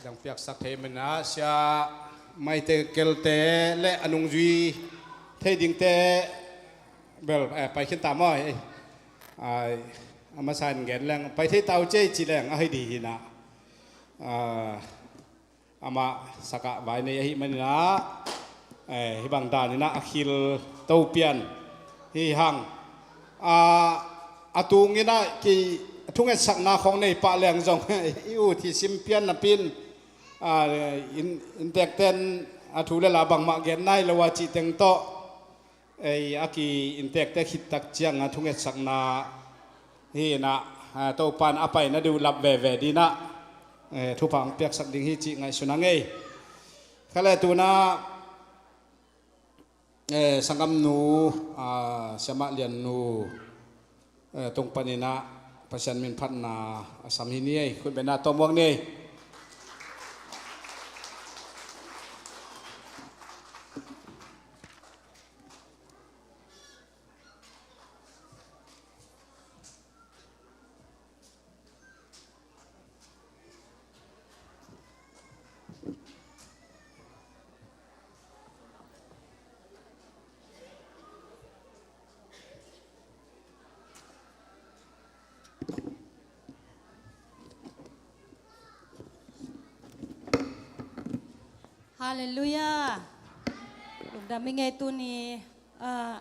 dang piaksak thei manin ah, Sia Maite Kelte le a nungzui thei dingte bel, eh, pai khin ta maw, eh. Ai, a masa in gen leng, pai thei ta uh ci ei ci leng, a hi ding hi in ah. Ah, amah sakah vai nei ahih manin ah, eh, hih bang danin ah a khil to pian hi hang. Ah, a tungin ah ki, thungetsakna khong nei pah leng zong i ut hi sim pian napi in, ah, inn, inntekten a thu le la bangmah gen nai lo a cih teng tawh, ei, a ki inntekte khit tak ciangin ah thungetsakna hi in ah, ah, Topa in a paina diu lap veve dingin ah, eh, thupha hong piaksak ding hi cih ngaihsun a ngei. Kha le tu-in ah, eh, sanggamnu, ah, Siamah Liannu, eh, tung panin ah Pasian min phatna a sam hi ni ei. Khut beng in ah tawm uak ni ei. Halleluiah. Lungdam ing ei tuni, ah,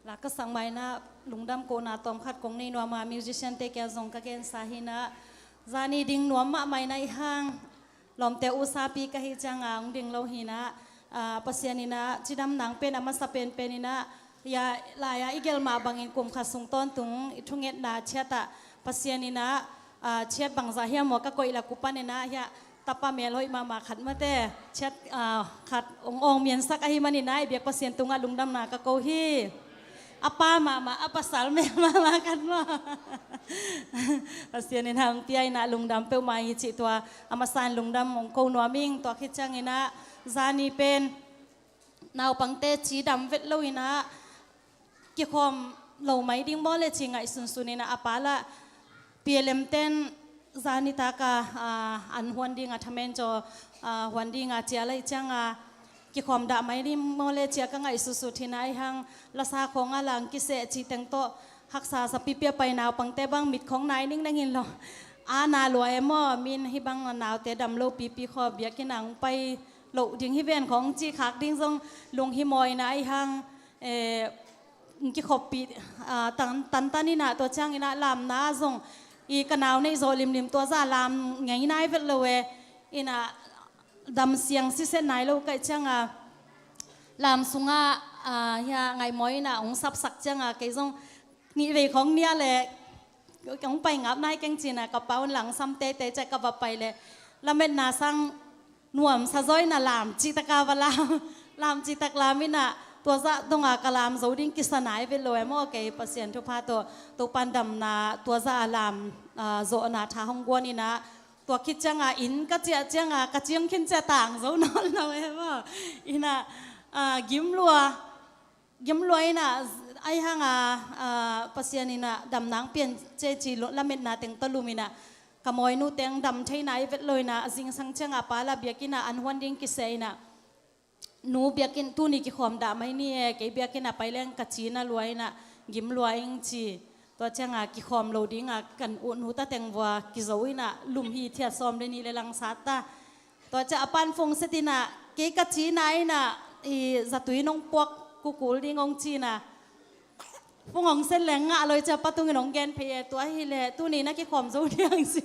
la ka sak ma-in ah lungdam kohna tawmkhat kong nei nuam a, musician-te kiang zong ka gensa hi in ah, zan ni ding nuam mahmah in ah, i hang lawmte usapi ka hih ciangin hong ding lo hi in ah, ah, Pasian in ah cidam nang pen a masa penpen in ah, ya, lai-ah i gelh mah bangin kum khat sung tawntung i thungetna ciat ah Pasian in ah, ah, ciat bangzah hiam maw ka koih lak uh panin ah, hiah tapa melhoih mahmah khat mate, ciat, ah, khat ong awng miansak ahih manin ah, i biak Pasian tungah lungdamna ka ko hi. A pa mahmah, a pasal mel mahmah khat maw. Pasian in hong pia in ah lungdam peuhmah hi cih tua a masa in lungdam ong ko nuam ing. Tua khit ciangin ah zan ni pen naupangte cidam vet lo in ah, kikhawm lo mai ding maw le ci ngaihsunsun in ah, a pa lah P L M ten zan nitak a, ah, an huan ding a, thamen caw, ah, huan ding a ci a, lai ciangin kikhawm dah mai ding maw le ci a ka ngaihsutsut hi in ah, i hang lasa khawng a lang kiseh cih teng tawh haksa sa pipi a pai naupangte bang mit khawng nai ningning hi lo. A na lua e maw, min hih bang naute dam lo pipi khaw biakinn ah hong pai loh ding hi ven khawng cih khak ding zong lunghimawh in ah, i hang, eh, kikhawppih, ah, tan, tantan in ah, tua ciangin ah lamna zong i ka nau neih zawh limlim, tua zah lam ngei nai vet lo e. In ah dam siang siset nai lo ka hih ciangin lam sungah, ah, hiah ngaihmawi in ah hong sapsak ciangin kei zong nih vei khawng nia le hong pai ngap nai keng ci in ah ka pa un langsam teitei ciah ka va pai le lametna sang nuamsa zaw in ah lam cihtak a va lam, lam cihtak lam in ah tua zah dong a ka lam zo ding kisa nai vet lo e maw. Kei Pasian thupha tawh Topa'n damna tua zah a lam, ah, zawhna tha hong guan in ah, tua khit ciangin inn ka ciah ciangin ka ciang khin ciah tang zo nawn lo e maw. In ah, ah, gim lua, gim lua in ah, ahi hang a, ah, Pasian in ah damna hong pian ci ci lo, lametna teng tawh lum in ah, ka mawinu teng dam thei nai vet lo in ah, a zingsang ciangin a pa lah biakinn ah an huan ding kiseh in ah, nu, biakinn tuni kikhawm dah mai ni e, kei biakinn ah pai leng ka ci na lua in ah, gim lua ing ci. Tua ciangin kikhawm lo ding a kan ut nu ta teng vua kizo in ah, lum hi thiat sawm le nih le lang sat ta. Tua ciah a pa'n phone set in ah, Kei ka cina inah, i zatui nong puak kukul ding hong cina. Phung hong sen leng ngah loi cia Pa Tungin hong gen phei e, tua hileh tuni na kikhawm zo diang ci.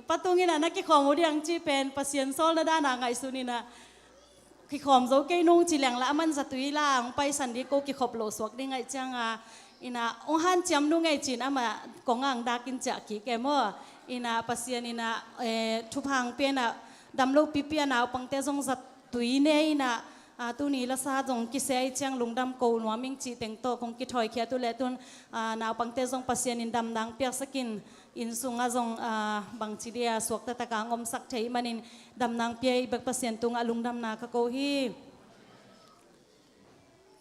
Pa Tung inah na kikhawm uh diang ci pen Pasian sawlna dana ngaihsun inah kikhawm zo kei nung ci leng la, aman zatui la hong paisan ding, ko kikhop lo suak ding ngaih cianga inah hong hanciam nung ngei cin amah kong ang dakin ciah kik e maw. Inah Pasian inah, eh, thupha hong pia inah dam lo pipi a naupangte zong zatui ne inah, ah, tuni lasa zong kisia i ciang lungdam ko nuam ing cih teng tawh kong kithoikhiat uh leh tun, ah, naupangte zong Pasian in damna hong piaksakin, inn sungah zong, ah, bangci dia suakta taka hong omsak thei manin damna hong pia i bek Pasian tungah lungdamna ka ko hi.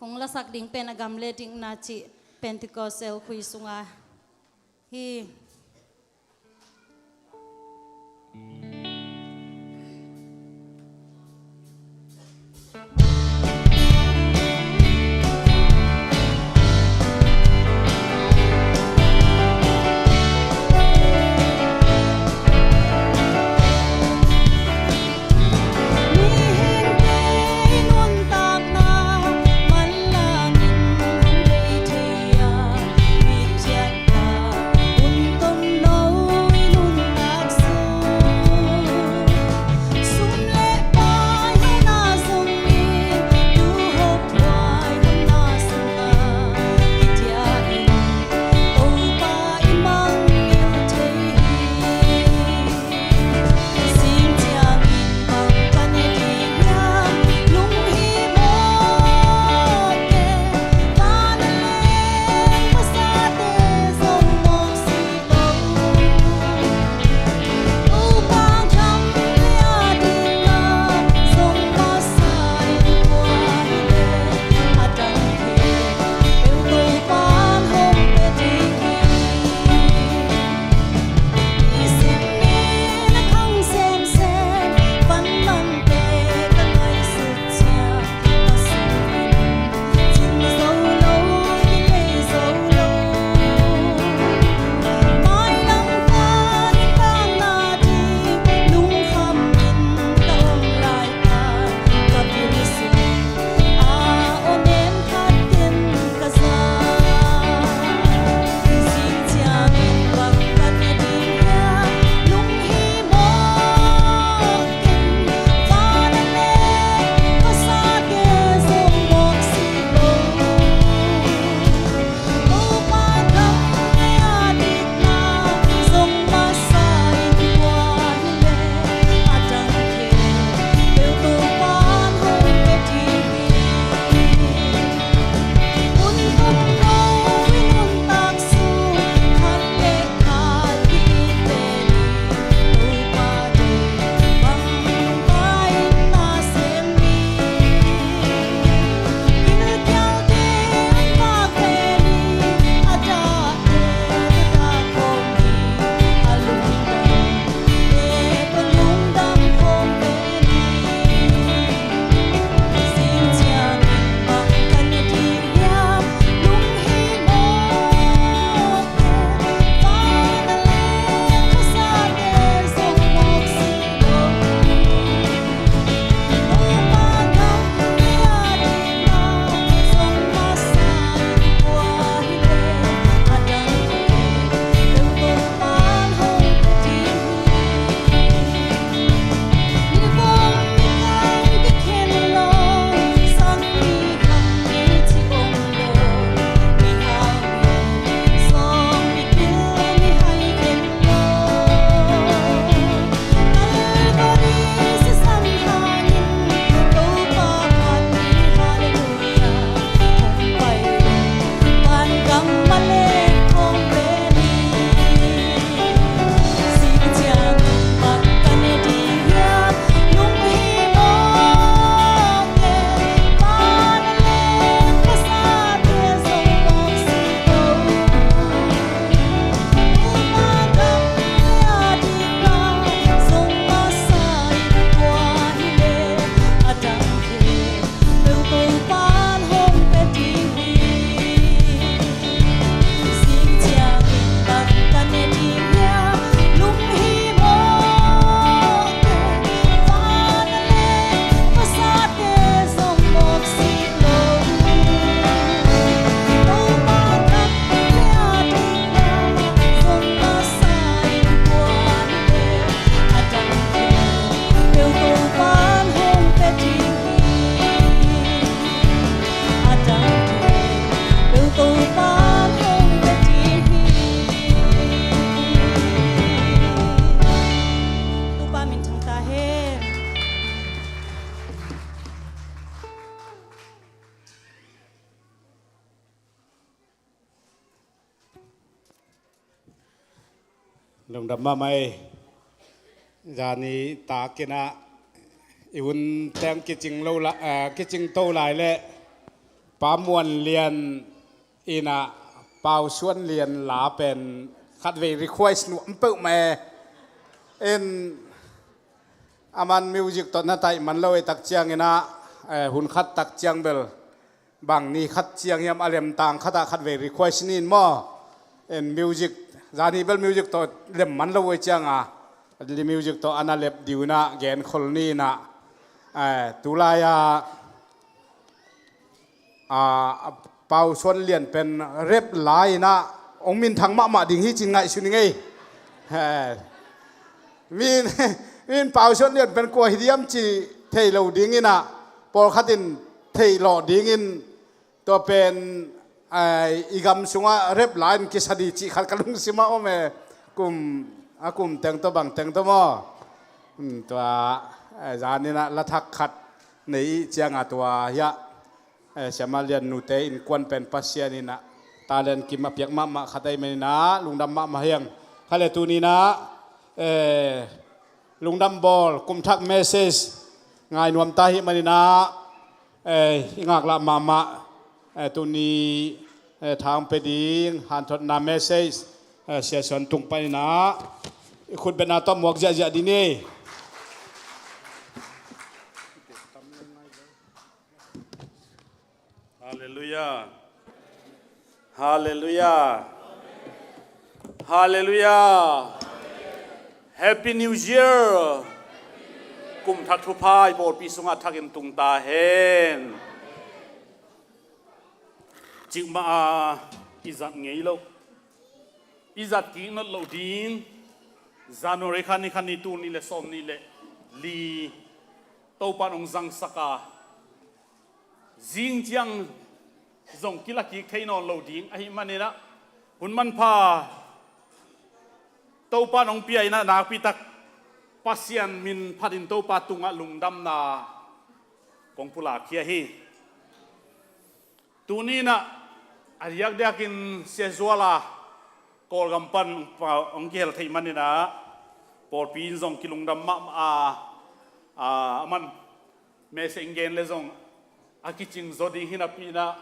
Kong lasak ding pen a gam le dikna cih Pentecostal khui sunga hi. Lungdam mahmah ei. Zani takinah i hun teng kicing lo la, eh, kicing to lai leh Pa Muan Lian inah Pau Suan Lian la pen khatvei request nuam peuhmah e. In aman music tawh na taih man lo ei tak cianginah, eh, hun khat tak ciang bel bang ni khat ciang hiam a lemtang khatah khatvei request ni in maw? En music, zani bel music tawh lem man lo ei cianga li music tawh ana lep diu inah genkhol ni inah, eh, tulai-a, a, a Pau Suan Lian pen rep lai inah hong minthang mahmah ding hi cin ngaihsun ing ei. Eh, min, min Pau Suan Lian pen kua hi diam ci thei lo ding inah pawlkhat in theih lawh dingin tua pen, ai, i gam sungah rep lai in kisa di cih khat ka lungsimah om e. Kum, a kum teng tawh bang teng tawh maw? Hmm, tua, eh, zaninah lathak khat nei ih cianga tua hiah, eh, Siama Lian nute innkuan pen Pasian inah talent kim a piak mahmah khat ahi maninah lungdam mahmah hiang. Kha le tuninah, eh, lungdam bawl kumthak message ngai nuam ta hi maninah, eh, i ngaklah mahmah, eh, tuni, eh, thang pe ding hanthotna message, eh, Sia Suan tung paninah i khutbetna tawh muak ziahziah ding ni. Halleluiah. Halleluiah. Halleluiah. Happy New Year. Kum thak thupha i pawlpi sungah thakin tung ta hen. Cikmah a i zat ngei lo, i zat kik nat lo ding January kha ni, kha ni, tul nih le sawm nih le li Topan hong zangsak a, zing ciang zong kilakik thei nawn lo ding ahih maninah hun manpha Topa nong pia inah nakpitak Pasian min phatin Topa tungah lungdamna kong pulakkhia hi. Tuninah a diakdiakin Sia Zuala Kawlgam pan hong kihel theih maninah pawlpi in zong kilungdam mahmah a, a, aman message gen le zong a kicing zaw ding hi napi inah,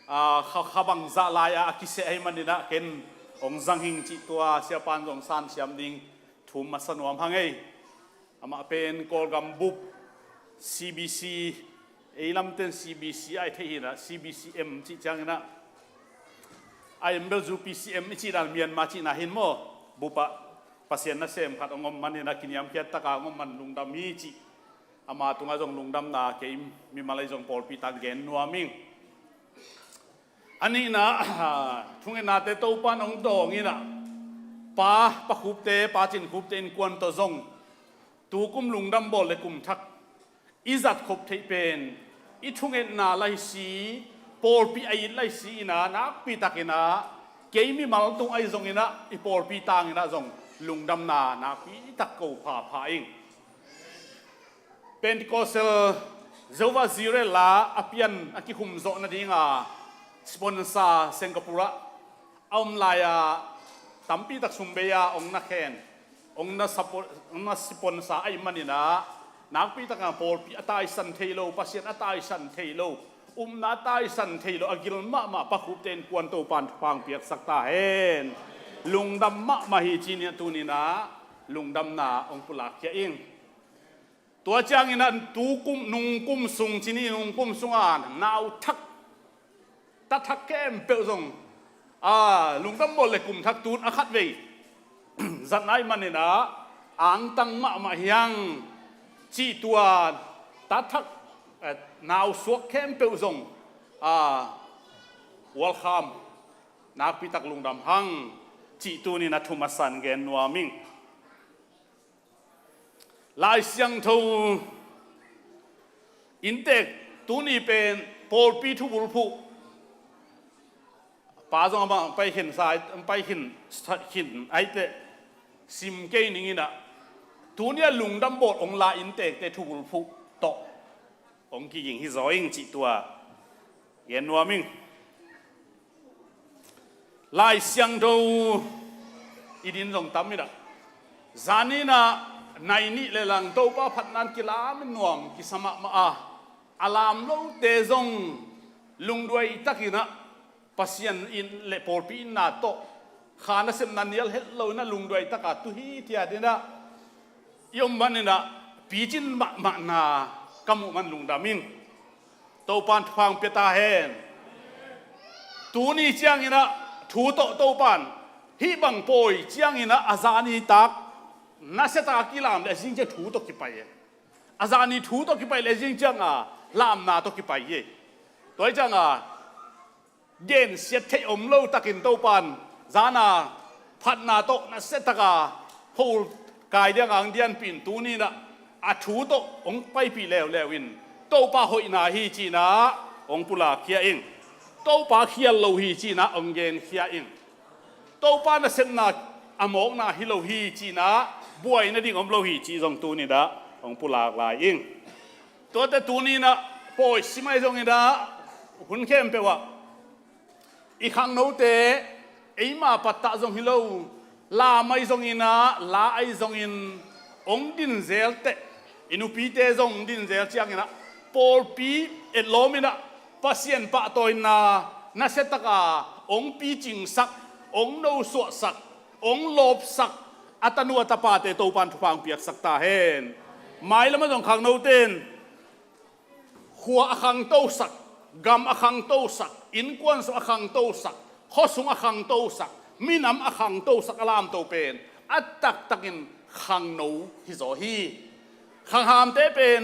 a, kha, kha bangzah lai-ah a kiseh ahi maninah ken hong zang hing cih tua siapan zong sansiam ding thu masa nuam hang ei. Amah pen Kawlgam bup C B C, ei lamten C B C a i theih hinah C B C M cih cianginah a embel zu P C M i cihdan Myanmar cihna hin maw, bupah Pasian nasem khat hong om maninah kiniamkhiat taka hong om man lungdam hi cih ama tungah zong lungdamna kei mimal ahi zong pawlpi tang gen nuam ing. A nihna, thungetnate Topan hong dawng inah Pa, Pa Khupte, Pa Cin Khupte innkuan tawh zong tukum lungdam bawl le kum thak i zat khop theih pen i thungetna laisi, pawlpi a it laisi inah nakpi takinah kei mimal tung ahi zonginah i pawlpi tanginah zong lungdamna nakpi tak ko phapha ing. Pentecostal Jehovah Jireh la a pian a kikhum zawh nadinga sponsor Singapore ah a om lai-a tampi tak sum bei-a hong na khen, hong na support, hong na sponsor ahih maninah nakpi takah pawlpi a taisan thei lo, Pasian a taisan thei lo, upna a taisan thei lo, a gil mahmah Pa Khupte innkuan Topan thupha hong piaksak ta hen. Lungdam mahmah hi ci-in tuninah lungdamna hong pulakkhia ing. Tua cianginah tukum, nungkum sung ci ni, nungkum sunga nau thak, ta thak khempeuh zong, a, lungdam bawl le kum thak tun a khatvei zatna ahih maninah angtang mahmah hiang cih tua ta thak, eh, nau suak khempeuh zong, a, welcome, nakpi tak lungdam hang cih tuninah thu masan gen nuam ing. Lai Siangtho inntek tuni pen pawlpi thubulphuh pa zong amah hong pai khin sa, hong pai khin sa, khin ahih teh sim kei ning inah tuni a lungdam bawl hong la inntekte thubulphuh tawh hong kiging hi zaw ing cih tua gen nuam ing. Lai Siangtho I din zong tam in ah, zan in ah nai nih le lang Topa phatna in kilam in nuam kisa mahmah a, a lam lote zong lungduai takin ah Pasian in le pawlpi itna tawh kha nasepna nial het lo in ah lungduai taka tu hithiat in ah i om man in ah picin mahmahna ka muh man lungdam ing. Topan thupha hong pia ta hen. Tuni ciangin ah thu tawh Topan hih bang pawi ciangin ah a zani tak nasia taka kilam le a zing ciang thu tawh kipai e. A zani thu tawh kipai le a zing ciang a lamna tawh kipai e. Tua hi ciang a gensiat theih om lo takin Topan zana phatna tawh nasia taka hong kai ding a hong dianpih in tuni in ah a thu tawh hong paipih leuleu in Topa hoihna hi ci in ah hong pulakkhia ing. Topa khial lo hi ci in ah hong genkhia ing. Topa nasepna a mawkna hi lo hi ci in ah buai nading om lo hi cih zong tuni in ah hong pulak lai ing. Tuate tuni in ah pawi sim ahi zongin ah hun khempeuh ah i khangnote eima pattah zong hi lo, lam ahi zongin ah la ahi zongin hong din zel teh, i nupite zong hong din zel ciangin ah pawlpi etlawm in ah Pasian pahtawina nasia taka hong picingsak, hong nosuahsak, hong lawpsak a tanu a tapate Topan thupha hong piaksak ta hen. Mailam ah zong khangnote in khua a khangtosak, gam a khangtosak, innkuan sung a khangtosak, khuasung a khangtosak, minam a khangtosak a lamto pen a taktakin khangno hi zaw hi. Khanghamte pen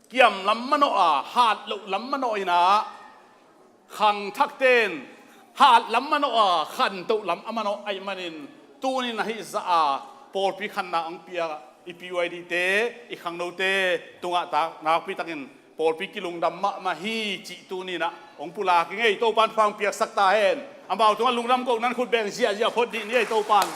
kiam lam manawh a, hat loh lam manawh in ah, khangthakte in hat lam manawh a, khantoh lam a manawh ahih manin tuni in ah hih zah a pawlpi khanna hong pia i P Y D te, i khangnote tungah tak nakpi takin pawlpi kilungdam mahmah hi cih tuni in ah hong pulak ing ei. Topan thupha hong piaksak ta hen. Amau tungah lungdam kohna in khut beng ziahziah phot dih ni ei Topan.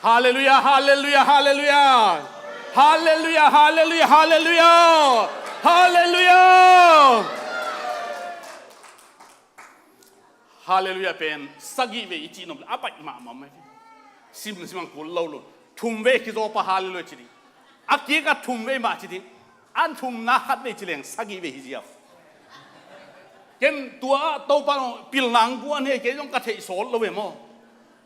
Halleluiah, halleluiah, halleluiah. Halleluiah, halleluiah, halleluiah. Halleluiah. Halleluiah pen sagih vei i cih nop le a baih mahmah mai. Simsim ang kul lo lo. Thum vei kizawpa halleluiah ci ding. A kik a thum vei mah ci ding. An thumna khat vei ci leng sagih vei hi ziau. Ken tua ah Topa pilna ang guan hi kei zong ka theih sawt lo ve maw.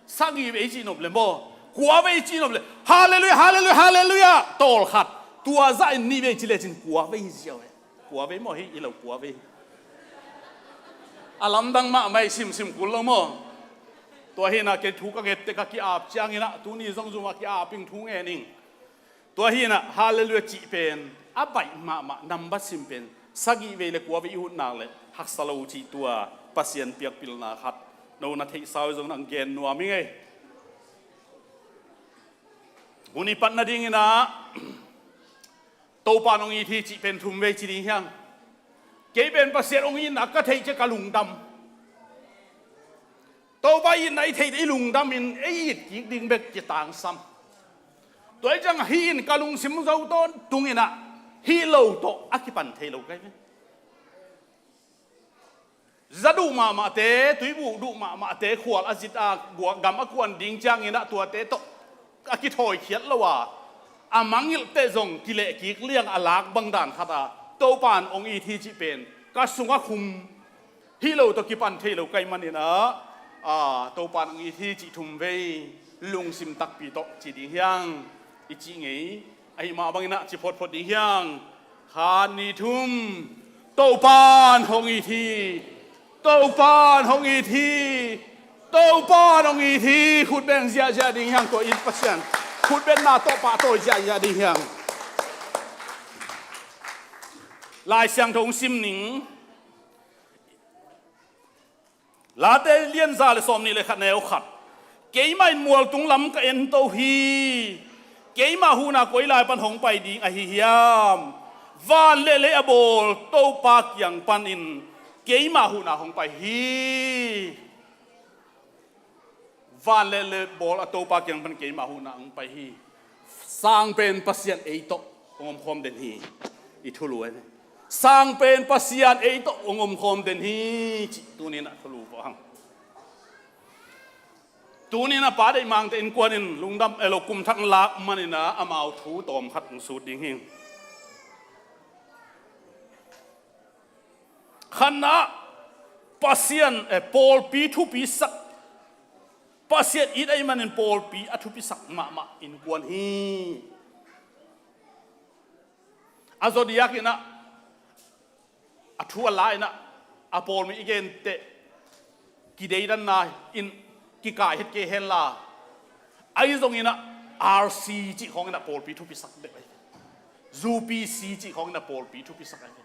Sagih vei ci nop le maw. Kua vei ci nop le. Halleluiah, halleluiah, halleluiah. Tawl khat. Tua zah in nih vei ci lecin kua vei hi ziau ve. Kua vei maw hi i lo kua vei. A lamdang mahmah i simsim kul lo maw. Tua hi in ah kei thu ka ngette ka ki-ap ciangin ah tuni zong zum a ki-ap ing thu ngen ing. Tua hi in ah halleluiah cih pen a baih mahmah nambat sim pen sagih vei le kua vei i ut nak le haksa lo cih tua Pasian piak pilna khat no na theihsa uh zong nang gen nuam ing ei. Hun i pat nadingin ah Topa in hong it hi cih pen thum vei ci ding hiang. Kei pen Pasian hong itna ka theih ciang ka lungdam. Topa itna i theih teh i lungdam in ei it kik ding bek kitangsam. Tua hi ciang hih in ka lungsim zo tawntung in ah hih lo tawh a kipan thei lo kai ve. Za duh mahmahte, tuibuh duh mahmahte khual a zit a gam a kuan ding ciangin ah tuate tawh a kithawi khiat lo a, a mangngilh teh zong kileh kik liang a lak bang dan khat a Topa in hong it hi cih pen ka sung a khum hih lo tawh kipan thei lo kai manin ah, a, Topa in hong it hi cih thum vei lungsim takpi tawh ci ding hiang i cih ngei. Ahih mah bangin ah ci photphot ding hiang. Khat, nih, thum. Topa in hong it hi. Topa in hong it hi. Topa in hong it hi. Khut beng ziahziah ding hiang tua in Pasian. Khut beng na tawh pahtawi ziahziah ding hiang. Lai Siangtho hong sim ning. Late lianza le sawmnih le khat neu khat. Keimah in mualtung lam ka ento hi. Keimah huhna koi lai pan hong pai ding ahi hiam? Van le lei a bawl Topa kiang panin keimah huhna hong pai hi. Van le lei bawl a Topa kiang pan keimah huhna hong pai hi. Sang pen Pasian ei tawh hong omkhawm den hi. I thulu ahi. Sang pen Pasian ei tawh hong omkhawm den hi cih tuni-in ah thulu pawh hang. Tuni-in ah Pa Deih Mangte innkuan in lungdam, eh, lo, kum thak lak manin ah amau thu tawm khat hong sut ding hi. Khatna, Pasian, eh, pawlpi thupisak, Pasian it ahih manin pawlpi a thupisak mahmah innkuan hi. A zodiak in ah, a thu a la in ah, a pawlmi i gen teh kideidanna in kikai het kei hen la, ahi zongin ah R C cih khawng in ah pawlpi thupisak deuh ahi ve. U P C cih khawng in ah pawlpi thupisak ahi ve.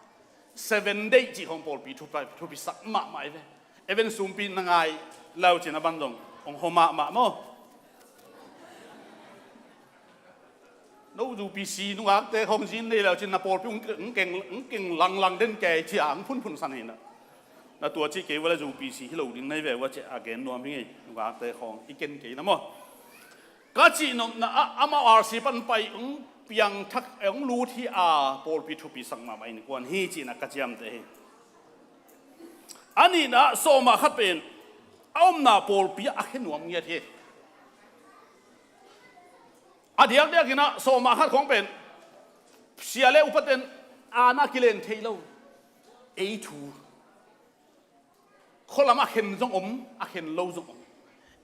Seven Day cih khawng pawlpi thupi, thupisak mahmah ahi ve. Even sumpi na ngai le uh cin a ban zong hong hua mahmah maw. No U P C nungakte khawng zin nei le uh cin na pawlpi hong keng, hong keng langlang den kei ci-a hong phunphun san hi na. Na tua cih kei uh leh U P C hi lo ding na hi ve uh a ci-a gen nuam hi ngei, nungakte khawng i ken kei na maw. Ka cihnopna ah amau R C pan pai hong piangthak, eh, hong lut hi a, pawlpi thupisak mahmah innkuan hi cihna ka ciamteh hi. A nihna, sawm ah khat pen a omna pawlpi ah a khe nuam ngiat hi. A diakdiak in ah sawm ah khat khawng pen sia le upaten aana kilen thei lo. Ei thu. Khualam a khen zong om, a khen lo zong om.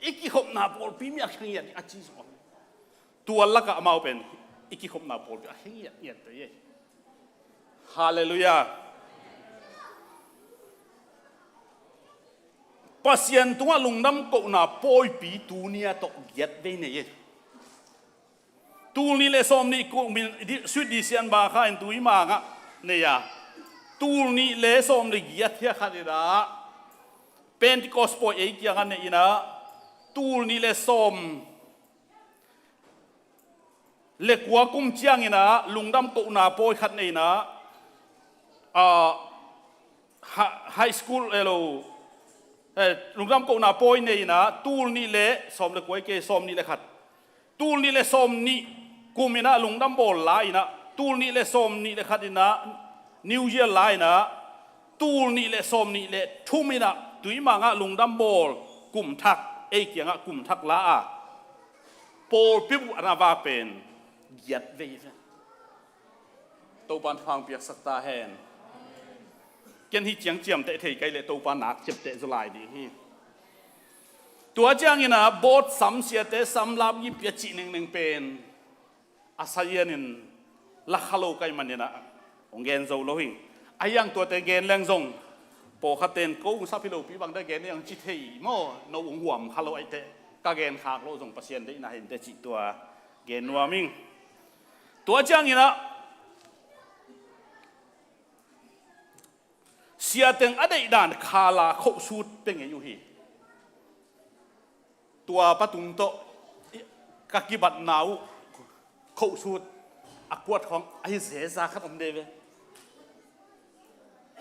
I kikhopna pawlpi mi a khe ngiat a ci zong om. Tua lakah amau pen i kikhopna pawlpi a khe ngiat ngiat te hi. Halleluiah. Pasian tungah lungdam kohna pawipi tuni-a tawh giat vei nei hi. Tul nih le sawm nih kum in di-, Sweet December kha in tui mangah nei a, tul nih le sawm le giat hi a khat in ah Pentecost pawi ei kiangah nei in ah, tul nih le sawm le kua kum ciangin ah lungdam kohna pawi khat nei in ah, ah, ha-, high school, eh, lo, eh, lungdam kohna pawi nei in ah, tul nih le sawm le kua hi kei, sawm nih le khat. Tul nih le sawm nih kum in ah lungdam bawl la in ah, tul nih le sawm nih le khat in ah New Year la in ah, tul nih le sawm nih le thum in ah tui mangah lungdam bawl kum thak, ei kiangah kum thak la a, pawlpi bup a na va pen giat vei ve. Topa'n thupha hong piaksak ta hen. Ken hih ciang ciamteh thei kei leh Topa nak ciamteh zaw lai ding hi. Tua ciangin ah bawt sam, siate sam, lapgippi a cih nengneng pen a sazianin la kha lo ka hih manin ah hong gen zo lo hi. A hiang tuate gen leng zong pawlkhatte in ko hong sap hi lopi bang dah gen hiang ci thei maw, no hong huam kha lo ahih teh ka gen khak loh zong Pasian deihna hi inteh cih tua gen nuam ing. Tua ciangin ah sia teng a deihdan khala khohsut pia ngei uh hi. Tua patung tawh ka kibatna uh khohsut a kuat khawng ahi zeza khat om de ve.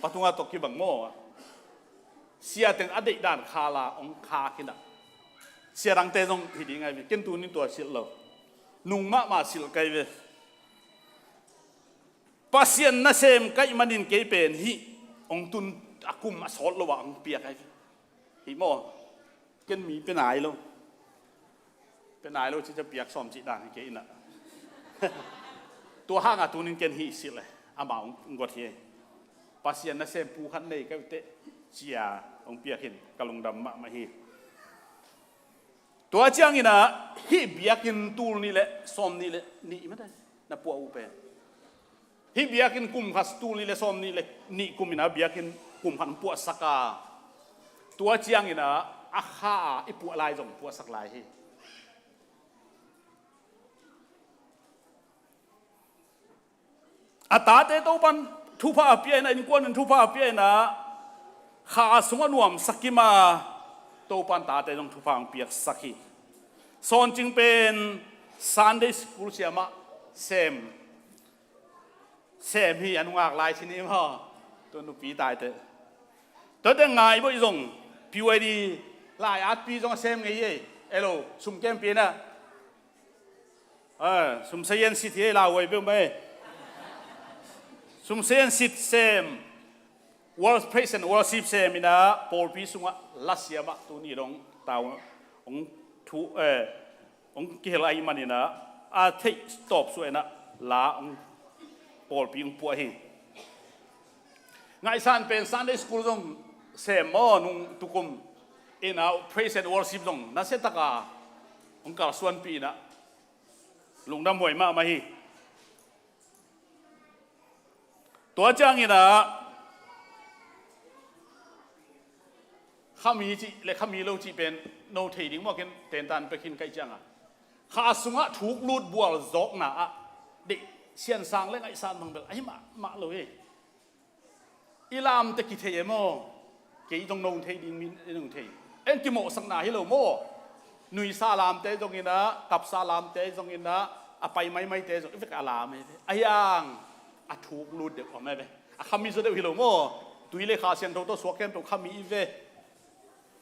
Patung a tawh kibang maw? Sia teng a deihdan khala hong khak in ah, sia dangte zong hi ding ahi ve. Ken tuni tua silh lo, nung mahmah silh ka hi ve. Pasian nasem ka hih manin kei pen hih hong tun a kum a sawt lo ah hong piak ahi ve. Hih maw? Ken mi pia nai lo. Pia nai lo ci ciang piak sawm cih dan hi kei in ah. Tua hangah tunin ken hih silh e, amah hong guat hi. Pasian nasem pu khat nei ka hih teh ci-a hong piak in ka lungdam mahmah hi. Tua ciangin ah hih biakinn tul nih le sawm nih le nih mah na puah uh pen, hih biakinn kum khat tul nih le sawm nih le nih kum in ah biakinn kum khat hong puahsak a, tua ciangin ah a kha a i puah lai zong puahsak lai hi. A tate Topa'n thupha a pia in ah, innkuan in thupha a pia in ah, kha sungah nuamsa kim a, Topa'n tate zong thupha hong piaksak hi. Sawn Cing pen Sunday school siamah sem, sem hi, a nungak lai sin hi maw? Tua nupi taite. Tuate Ngai Bawi zong P Y D lai-atpi zong a sem ngei hi. Elo, sum kem pi in ah. Ah, sum sayan sit hi, lauhuai peuhmah hi. Sumsen sit sem, world, praise and worship sem inah pawlpi sungah lasiamah tuni dong tau hong thu, eh, hong kihel ahih maninah a theih tawp suah inah la hong pawlpi hong puah hi. Ngaihsan pen Sunday school zong sem maw, nung tukum inah praise and worship zong nasiataka hong kalsuanpih inah lungdam huai mahmah hi. Tua cianginah khami cih le khami lo cih pen no thei ding maw, ken tentan pekhin kaih cianga kha sungah thuklut bual zawkna ah deih siansang le ngaihsan bang bel ahi mahmah lo hi. I lamte kithei e maw? Kei zong no thei ding, min no thei. En kimawhsakna hi lo maw? Nuisa lamte zonginah, kapsa lamte zonginah, a pai maimaite zong i vek a lam hi ve. A hiang a thuklut deuh om e ve. A khami zaw deuh hi lo maw? Tui le Kha Siangtho tawh suak khempeuh khami i ve.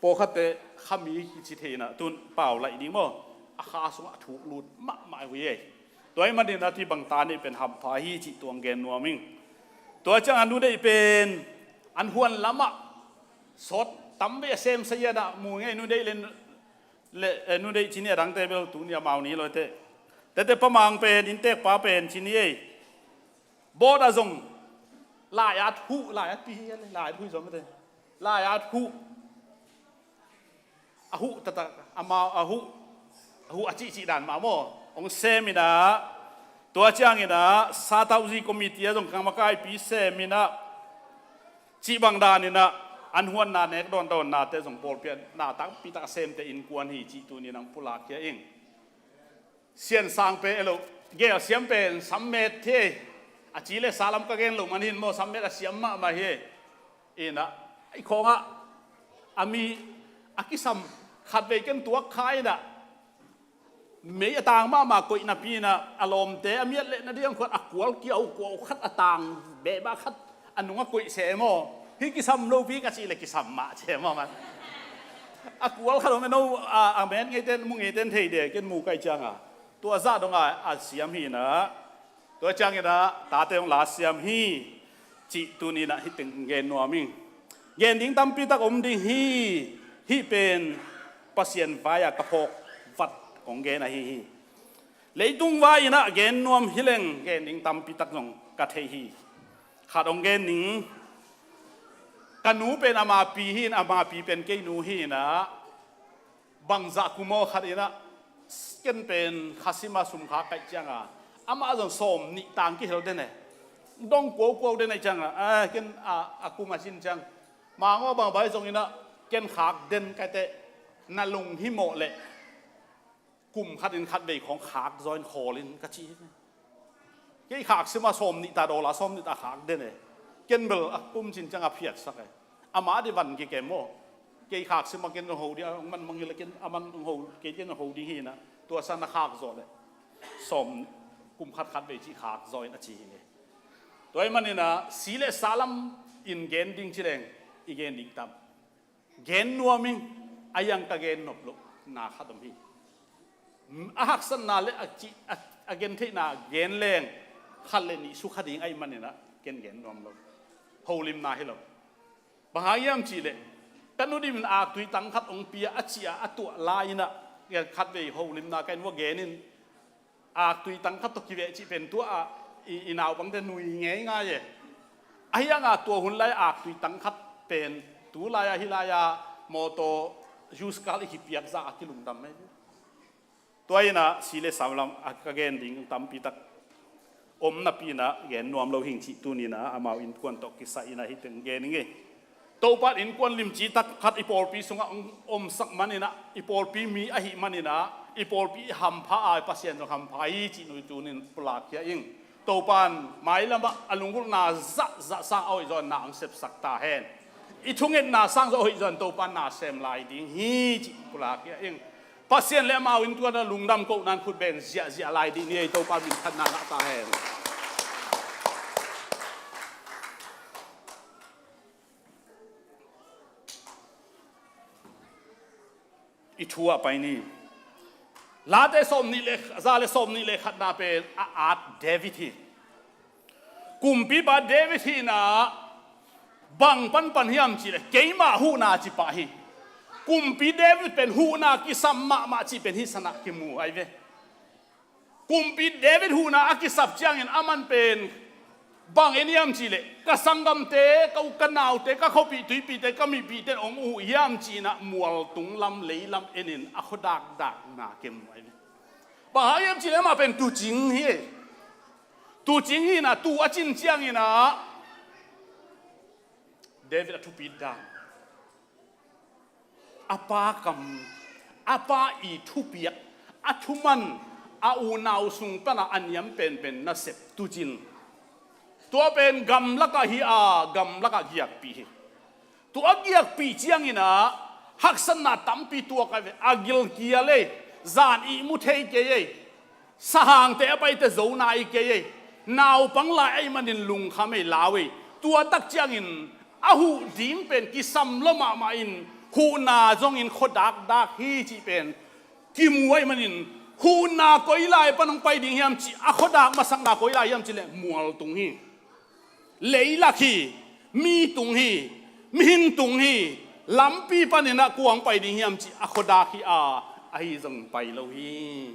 Pawlkhatte khami kici thei inah tun pau laih ding maw? A kha sungah a thuklut mahmah uh hi ei. Tua ahih maninah tui bang ta neih pen hampha hi cih tuang gen nuam ing. Tua ciang a nu deih pen an huan lamah sawt tam ve a sem sa hianah mu ngei, nu deih le, le, eh, nu deih cini a dangte bel tuni amau ni lawite. Tete pamang pen inntekpa pen cini ei. Bawt ah zong lai-at huh, lai-at pi hi lai-at huh zong mate. Lai-at huh a huh taktak amau a huh, a huh a cihcih dan mah maw? Hong sem inah tua cianginah satauzi committee ah zong kangmakaipi sem inah cih bang daninah an huanna nek dawndawnate zong pawlpi ah na takpi tak a semte innkuan hi cih tunin ang pulak khia ing. Siansang pen elo, gelsiam pen sammet thei. A ci le sa lam ka gen lo man hin maw, sammet a siam mahmah hi. Inah i khawngah a mi a kisam khatvei ken tuak kha inah mei a tang mahmah koih napi inah a lawmte a miat leh na diang khuat a kual kiau kuau khat a tang behbah khat a nungah koih se maw? Hih kisam lopi ka cih le kisam mah ce maw man. A kual khat om e no, a, a met ngeiten mu ngeiten thei de, ken mu kaih cianga tua zah donga a siam hi inah. Tua cianginah tate hong la siam hi cih tuninah hih teng gen nuam ing. Gen ding tampi tak om ding hi. Hih pen Pasian vai-a ka phawk vat kong gen ahi hi. Leitung vai inah gen nuam hileng gen ding tampi tak zong ka thei hi. Khat hong gen ning. Ka nu pen ama pi hi in, ama pi pen kei nu hi inah bangzah kum aw khat inah ken pen Khasima sumkha kaih cianga amah zong sawm nih tang kihel den e. Dong kuaukuau den aih cianga a ken a, a kum a cin ciang mangaw bangbai zonginah ken khak den kaite na lung hi mawh leh kum khatin khatvei khawng khak zawin khawlin ka ci hi. Kei khak sima sawm nih ta dawla sawm nih ta khak den e. Ken bel a kum cin ciang a phiatsak e. Amah di van kikem maw? Kei khak sima ken ho ding a man mangil ken a man ho kei ken ho ding hi na. Tua san a khak zaw le sawm kum khat khatvei ci khak zawin a ci hi ne. Tua hi manin a si le sa lam in gen ding ci leng i gen ding tam. Gen nuam ing, a yang ka gen nop loh na khat om hi. A haksatna le a ci, a, a gentheihna gen leng khat le nih sukha ding ahih manin a ken gen nuam lo. Holimna hi lo. Bang hang hiam cih leh ka nu dim in aktui tang khat hong pia a ci a, a tuah lai in a, khatvei holimna ka inn vua gen in aktui tang khat tawh kiveh cih pen tua ah i, i naupangte nui ngeingai e. Ahi hanga tua hun lai aktui tang khat pen tu lai-a hih lai-a mawtaw used car i kipiak zah a kilungdam mai. Tua in a si le sa lam a ka gen ding tampi tak om napi in a gen nuam lo hing cih tuni in a amau innkuan tawh kisai in a hih teng gen ing e. Topa in innkuan limci tak khat i pawlpi sungah hong omsak manin a, i pawlpi mi ahih manin a, i pawlpi i hampha a, i Pasian zong hampha hi cih nui tunin pulak khia ing. Topa in mailam ah a lunggulhna zahzah sang a hoih zaw in na hong sepsak ta hen. I thungetna sang zaw a hoih zaw in Topa in na sem lai ding hi cih pulak khia ing. Pasian le amau innkuan a lungdam kohna in khut beng ziahziah lai ding hi. Topa min phatna ngah ta hen. I thu ah pai ni. Late sawm nih le, za le sawm nih le khatna pen a at David hi. Kumpipa David hihna bang panpan hiam cihleh, keima huhna cipah hi. Kumpi David pen huhna kisam mahmah cih pen hih sanah kimu ahi ve. Kumpi David huhna a kisap ciangin aman pen bang en hiam cihleh, ka sanggamte, ka u ka naute, ka khuapih tuipihte, ka mipihte in hong huh hiam ci-in ah mualtung lam, lei lam enin a khuadakdakna kimu ahi ve. Bang hang hiam cihleh amah pen tuucing hi. Tuucing hi-in ah tuu a cin ciangin ah David a thupit dan, a pa kam, a pa i thupiak, a thuman, a unau sung pan a niam penpen nasep tuucin. Tua pen gamlakah hi a, gamlakah giakpih hi. Tua a giakpih ciangin ah haksatna tampi tuak ahi ve. A gilkial ei, zan ihmu thei kei ei, sahangte a paite zo nai kei ei, naupang lai ahih manin lungkham ei, lau ei. Tua tak ciangin a huh ding pen kisam lua mahmah in, huhna zongin khuadakdak hi cih pen kimu ahih manin, huhna koi lai pan hong pai ding hiam cih a khuadak masakna koi lai hiam cihleh mualtung hi. Leilak hi, mi tung hi, mihing tung hi, lampi panin ah kua hong pai ding hiam cih a khuadak hi a, ahi zong pai lo hi.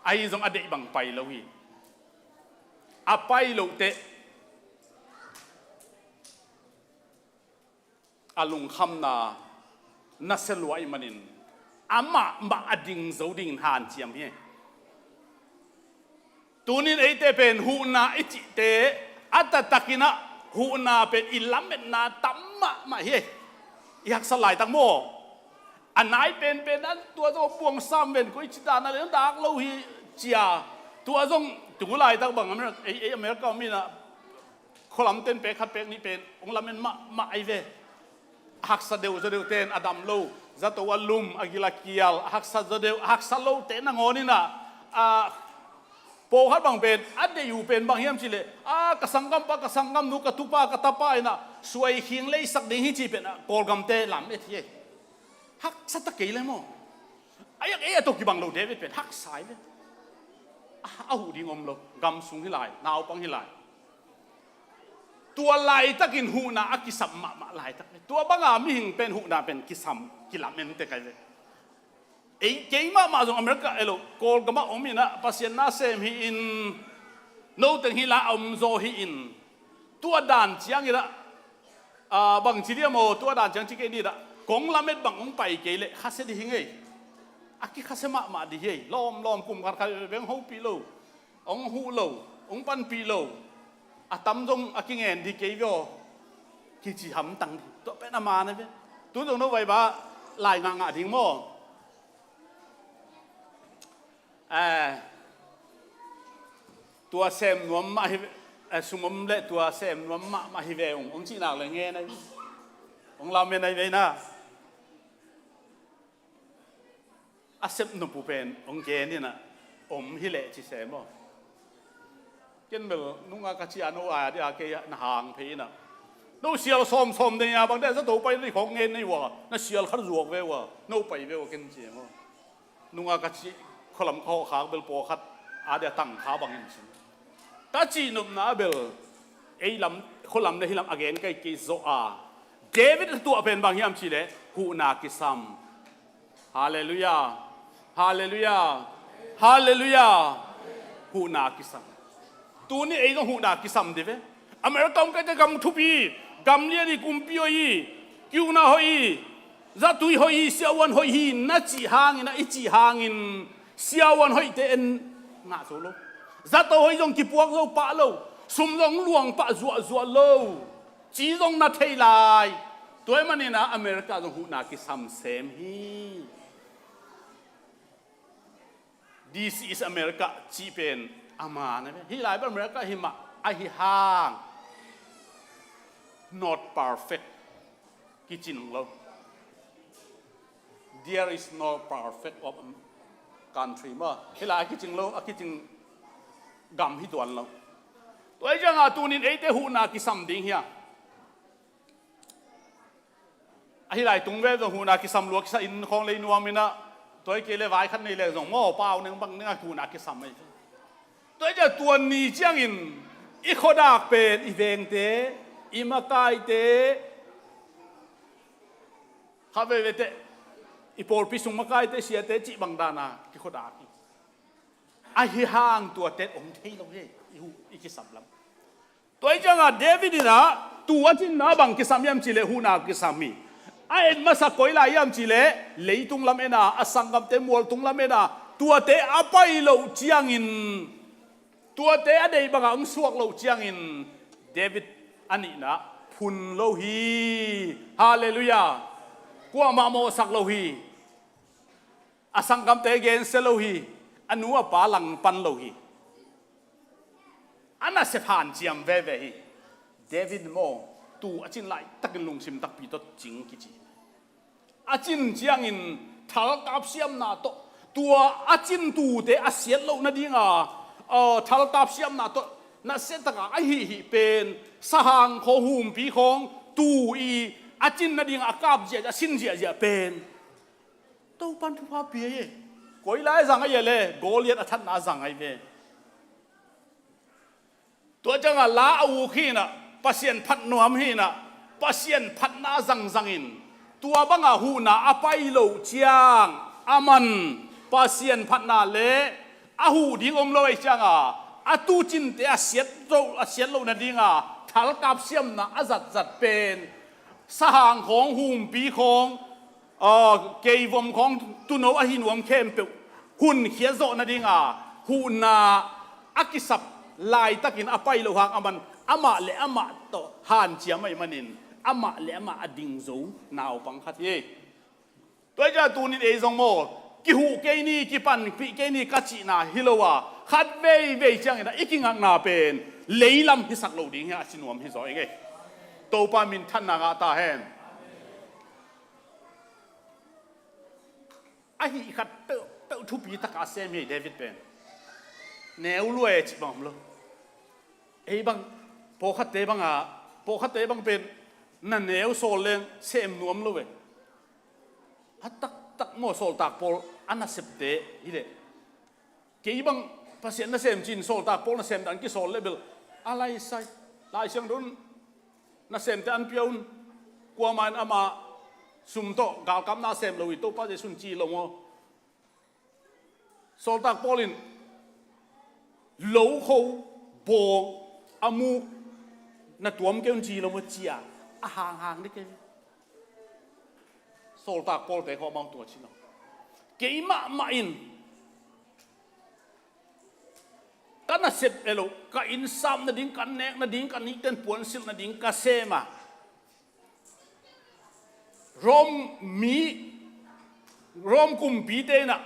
Ahi zong a deih bang pai lo hi. A pai lohteh a lungkhamna nasia lua ahih manin amah mah a ding zo dingin hanciam hi. Tunin eite pen huhna i cihte a taktakin ah huhna pen i lametna tam mahmah hi. I haksa laitak maw, a nai penpen ah tua zong buang sam ven, koi ci dan a le dak lo hi cia. Tua zong tu laitak bang Amer-, ei, ei America om in ah khualamte in pek khat pek nih pen hong lamen mahmah ahi ve. A haksa deuh zaw deuhte in a dam lo, zato a lum, a gil a kial, a haksa zaw deuh, a haksa lote nangawn in ah, a, pawlkhat bang pen a deih uh pen bang hiam cihleh, a, ka sanggampa, ka sanggamnu, ka tupa, ka tapa in ah suai khing leisak ding hi cih pen a Kawlgamte lamet hi. Haksa ta kei le maw. A yak ei a tawh kibang lo David pen haksa hi ve. A, a huh ding om lo, gam sung hi lai, naupang hi lai. Tua laitakin huhna a kisam mahmah laitak ve. Tua banga mihing pen huhna pen kisam, kilamen tek ahi ve. Ei, keimah mah zong America ei lo, Kawlgamah om in ah Pasian na sem hi-in, noteng hi la a omzaw hi-in, tua dan ciangin ah, a, bang ci diam aw, tua dan ciang ci kei ni dah, kong lamet bang hong pai kei leh khasia dih hi ngei. A kikhasia mahmah dih hi ei, lawmlawm kum khatkhat veng hopih lo, hong huh lo, hong panpih lo, a tam zong a kingen dih kei ve aw, kici hamtang dih. Tua pen a man ahi ve. Tu zong no vaiba lai ngahngah ding maw. Eh, tua sem nuam mah hi ve, eh, sum om le tua sem nuam mahmah hi ve ung, hong cihnak le ngen ahi ve. Hong lamen ahi ve na. A sep nop uh pen hong gen in ah om hi leh ci sem aw. Ken bel nunga ka ci a no a dia kei na hang phei in ah, no sial sawmsawm ding a bang dia zato pai ni khawk ngen nei ua, na sial khat zuak ve ua, no pai ve ua ken ci em aw. Nunga ka ci khualam ka hawh khak bel pawlkhat a dia tang kha bangin ci. Ka cihnopna a bel ei lam, khualam le hi lam a gen kai kei zawh a. David a tuah pen bang hiam cihleh huhna kisam. Halleluiah. Halleluiah. Halleluiah. Huhna kisam. Tuni ei zong huhna kisam dih ve. America om kaite gam thupi, gam lian hi, kumpi hoih hi, kiuna hoih hi, zatui hoih hi, siavuan hoih hi na cih hangin ah, i cih hangin siavuan hoihte en ngah zo lo. Zato hoih zong kipuak zo pah lo. Sum zong luang pah zuahzuah lo. Ci zong na thei lai. Tua ahih manin ah America zong huhna kisam sem hi. This is America cih pen a man ahi ve. Hih lai bel America hi mah ahi hang, not perfect kicing lo. There is no perfect of country maw. Hih lai a kicing lo, a kicing gam hi tuan lo. Tua hi ciangah tunin eite huhna kisam ding hi a. Ahi lai tung ve zong huhna kisam lua kisa inn khawng lei nuam in ah, tua hi kei le vai khat nei le zong maw, pau neng bang neng a huhna kisam ahi. Tua hi ciah tua ni ciangin I khuadak pen i vengte, i makaite, kha veivei teh i pawlpi sung makaite, siate cih bang dana kikhuadak hi. Ahi hang tuate om thei lo hi, i huh, i kisam lam. Tua hi ciangah David in ah tuu a cinna bang kisam hiam cihleh huhna kisam hi. A en masa koi lai hiam cihleh leitung lam en a, a sanggamte mualtung lam en a, tuate a pai loh ciangin, tuate a deih bangah hong suak loh ciangin David a nihna phun lo hi. Halleluiah. Kuamah mawhsak lo hi. A sanggamte gensia lo hi. A nu a pa langpan lo hi. A nasep hanciam veve hi. David maw, tuu a cin laitakin lungsim takpi tawh cing kici. A cin ciangin thalkap siamna tawh, tua a cin tuute a siat loh nadinga, aw, thalkap siamna tawh nasia taka a hih hih pen, sahang khawng, humpi khawng, tuu i a cin nadinga a kap ziahziah, a sin ziahziah pen Topan thupha pia hi. Koi lai zang ahi a le, Goliath a thatna zang ahi ve. Tua ciangah la a uk hi inah, Pasian phat nuam hi inah, Pasian phatna zangzangin, tua bangah huhna a pai loh ciang, aman Pasian phatna le a huh ding om lo ahi cianga, a tuucinte a siat loh, a siat loh nadinga thalkap siamna a zatzat pen, sahang khawng, humpi khawng, aw, keivom khawng, tuuno ahi nuam khempeuh hun khiat zawh nadinga huhna a kisap laitakin a pai loh hang aman amah le amah tawh hanciam ahih manin amah le amah a ding zo naupang khat hi. Tua hi ciah tunin ei zong maw, kihuh kei ni, kipanpih kei ni ka cihna hi lo a, khat veivei ciangin ah i kingakna pen leilam hisak lo ding hi a, a ci nuam hi zaw ing ei. Topa minthanna ngah ta hen. Ahi khat peuhpeuh thupi taka a sem hi David pen. Neu lua e cih bang om lo. Ei bang, pawlkhatte banga, pawlkhatte bang pen na neu sawl leng sem nuam lo e. A taktak maw, sawltak pawl a nasepte hi leh. Kei bang Pasian nasem cin sawltak pawl nasem dan kisawl leh bel a laisai. Lai Siangtho un nasemte an pia un, kuamah in ama sum tawh galkapna sem lo hi, Topa Jesuh in ci lo maw. Sawltak pawl in lo kho, bawng, a muk na tuam kei un ci lo maw, cia a hanghang dih kei. Sawltak pawlte khawh amau tua ci lo. Kei mahmah in ka nasep e lo, ka innsap nading, ka nek nading, ka nihten puansilh nading ka sem a, Rom mi, Rom kumpite inah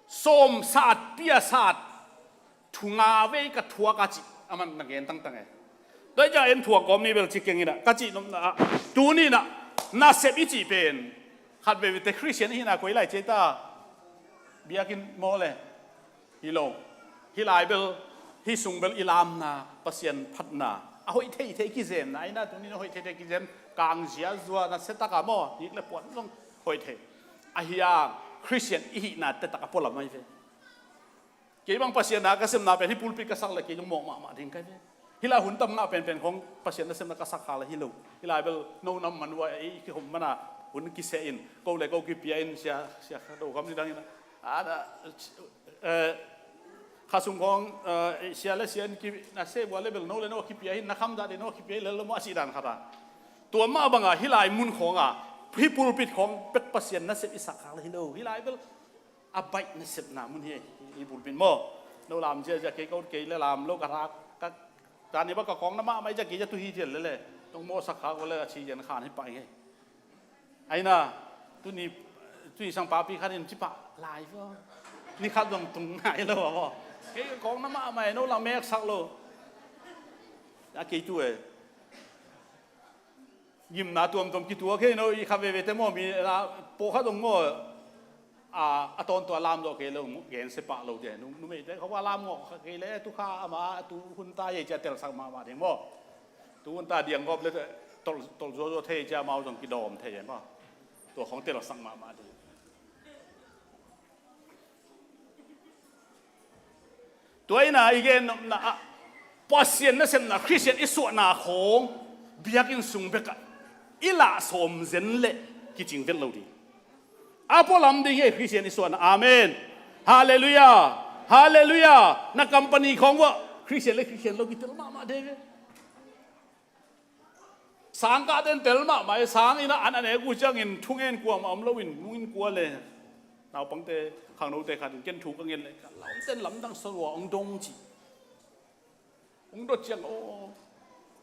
sawm sat pia sat thu nga vei ka thuak a cih aman na gen tangtang e. Tua hi ciah en thuak kawm ni bel ci keng inah ka cih nopna ah, tuni inah nasep i cih pen khat veivei te Khristian i hihna koi lai ci ei ta. Biakinn maw le? Hi lo. Hih lai bel, hih sung bel i lamna, Pasian phatna a hoih theithei kizemna ahi na, tuni na hoih theithei kizem, kang ziazua, nasia taka maw, hik le puan zong hoih thei. Ahi a, Khristian i hihna tektak a pualam ahi ve. Kei bang Pasian na ka semna pen hih pulpit ka sak le kei zong mawh mahmah ding ka hi ve. Hih lai hun tam ngah penpen khong Pasian nasemna ka sak kha le hi lo. Hih lai bel no nam man uh a, ei kihom mana hun kiseh in, ko le ko kipia in, sia, sia kha do kham ni dang in a, a, eh, kha sung khong, eh, sia le sia in ki, na se bua le bel no le no kipia in, na kham dah de no kipia in le lo maw a sih dan khat a. Tua mah banga hih lai mun khong a, hih pulpit khong bek Pasian nasep i sak kha le hi lo. Hih lai bel a baih nasepna mun hi, i pulpit maw. No lam ziazia kei ka ut kei le lam lo ka rak, ka, ka ni ba ka kawng na mahmah i zia kei zia tu hi thial le le. Tong maw sak kha ko le a ci zian khan hi pah hi. Aina, tuni, tuni sang papi khan in ci pah lai fo. Ni khat zong tung ngai lo a maw. Kei ka kawng na mahmah e, no lam mek sak lo. A kei tu e. Gimna tuamtuam kituak hi no, i kha veve te maw, mi la, pawlkhat zong maw, a, a tawntung a lam zawh kei lo, gensia pah lo te. Nu, numeite khawng a lam ngawh kha kei le, tu kha ama, tu hun ta hi cia telsak mahmah ding maw. Tu hun ta diang gawp le, tol, tol zuazua thei cia amau zong kidawm thei maw. Tua khawng telsak mahmah ding. Tua ina i gen nopna ah, Pasian nasepna, Khristian i suahna khawng biakinn sung bekah i lah sawm zen leh kicing vet lo ding. A pualam ding hi, Khristian i suahna. Amen. Halleluiah. Halleluiah. Na company khawng uah Khristian le Khristian lo kitel mahmah dei ve. Sang kah den tel mahmah e, sang in ah an a nek uh ciangin thungen kuamah om loin nungin kua le naupangte, khangnote khatin ken thu ka ngen le ka lamten lamdang sa lua hong dong ci. Hong dot ciang aw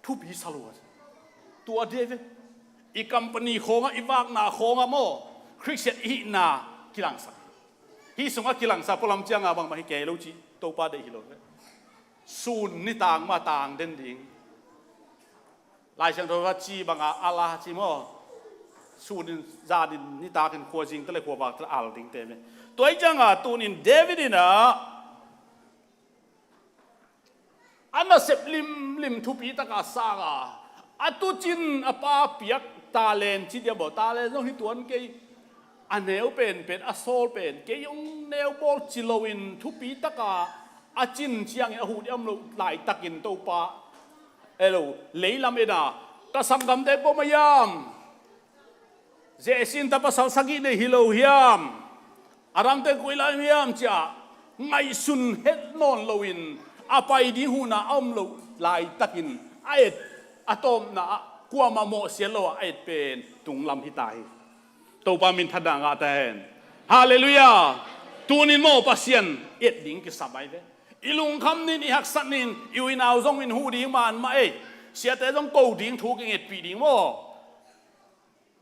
thupi sa lua. Tua dei ve. I company khawngah, i vakna khawngah maw, Khristian i hihna kilangsak. Hih sungah kilangsak pualam cianga bangmah hi kei lo ci, Topa deih hi lo ve. Sun nitak mah tang den ding. Lai Siangtho va ci banga a la ci maw. Sunin zanin nitakin khuazing tale khuavak tale al dingte ve. Tua hi cianga tunin David in ah a nasep limlim thupi taka sanga a tucin a pa piak talen ci dia baw, talen zong hi tuan kei, a neu penpen a sawl pen kei hong neu bawl ci loin thupi taka a cin ciangin a huh dia om loh laitakin Topa elo leilam ena ka sanggamte pawm a hiam? Zesin ta pasal sagih nei hi lo hiam? A rangte koi lai hiam cia ngaihsun het nawn loin a pai ding huhna a om loh laitakin a et a tawpna ah kuamah mawhsiat lo ah a et pen tunglam hita hi. Topa minthanna ngah ta hen. Halleluiah. Tunin maw Pasian et ding kisam ai ve. I lungkham nin, i haksat nin, i uinau zong in huh ding man mah ei. Siate zong ko ding, thu kingetpih ding maw.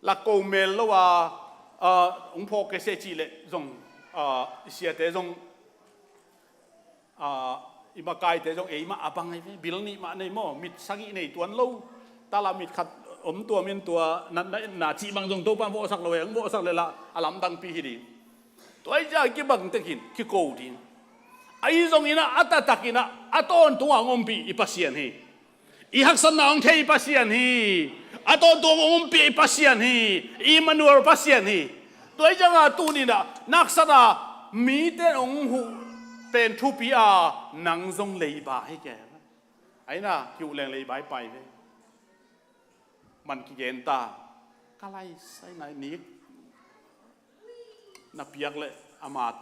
Lak ko mel lo a, a, hong phawk kei se cih leh zong, a, i siate zong, a, i makaite zong eimah a bang hi ve. Bil nih mah nei maw, mit sagih nei tuan lo. Tala mit khat om tuam in tua natna etna cih bang zong Topa in vawhsak lo e, hong vawhsak leh lah a lamdangpi hi ding. Tua hi ciah kibang tekin kiko ding. Ahi zongin ah a taktakin ah a tawntung a hong ompih i Pasian hi. I haksatna hong thei Pasian hi. A tawntung hong ompih Pasian hi. Immanuel Pasian hi. Tua hi cianga tunin ah na haksatna mite hong huh pen thupi a nang zong leiba hi ke. Aina kiuh leng leiba hi pai ve. Man kigen ta. Ka lai sai nai nik na piak leh ama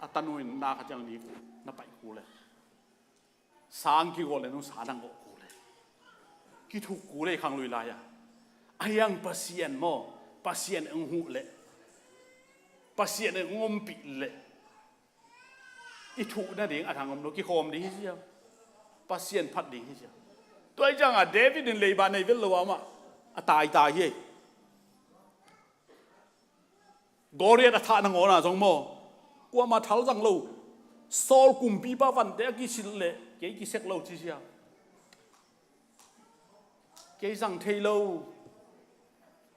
a tanu in na kha ciang nik na paih kul e. Sang kigawh le nung sa dang gawh kul e. Kithuk kul e khang lui lai-a. A hiang Pasian maw, Pasian eng huh leh, Pasian eng ompih leh i thuh nading a thang om lo, kikhawm ding hi sia. Pasian phat ding hi sia. Tua hi cianga David in leiba nei vet lo a mah a taitai hi. Goliath a thah nangawna zong maw, kuama thal zang lo. Saul kumpipa vante a kisilh leh kei kisek lo ci sia. Kei zang thei lo.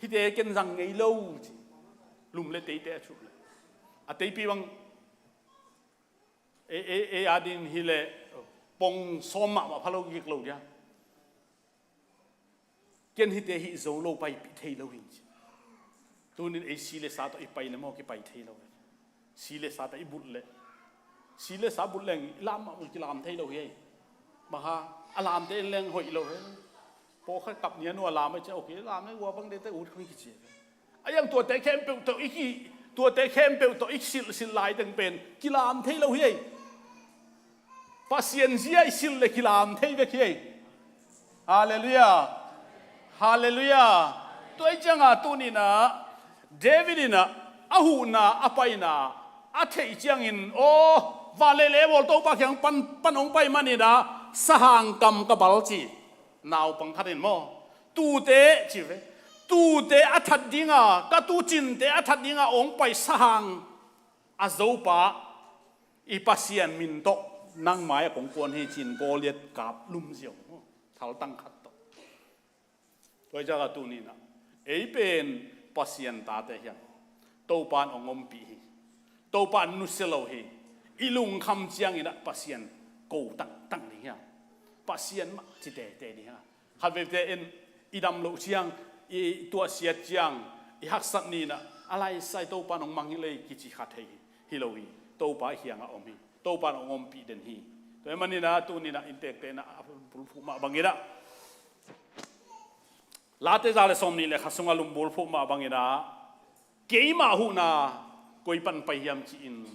Hite ken zang ngei lo ci. Lum le teite a thuh leh a teipi bang ei, ei, ei adin hileh pong sawm mahmah pha lo kik lo dia. Ken hite hih zo lo paipih thei lo hi ci. Tunin ei si le sa tawh i pai le maw kipai thei lo hi. Si le sa tawh i bulh le, si le sa bulh leng i lam mah kilam thei lo hi. Maha a lamte in leng hoih lo hi. Pawlkhat kap nia nua lam a cia okay lam le ua bang dete ut khang kici. A hiang tuate khempeuh tawh i ki, tuate khempeuh tawh i silh, silh lai teng pen kilam thei lo hi. Pasian zia i silh le kilam thei vek hi. Halleluiah. Halleluiah. Tua hi cianga tuninah David inah a huhna a paina a theih ciangin aw, van le leibawl Topa kiang pan, pan hong pai maninah sahang kam ka bal ci. Naupang khat in maw, tute ci ve, tute a that dinga, ka tucinte a that dinga hong pai sahang a zopa i Pasian min tawh nang mai-ah kong kuan hi ci-in Goliath kap lum ziau, thaltang khat tawh. Tua hi ciangah tuninah ei pen Pasian tate hiam? Topa in hong ompih hi. Topa in nusia lo hi. I lungkham cianginah Pasian ko tangtang ding hiam? Pasian mah ci tete ding hiam? Khatveite in i dam loh ciang, i tuahsiat ciang, i haksat ninah a laisai Topa in hong mang hi lei kici kha thei hi lo hi. Topa i kiangah om hi. Topa in hong ompih den hi. Tua ahih manin ah tuni-in ah inntekte in ah a lumbulphuh mah bangin ah, Late za le sawmnih le khat sungah lumbulphuh mah bangin ah, keima huhna koi pan pai hiam ci-in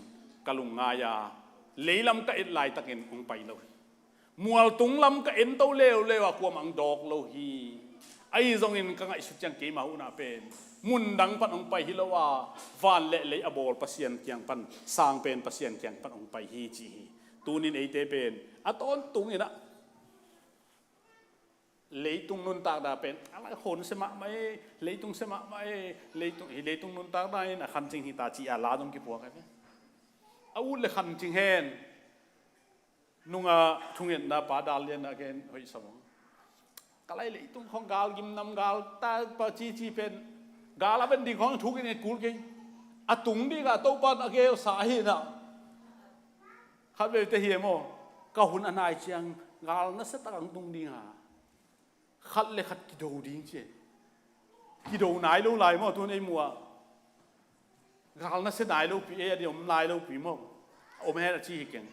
ka lungngai a, leilam ka et laitakin hong pai lo hi. Mualtung lam ka ento leuleu a kuamah hong dawk lo hi. Ahi zongin ka ngaihsut ciang keima huhna pen mundang pan hong pai hi lo a, van le lei a bawl Pasian kiang pan, sang pen Pasian kiang pan hong pai hi ci hi. Tuni-in eite pen a tawntungin ah leitung nuntakna pen a lai hon se mahmah e, leitung se mahmah e, leitung, hi leitung nuntakna in a khancing hi ta ci a la dong kipuak a ve. A ut le khancing hen. Nunga thungetna pa Dal Lian a gen hoih sa mawng. Ka lai leitung khong gal gimnam gal ta pa cici pen gal a ven ding khong thunget nget kul kei. A tung ding a Topa in a gelsa hi na. Khat veve te hi e maw? Ka hun a nai ciang gal nasia tak hong tung ding a, khat le khat kido ding ci e. Kido nai lo lai maw, tun ei muh ah. Gal nasia nai lo pi, ei a di om nai lo pi maw. Om hen a ci hi keng.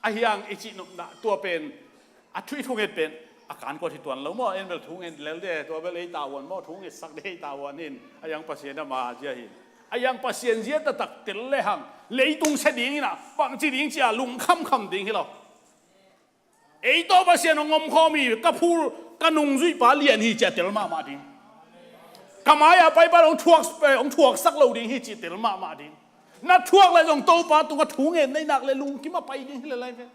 Ahi hang i cih nopna tua pen, a thu i thunget pen a kan kuat hi tuan lo maw. En bel thunget lel de, tua bel ei tavuan maw, thungetsak de ei tavuan in. Ahi hang Pasian a ma zia hi. Ahi hang Pasian zia taktak tel le hang leitung sia dingin ah bangci ding ci a lungkhamkham ding hi lo. Ei tawh Pasian hong omkhawm hi, ka phul, ka nungzuihpa lian hi ci a tel mahmah ding. Ka mai-ah paipa hong thuak, eh, hong thuaksak lo ding hi ci tel mahmah ding. Na thuak le zong Topa tungah thungen na hi nak le lungkim a pai ding hi le lai ve.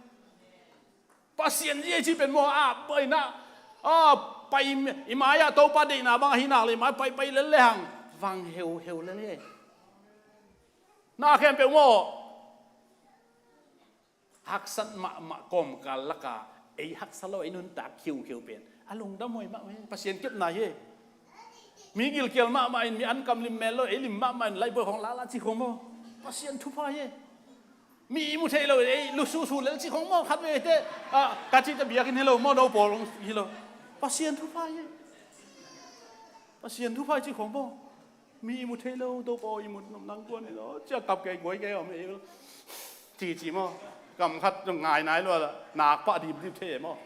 Pasian zia ci pen maw, a pai na, a pai i mai-ah Topa deihna bang ahi nak le i mai paipai lel le hang vang heuheu lel e. Na khempeuh maw, haksat mahmah kawmkal laka ei haksa lo, ei nuntak khiukheu pen a lungdam huai mahmah hi. Pasian kepna hi. Mi gilkial mahmah in, mi ankam lim mel lo, ei lim mahmah in laihbuai khong lala ci khong maw, Pasian thupha hi. Mi i mu thei lo, ei lususu lel ci khong maw, khat veve te, ah, ka cite biakinn hi lo maw, no pawl hi lo. Pasian thupha hi. Pasian thupha hi ci khong maw. Mi i mu thei lo, Topa aw, i mu nang kuan hi lo, cia kap kei guai kei om ei lo. Cici maw, kam khat zong ngai nai lo a, nak pah dimdim thei maw.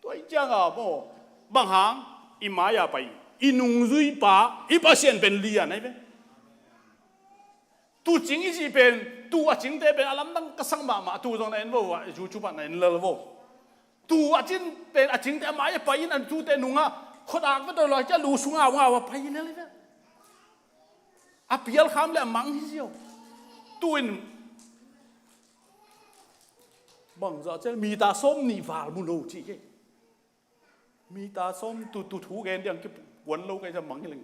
Tua i cianga maw, bang hang, i mai-a pai, i nungzuipa, i Pasian pen lian ahi ve. Tu cing i cih pen, tu a cingte pen a lamdang ka sak mahmah, tu zong na en vo, YouTube ah na en lel vo. Tu a cin pen a cingte a mai-a pai in a tute nungah khuadak vek tawh lua cia lu sungah ngau a pai in a lei vek. A pialkham le a mang hi ziau. Tu in bangzah ciang mita sawm nih val mu lo cih kei. Mita sawm tu, tu thu gen diang kipuan lo kei cia mang hi leng.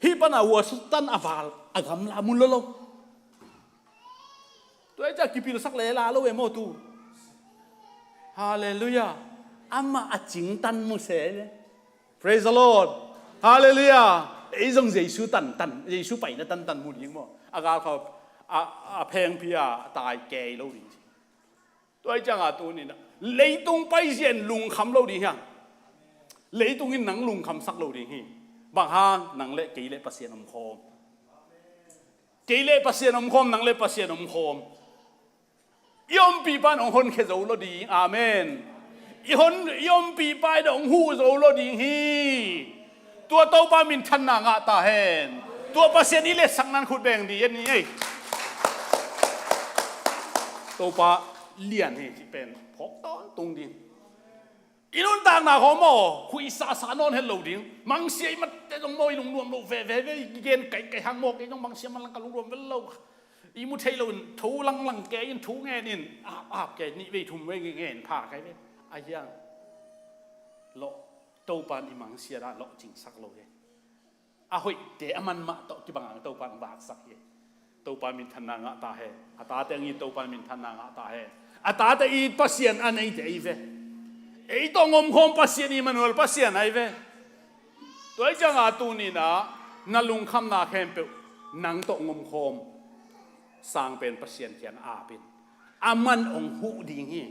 Hih pan a uasu tan a val a gamla mu lo lo. Tua hi cia kipilsak lela lo e maw tu. Halleluiah. Amah a cingtan mu se. Praise the Lord. Halleluiah. Ei zong Jesu tantan, Jesu paina tantan mu ding maw. A galkha a, a phengpi a tai kei lo ding. Tua hi cianga tuni-in ah leitung paizia in lungkham lo ding hiam? Leitung in nang lungkhamsak lo ding hi. Bang hang? Nang le kei le Pasian omkhawm. Kei le Pasian omkhawm, nang le Pasian omkhawm. I ompihpa in hong honkhia zo lo ding. Amen. I hon, i ompihpa in hong huh zo lo ding hi. Tua Topa minthanna ngah ta hen. Tua Pasian i letsakna in khut beng dih en ni ei. Topa lian hi cih pen phawk tawntung ding. I nuntakna khawng maw, khuisasa nawn het lo ding. Mangsia i matte zong maw, i lungnuam lo veve ve, i gen kaikai hang maw, kei zong mangsia manlang ka lungnuam vel lo. I mu thei lo in tho langlang kei in, thu ngen in, ap ap kei, nih vei thum vei ngen pha kei ve. A hiang lawh, Topa in i mangsia dah lawh cingsak lo ve. A hoihte a man mah tawh kibang ang Topa in vaksak hi. Topa minthanna ngah ta hen. A tate ang in Topa minthanna ngah ta hen. A tate i Pasian a neite ahi ve. Ei tawh ngomkhawm Pasian, Immanuel Pasian ahi ve. Tua hi cianga tuni-in ah na lungkhamna khempeuh nang tawh ngomkhawm sang pen Pasian kiang ap in. Aman hong huh ding hi.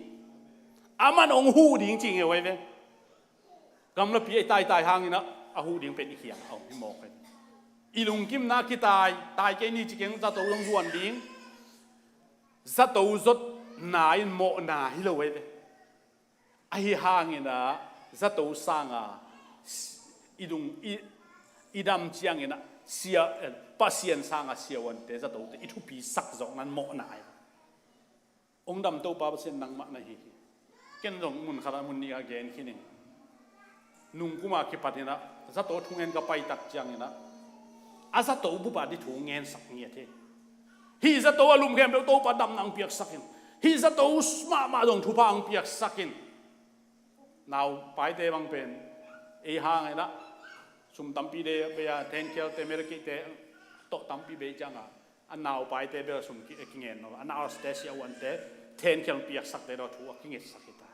Aman hong huh ding cih ngeu ahi ve. Gamlapi a i taitai hangin ah a huh ding pen i kiang a om hi mawk hi. I lungkimna kitai, tai kei ni ci keng, zato zong zuan ding. Zato zot na in mawhna hi lo ei ve. Ahi hangin ah zato sanga i dung i, i dam ciangin ah sia, eh, Pasian sanga siavuante zatote i thupi sak zawk nan mawhna hi. Ong dam Topa Pasian nangmah na hi hi. Ken zong mun khatah mun nih ah gen khin ing. Nungkuma kipatin ah zato thungen ka paitak ciangin ah a zato bup a di thu ngensak ngiat hi. Hih zato a lum khempeuh Topa damna ong piaksak in. Hih zato mahmah zong thupha ong piaksak in. Nau paite bang pen ei hangin ah sum tampi de bei a, thenkhialte, merkite tawh tampi bei cianga a nau paite bel sum ki, kingen lo, a nau aste siavuante thenkhial piaksakte tawh thu a kingetsak hi ta.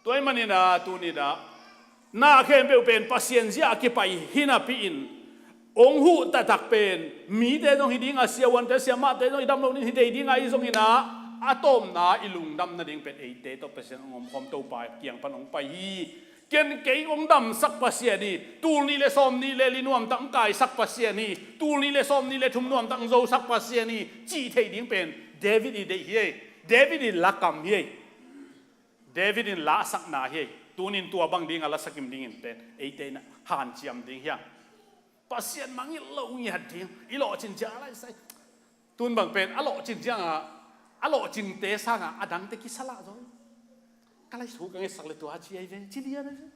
Tua ahih manin ah tuni-in ah na khempeuh pen Pasian zia a kipai hi napi-in ong huh taktak pen mite zong hi dinga, siavuante siamahte zong i dam lo nin hi thei dinga, i zongin ah a tawpna i lungdam nading pen eite tawh Pasian ong omkhawm Topa kiang pan ong pai hi. Ken kei ong damsak Pasian hi, tul nih le sawm nih le li nuamtak ong kaisak Pasian hi, tul nih le sawm nih le thum nuamtak ong zosak Pasian hi, cih thei ding pen David i deih hi ei. David i lakam hi ei. David in lasakna hi ei. Tunin tua bang dinga lasak im dingin pen eite in hanciam ding hi a. Pasian mangngilh lo ngiat ding. I lawhcin ciang a laisai. Tun bang pen a lawhcin cianga, a lawhcingte sanga a dangte kisalah zaw. Ka lai thu ka ngetsak le tua ci ei ve, ci lian ei ve.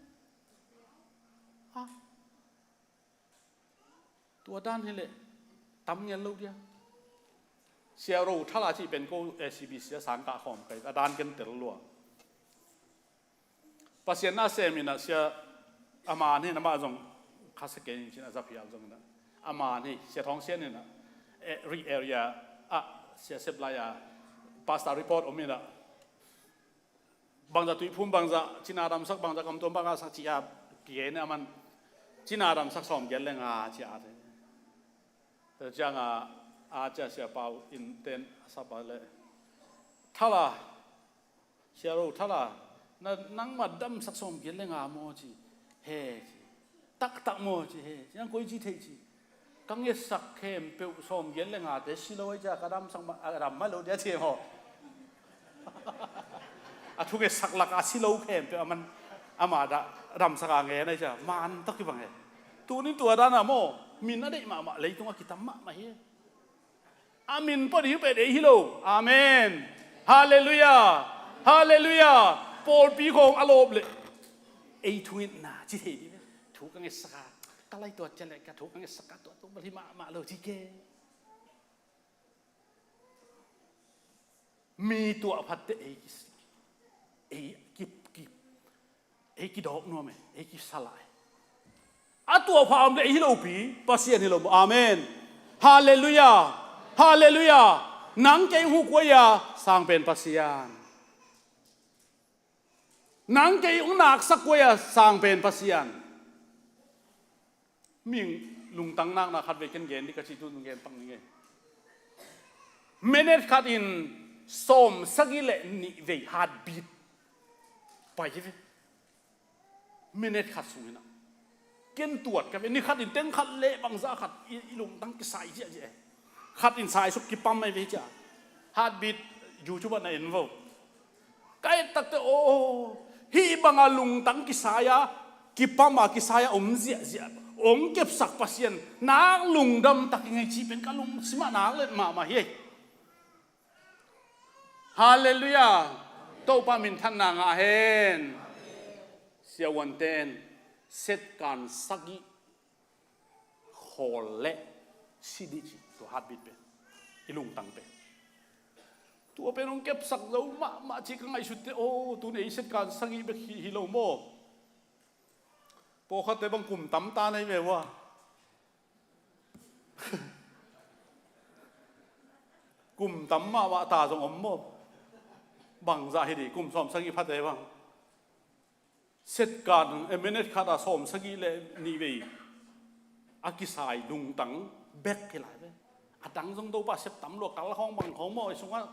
Ha? Tua dan hi leh tam ngel lo dia. Sia Ro Thala cih pen ko, eh, C B C a sang kah khawm kai, a dan ken tel lua. Pasian na sem in ah sia, a man hi in amah zong khasa kei in cin a za phial zong in ah. A man hi, Sia Thawng Sian in ah, eh, Ri area ah sia sep lai a pastor report om in ah, bangzah tuiphum, bangzah cina damsak, bangzah kamtuam bangzah sak ci a kigei in ah, a man cina damsak sawmgiat le nga ci a. Tua cianga a cia Sia Pau in ten a sap a leh, Thala, Sia Ro Thala, na, nangmah damsak sawmgiat le nga maw ci. He ci. Taktak maw ci, he ci. Nang koi ci thei ci. Ka ngetsak khempeuh sawmgiat le ngate si lo ei cia, ka damsak mah, a dam mah lo dia ci maw. A thungetsak laka si lo khempeuh a man, ama dah damsak a ngen ei cia. Man tawh kibang e. Tunin tua dana maw, min a deih mahmah leitung a kitam mahmah hi. A min pua ding pen ei hi lo. Amen. Halleluiah. Halleluiah. Pawlpi khawng a lawp leh ei thungetna ci thei dih ve. Thu ka ngetsak a, ka lai tuat cia leh ka thu ka ngetsak a, tua tua bal hi mahmah lo ci ke. Mi tuah phatte ei ki, ei ki, ki, ei kidawk nuam e, ei kisalah e. A tuahpha om le ei hi lopi, Pasian hi lo maw. Amen. Halleluiah. Halleluiah. Nang kei hong huh kua ia, sang pen Pasian. Nang kei hong naksak kua ia, sang pen Pasian. Mihing lungtang nakna khat vei ken gen dih ka cih tu gen pak ning e. Minute khat in sawm sagih le nih vei heartbeat pai hi ve. Minute khat sungin ah. Ken tuat ka ve, ni khat in teng khat le bangzah khat i, i lungtang kisai ziahziah e. Khat in saisuk kipam mai ve cia. Heartbeat YouTube ah na en vo. Ka et takte aw, hih banga lungtang kisai a, kipam a kisai a om ziahziah, hong kepsak Pasian nak lungdam tak i ngei cih pen ka lungsim ah nak let mahmah hi. Halleluiah. Topa minthanna ngah hen. Siavuanten setkan sagih khawl le si dih cih, tua heartbeat pen, i lungtang pen. Tua pen hong kepsak zo mahmah cih ka ngaihsutte aw, tun ei setkan sagih bek hi, hi lo maw. Pawlkhatte bang kum tam ta nei ve ua. Kum tam mahmah ta zong om maw. Bangzah hi dih, kum sawm sagih phate bang. Setkan, eh, minute khat a sawm sagih le nih vei a kisai lungtang bek hi lai ve. A dang zong Topa sep tam lua, kal khawng bang khawng maw, i sungah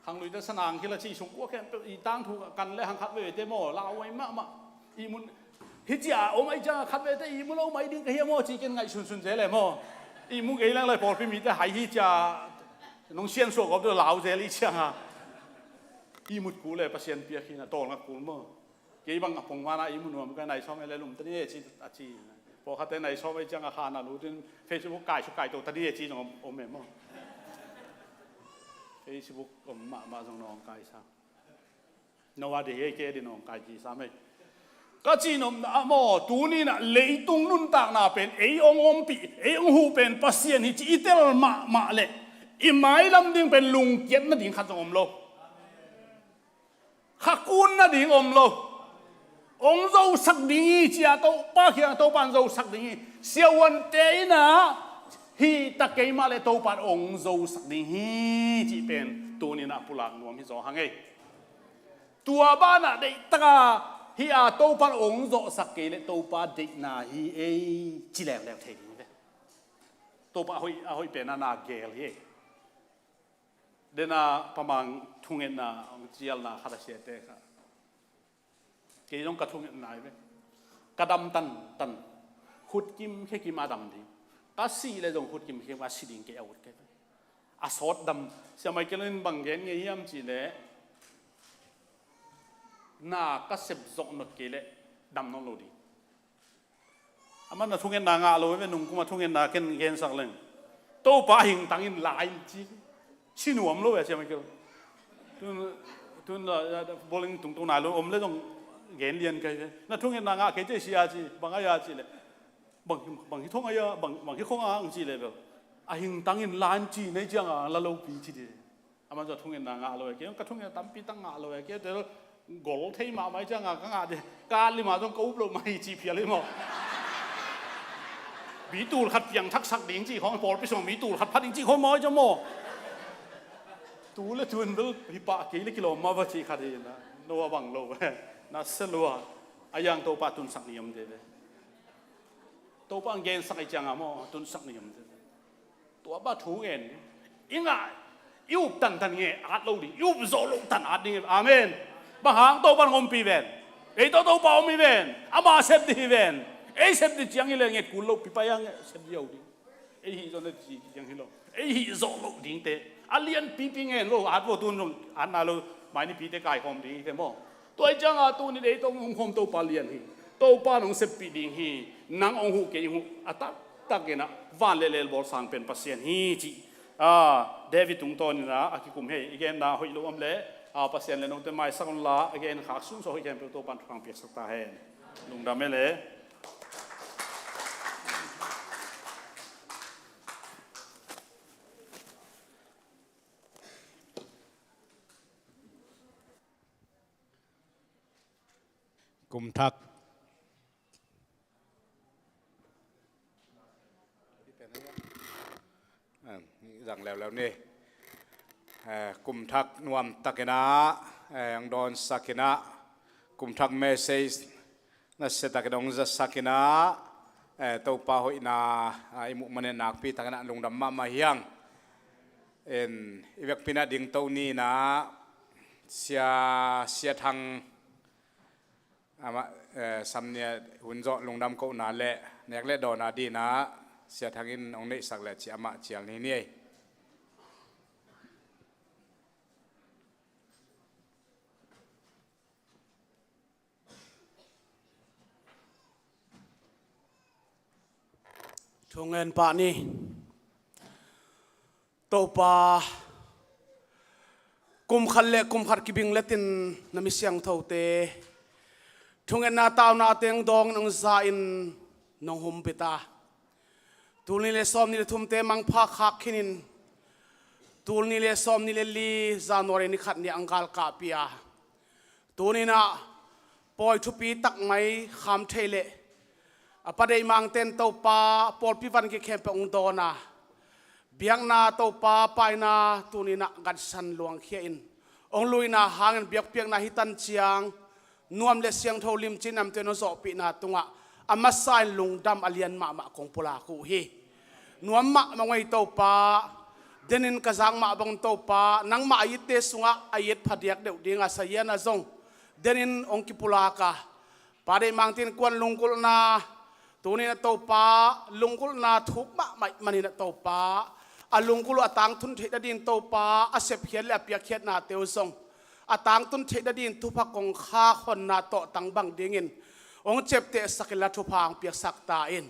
khangluite sanang khila ci, i sung kua khempeuh i tangthu kan le hang khat veivei te maw, lau ei mahmah. I mun hi cia om ei cianga khat veite i mu lo mai ding ka hia maw ci ken ngaihsunsun zel e maw. I mu gei lang lai pawlpi mite hai hi cia nong siansuah gawp deuh lau zel i cianga. Ihmut kul le Pasian piak hi na, tawlnga kul maw. Kei bang a pongman a ihmut nuam ka, nai sawm e le lum ta ni e ci a ci. Pawlkhatte nai sawm e ciang a khan a lut in Facebook kai suk kai to ta ni e ci zong om, om e maw. Facebook om mahmah zong nawng kai sa. Noah de hi e, kei din nawng kai ci sa mei. Ka cihnopna ah maw, tuni in ah leitung nuntakna pen ei hong ompih, ei hong huh pen Pasian hi ci i tel mahmah leh i mailam ding pen lungkiat nading khat zong om lo. Kha kun nading om lo. Hong zosak ding hi ci a, Topa kiang, Topa in zosak ding hi. Siavuante in ah hih ta kei mah leh Topa in hong zosak ding hi cih pen tuni in ah pulak nuam hi zaw hang ei. Tua banah deihtak a hih a Topa in hong zosak kei leh Topa deihna hi ei ci leuleu thei ding hi ve. Topa a hoih, a hoih pen a na gel hi ei. Dena pamang thungetna hong cialna khat a siate kha. Kei zong ka thungetna hi ve. Ka dam tantan. Khutkim khekim a dam ding. Ka sih le zong khutkim khekim a si ding kei a ut kei ve. A sawt dam. Sia Michael in bang gen ngei hiam cih leh, na ka sep zawh nawn kei leh dam nawn lo ding. Amah na thungetna ngah lo ve, nungkum a thungetna ken gensak leng. Topa a hingtang in la in ci. Ci nuam lo ve, Sia Michael. Tun, tun la, la, bowling tungtawn nai lo om le zong gen lian kai ve. Na thungetna ngah kei ci sia ci, bang a ia ci leh. Bang, bang hi thong a ia, bang, bang hi khong a ang ci leh bel. A hingtang in la in ci nei ciang a la lo pi ci di. Amah zong thungetna ngah lo e, kei zong ka thungetna tampi tak ngah lo e, kei tel gol thei mahmah hi ciang a ka ngah de, ka at lima zong ka up loh mah hi cih phial hi maw. Mi tul khat piang thaksak ding cih khong, pawlpi sung mi tul khat phat ding cih khong maw hi ciang maw. Tu le tun bel hi pah kei le kilawm mah va cih khat hi na, no a bang lo e, na se lua, a iang Topa tunsak ni om de ve. Topa ang gensak hi ciang a maw, tunsak ni om de ve. Tua bang thu ngen. I ngah, i up tantan nge at lo ding, i up zawh loh tan at ding. Amen. Bang hang Topa in hong ompih ven. Ei tawh Topa om hi ven. Ama sep ding hi ven. Ei sep ding ciang hi le nget kul lo pi pai a nge sep ding hi lo ding. Ei hih zawh na ding ciang hi lo. Ei hih zawh loh dingte. A lianpipi ngen lo, at vo tun zong, at nai lo, mai nipite kaikhawm ding hi te maw. Tua hi ciang a tuni dei tawh hong khawm Topa lian hi. Topa in hong seppih ding hi. Nang hong huh kei hong huh a taktak in ah van le lel bawl sang pen Pasian hi cih. Ah, David tungtawn in ah a kikum hi. I genna hoih lo om leh, ah, Pasian le note maisak un la, a gen khak sunsuah hoih khempeuh Topa in thupha piaksak ta hen. Lungdam e le. Kum thak. Zang leuleu ni. Eh, kum thak nuam takin ah, eh, ang dawnsak in ah, kum thak message nasia takin hong zasak in ah, eh, Topa hoihna, ah, i muh manin nakpi takin ah lungdam mahmah hi hang. En, i vekpi in ah dingto ni in ah, Sia, Sia Thang, amah, eh, Samnia hun zawh lungdam kohna le nek le dawn a ding in ah, Sia Thang in hong neihsak le ci amah cial ni ni ei. Thungen pah ni. Topa, kum khat le kum khat kibing letin na mi siangthote thungetna tauna teng dawng nong za in nong humpih ta. Tul ni le sawm ni le thumte mangpha khak khinin, tul ni le sawm ni le li January ni khat ni ang galkahpih a, tuni in ah pawi thupi tak mai kham thei leh a Pa Deih Mangte'n Topa pawlpi van kikhempeuh hong dawn a, biakna Topa paina tuni in ah gansan luangkhia in hong luina hangin biakpiakna hi tan ciang nuam le siangtho limci namte hong zawhpihna tungah a masa in lungdam a lian mahmah kong pulak uh hi. Nuam mahmah ngei Topa, denin ka zak mah bang Topa, nangmah a itte sungah a it phadiak deuh ding a sazian a zong denin hong kipulak a, Pa Deih Mangte'n kuan lunggulhna, tuni in ah Topa lunggulhna thuk mahmah manin ah Topa, a lunggulh uh a tangtun theih nading Topa a sepkhiat le a piakkhiatnate uh zong a tangtun theih nadingin thupha kong khak honna tawhtang bang dingin hong ciaptehsak inla thupha hong piaksak ta in.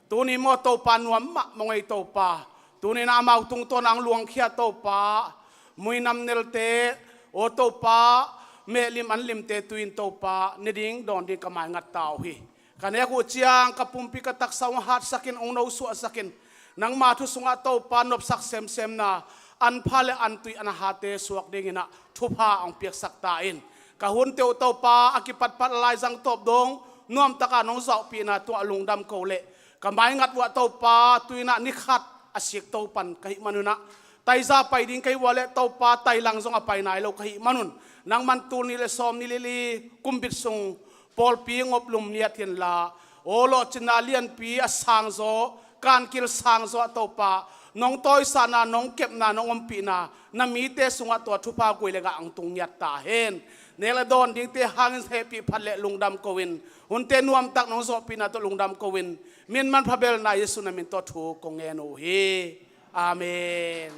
Tuni maw Topa nuam mahmah ung ei Topa. Tuni-in amau tungtawn ah hong luangkhia Topa, muinam nelte, aw Topa, mehlim anlimte tui-in Topa ne ding dawn ding ka maingat ta uh hi. Ka nek uh ciang ka pumpi ka taksa hong hatsak in, hong nosuahsak in, nangma thu sungah Topa nopsak semsemna, an pha le an tui an hate suak dingin ah thupha hong piaksak ta in. Ka hunte uh Topa a kipatpat a laizang tawp dong nuamtaka nong zawhpihna tungah lungdam ko leh, ka maingat uh ah Topa tuni-in ah ni khat a sik Topan ka hih manun ah, taiza pai ding ka hih uh ah leh Topa tailang zong a pai nai lo ka hih manun, nangman tul nih le sawmnih le li kumbit sung pawlpi ngop lum niat hinla, aw lawhcinna lianpi a sangzaw, kankil sangzaw ah Topa, nong tawisahna, nong kepna, nong ompihna, na mite sungah tua thupha guai le gah hong tung ngiat ta hen. Nek le dawn dingte hangin hehpih phat le lungdam ko-in, hunte nuamtak nong zawhpihna tawh lungdam ko-in, min manpha belna Jesuh na min tawh thu kong ngen uh hi. Amen.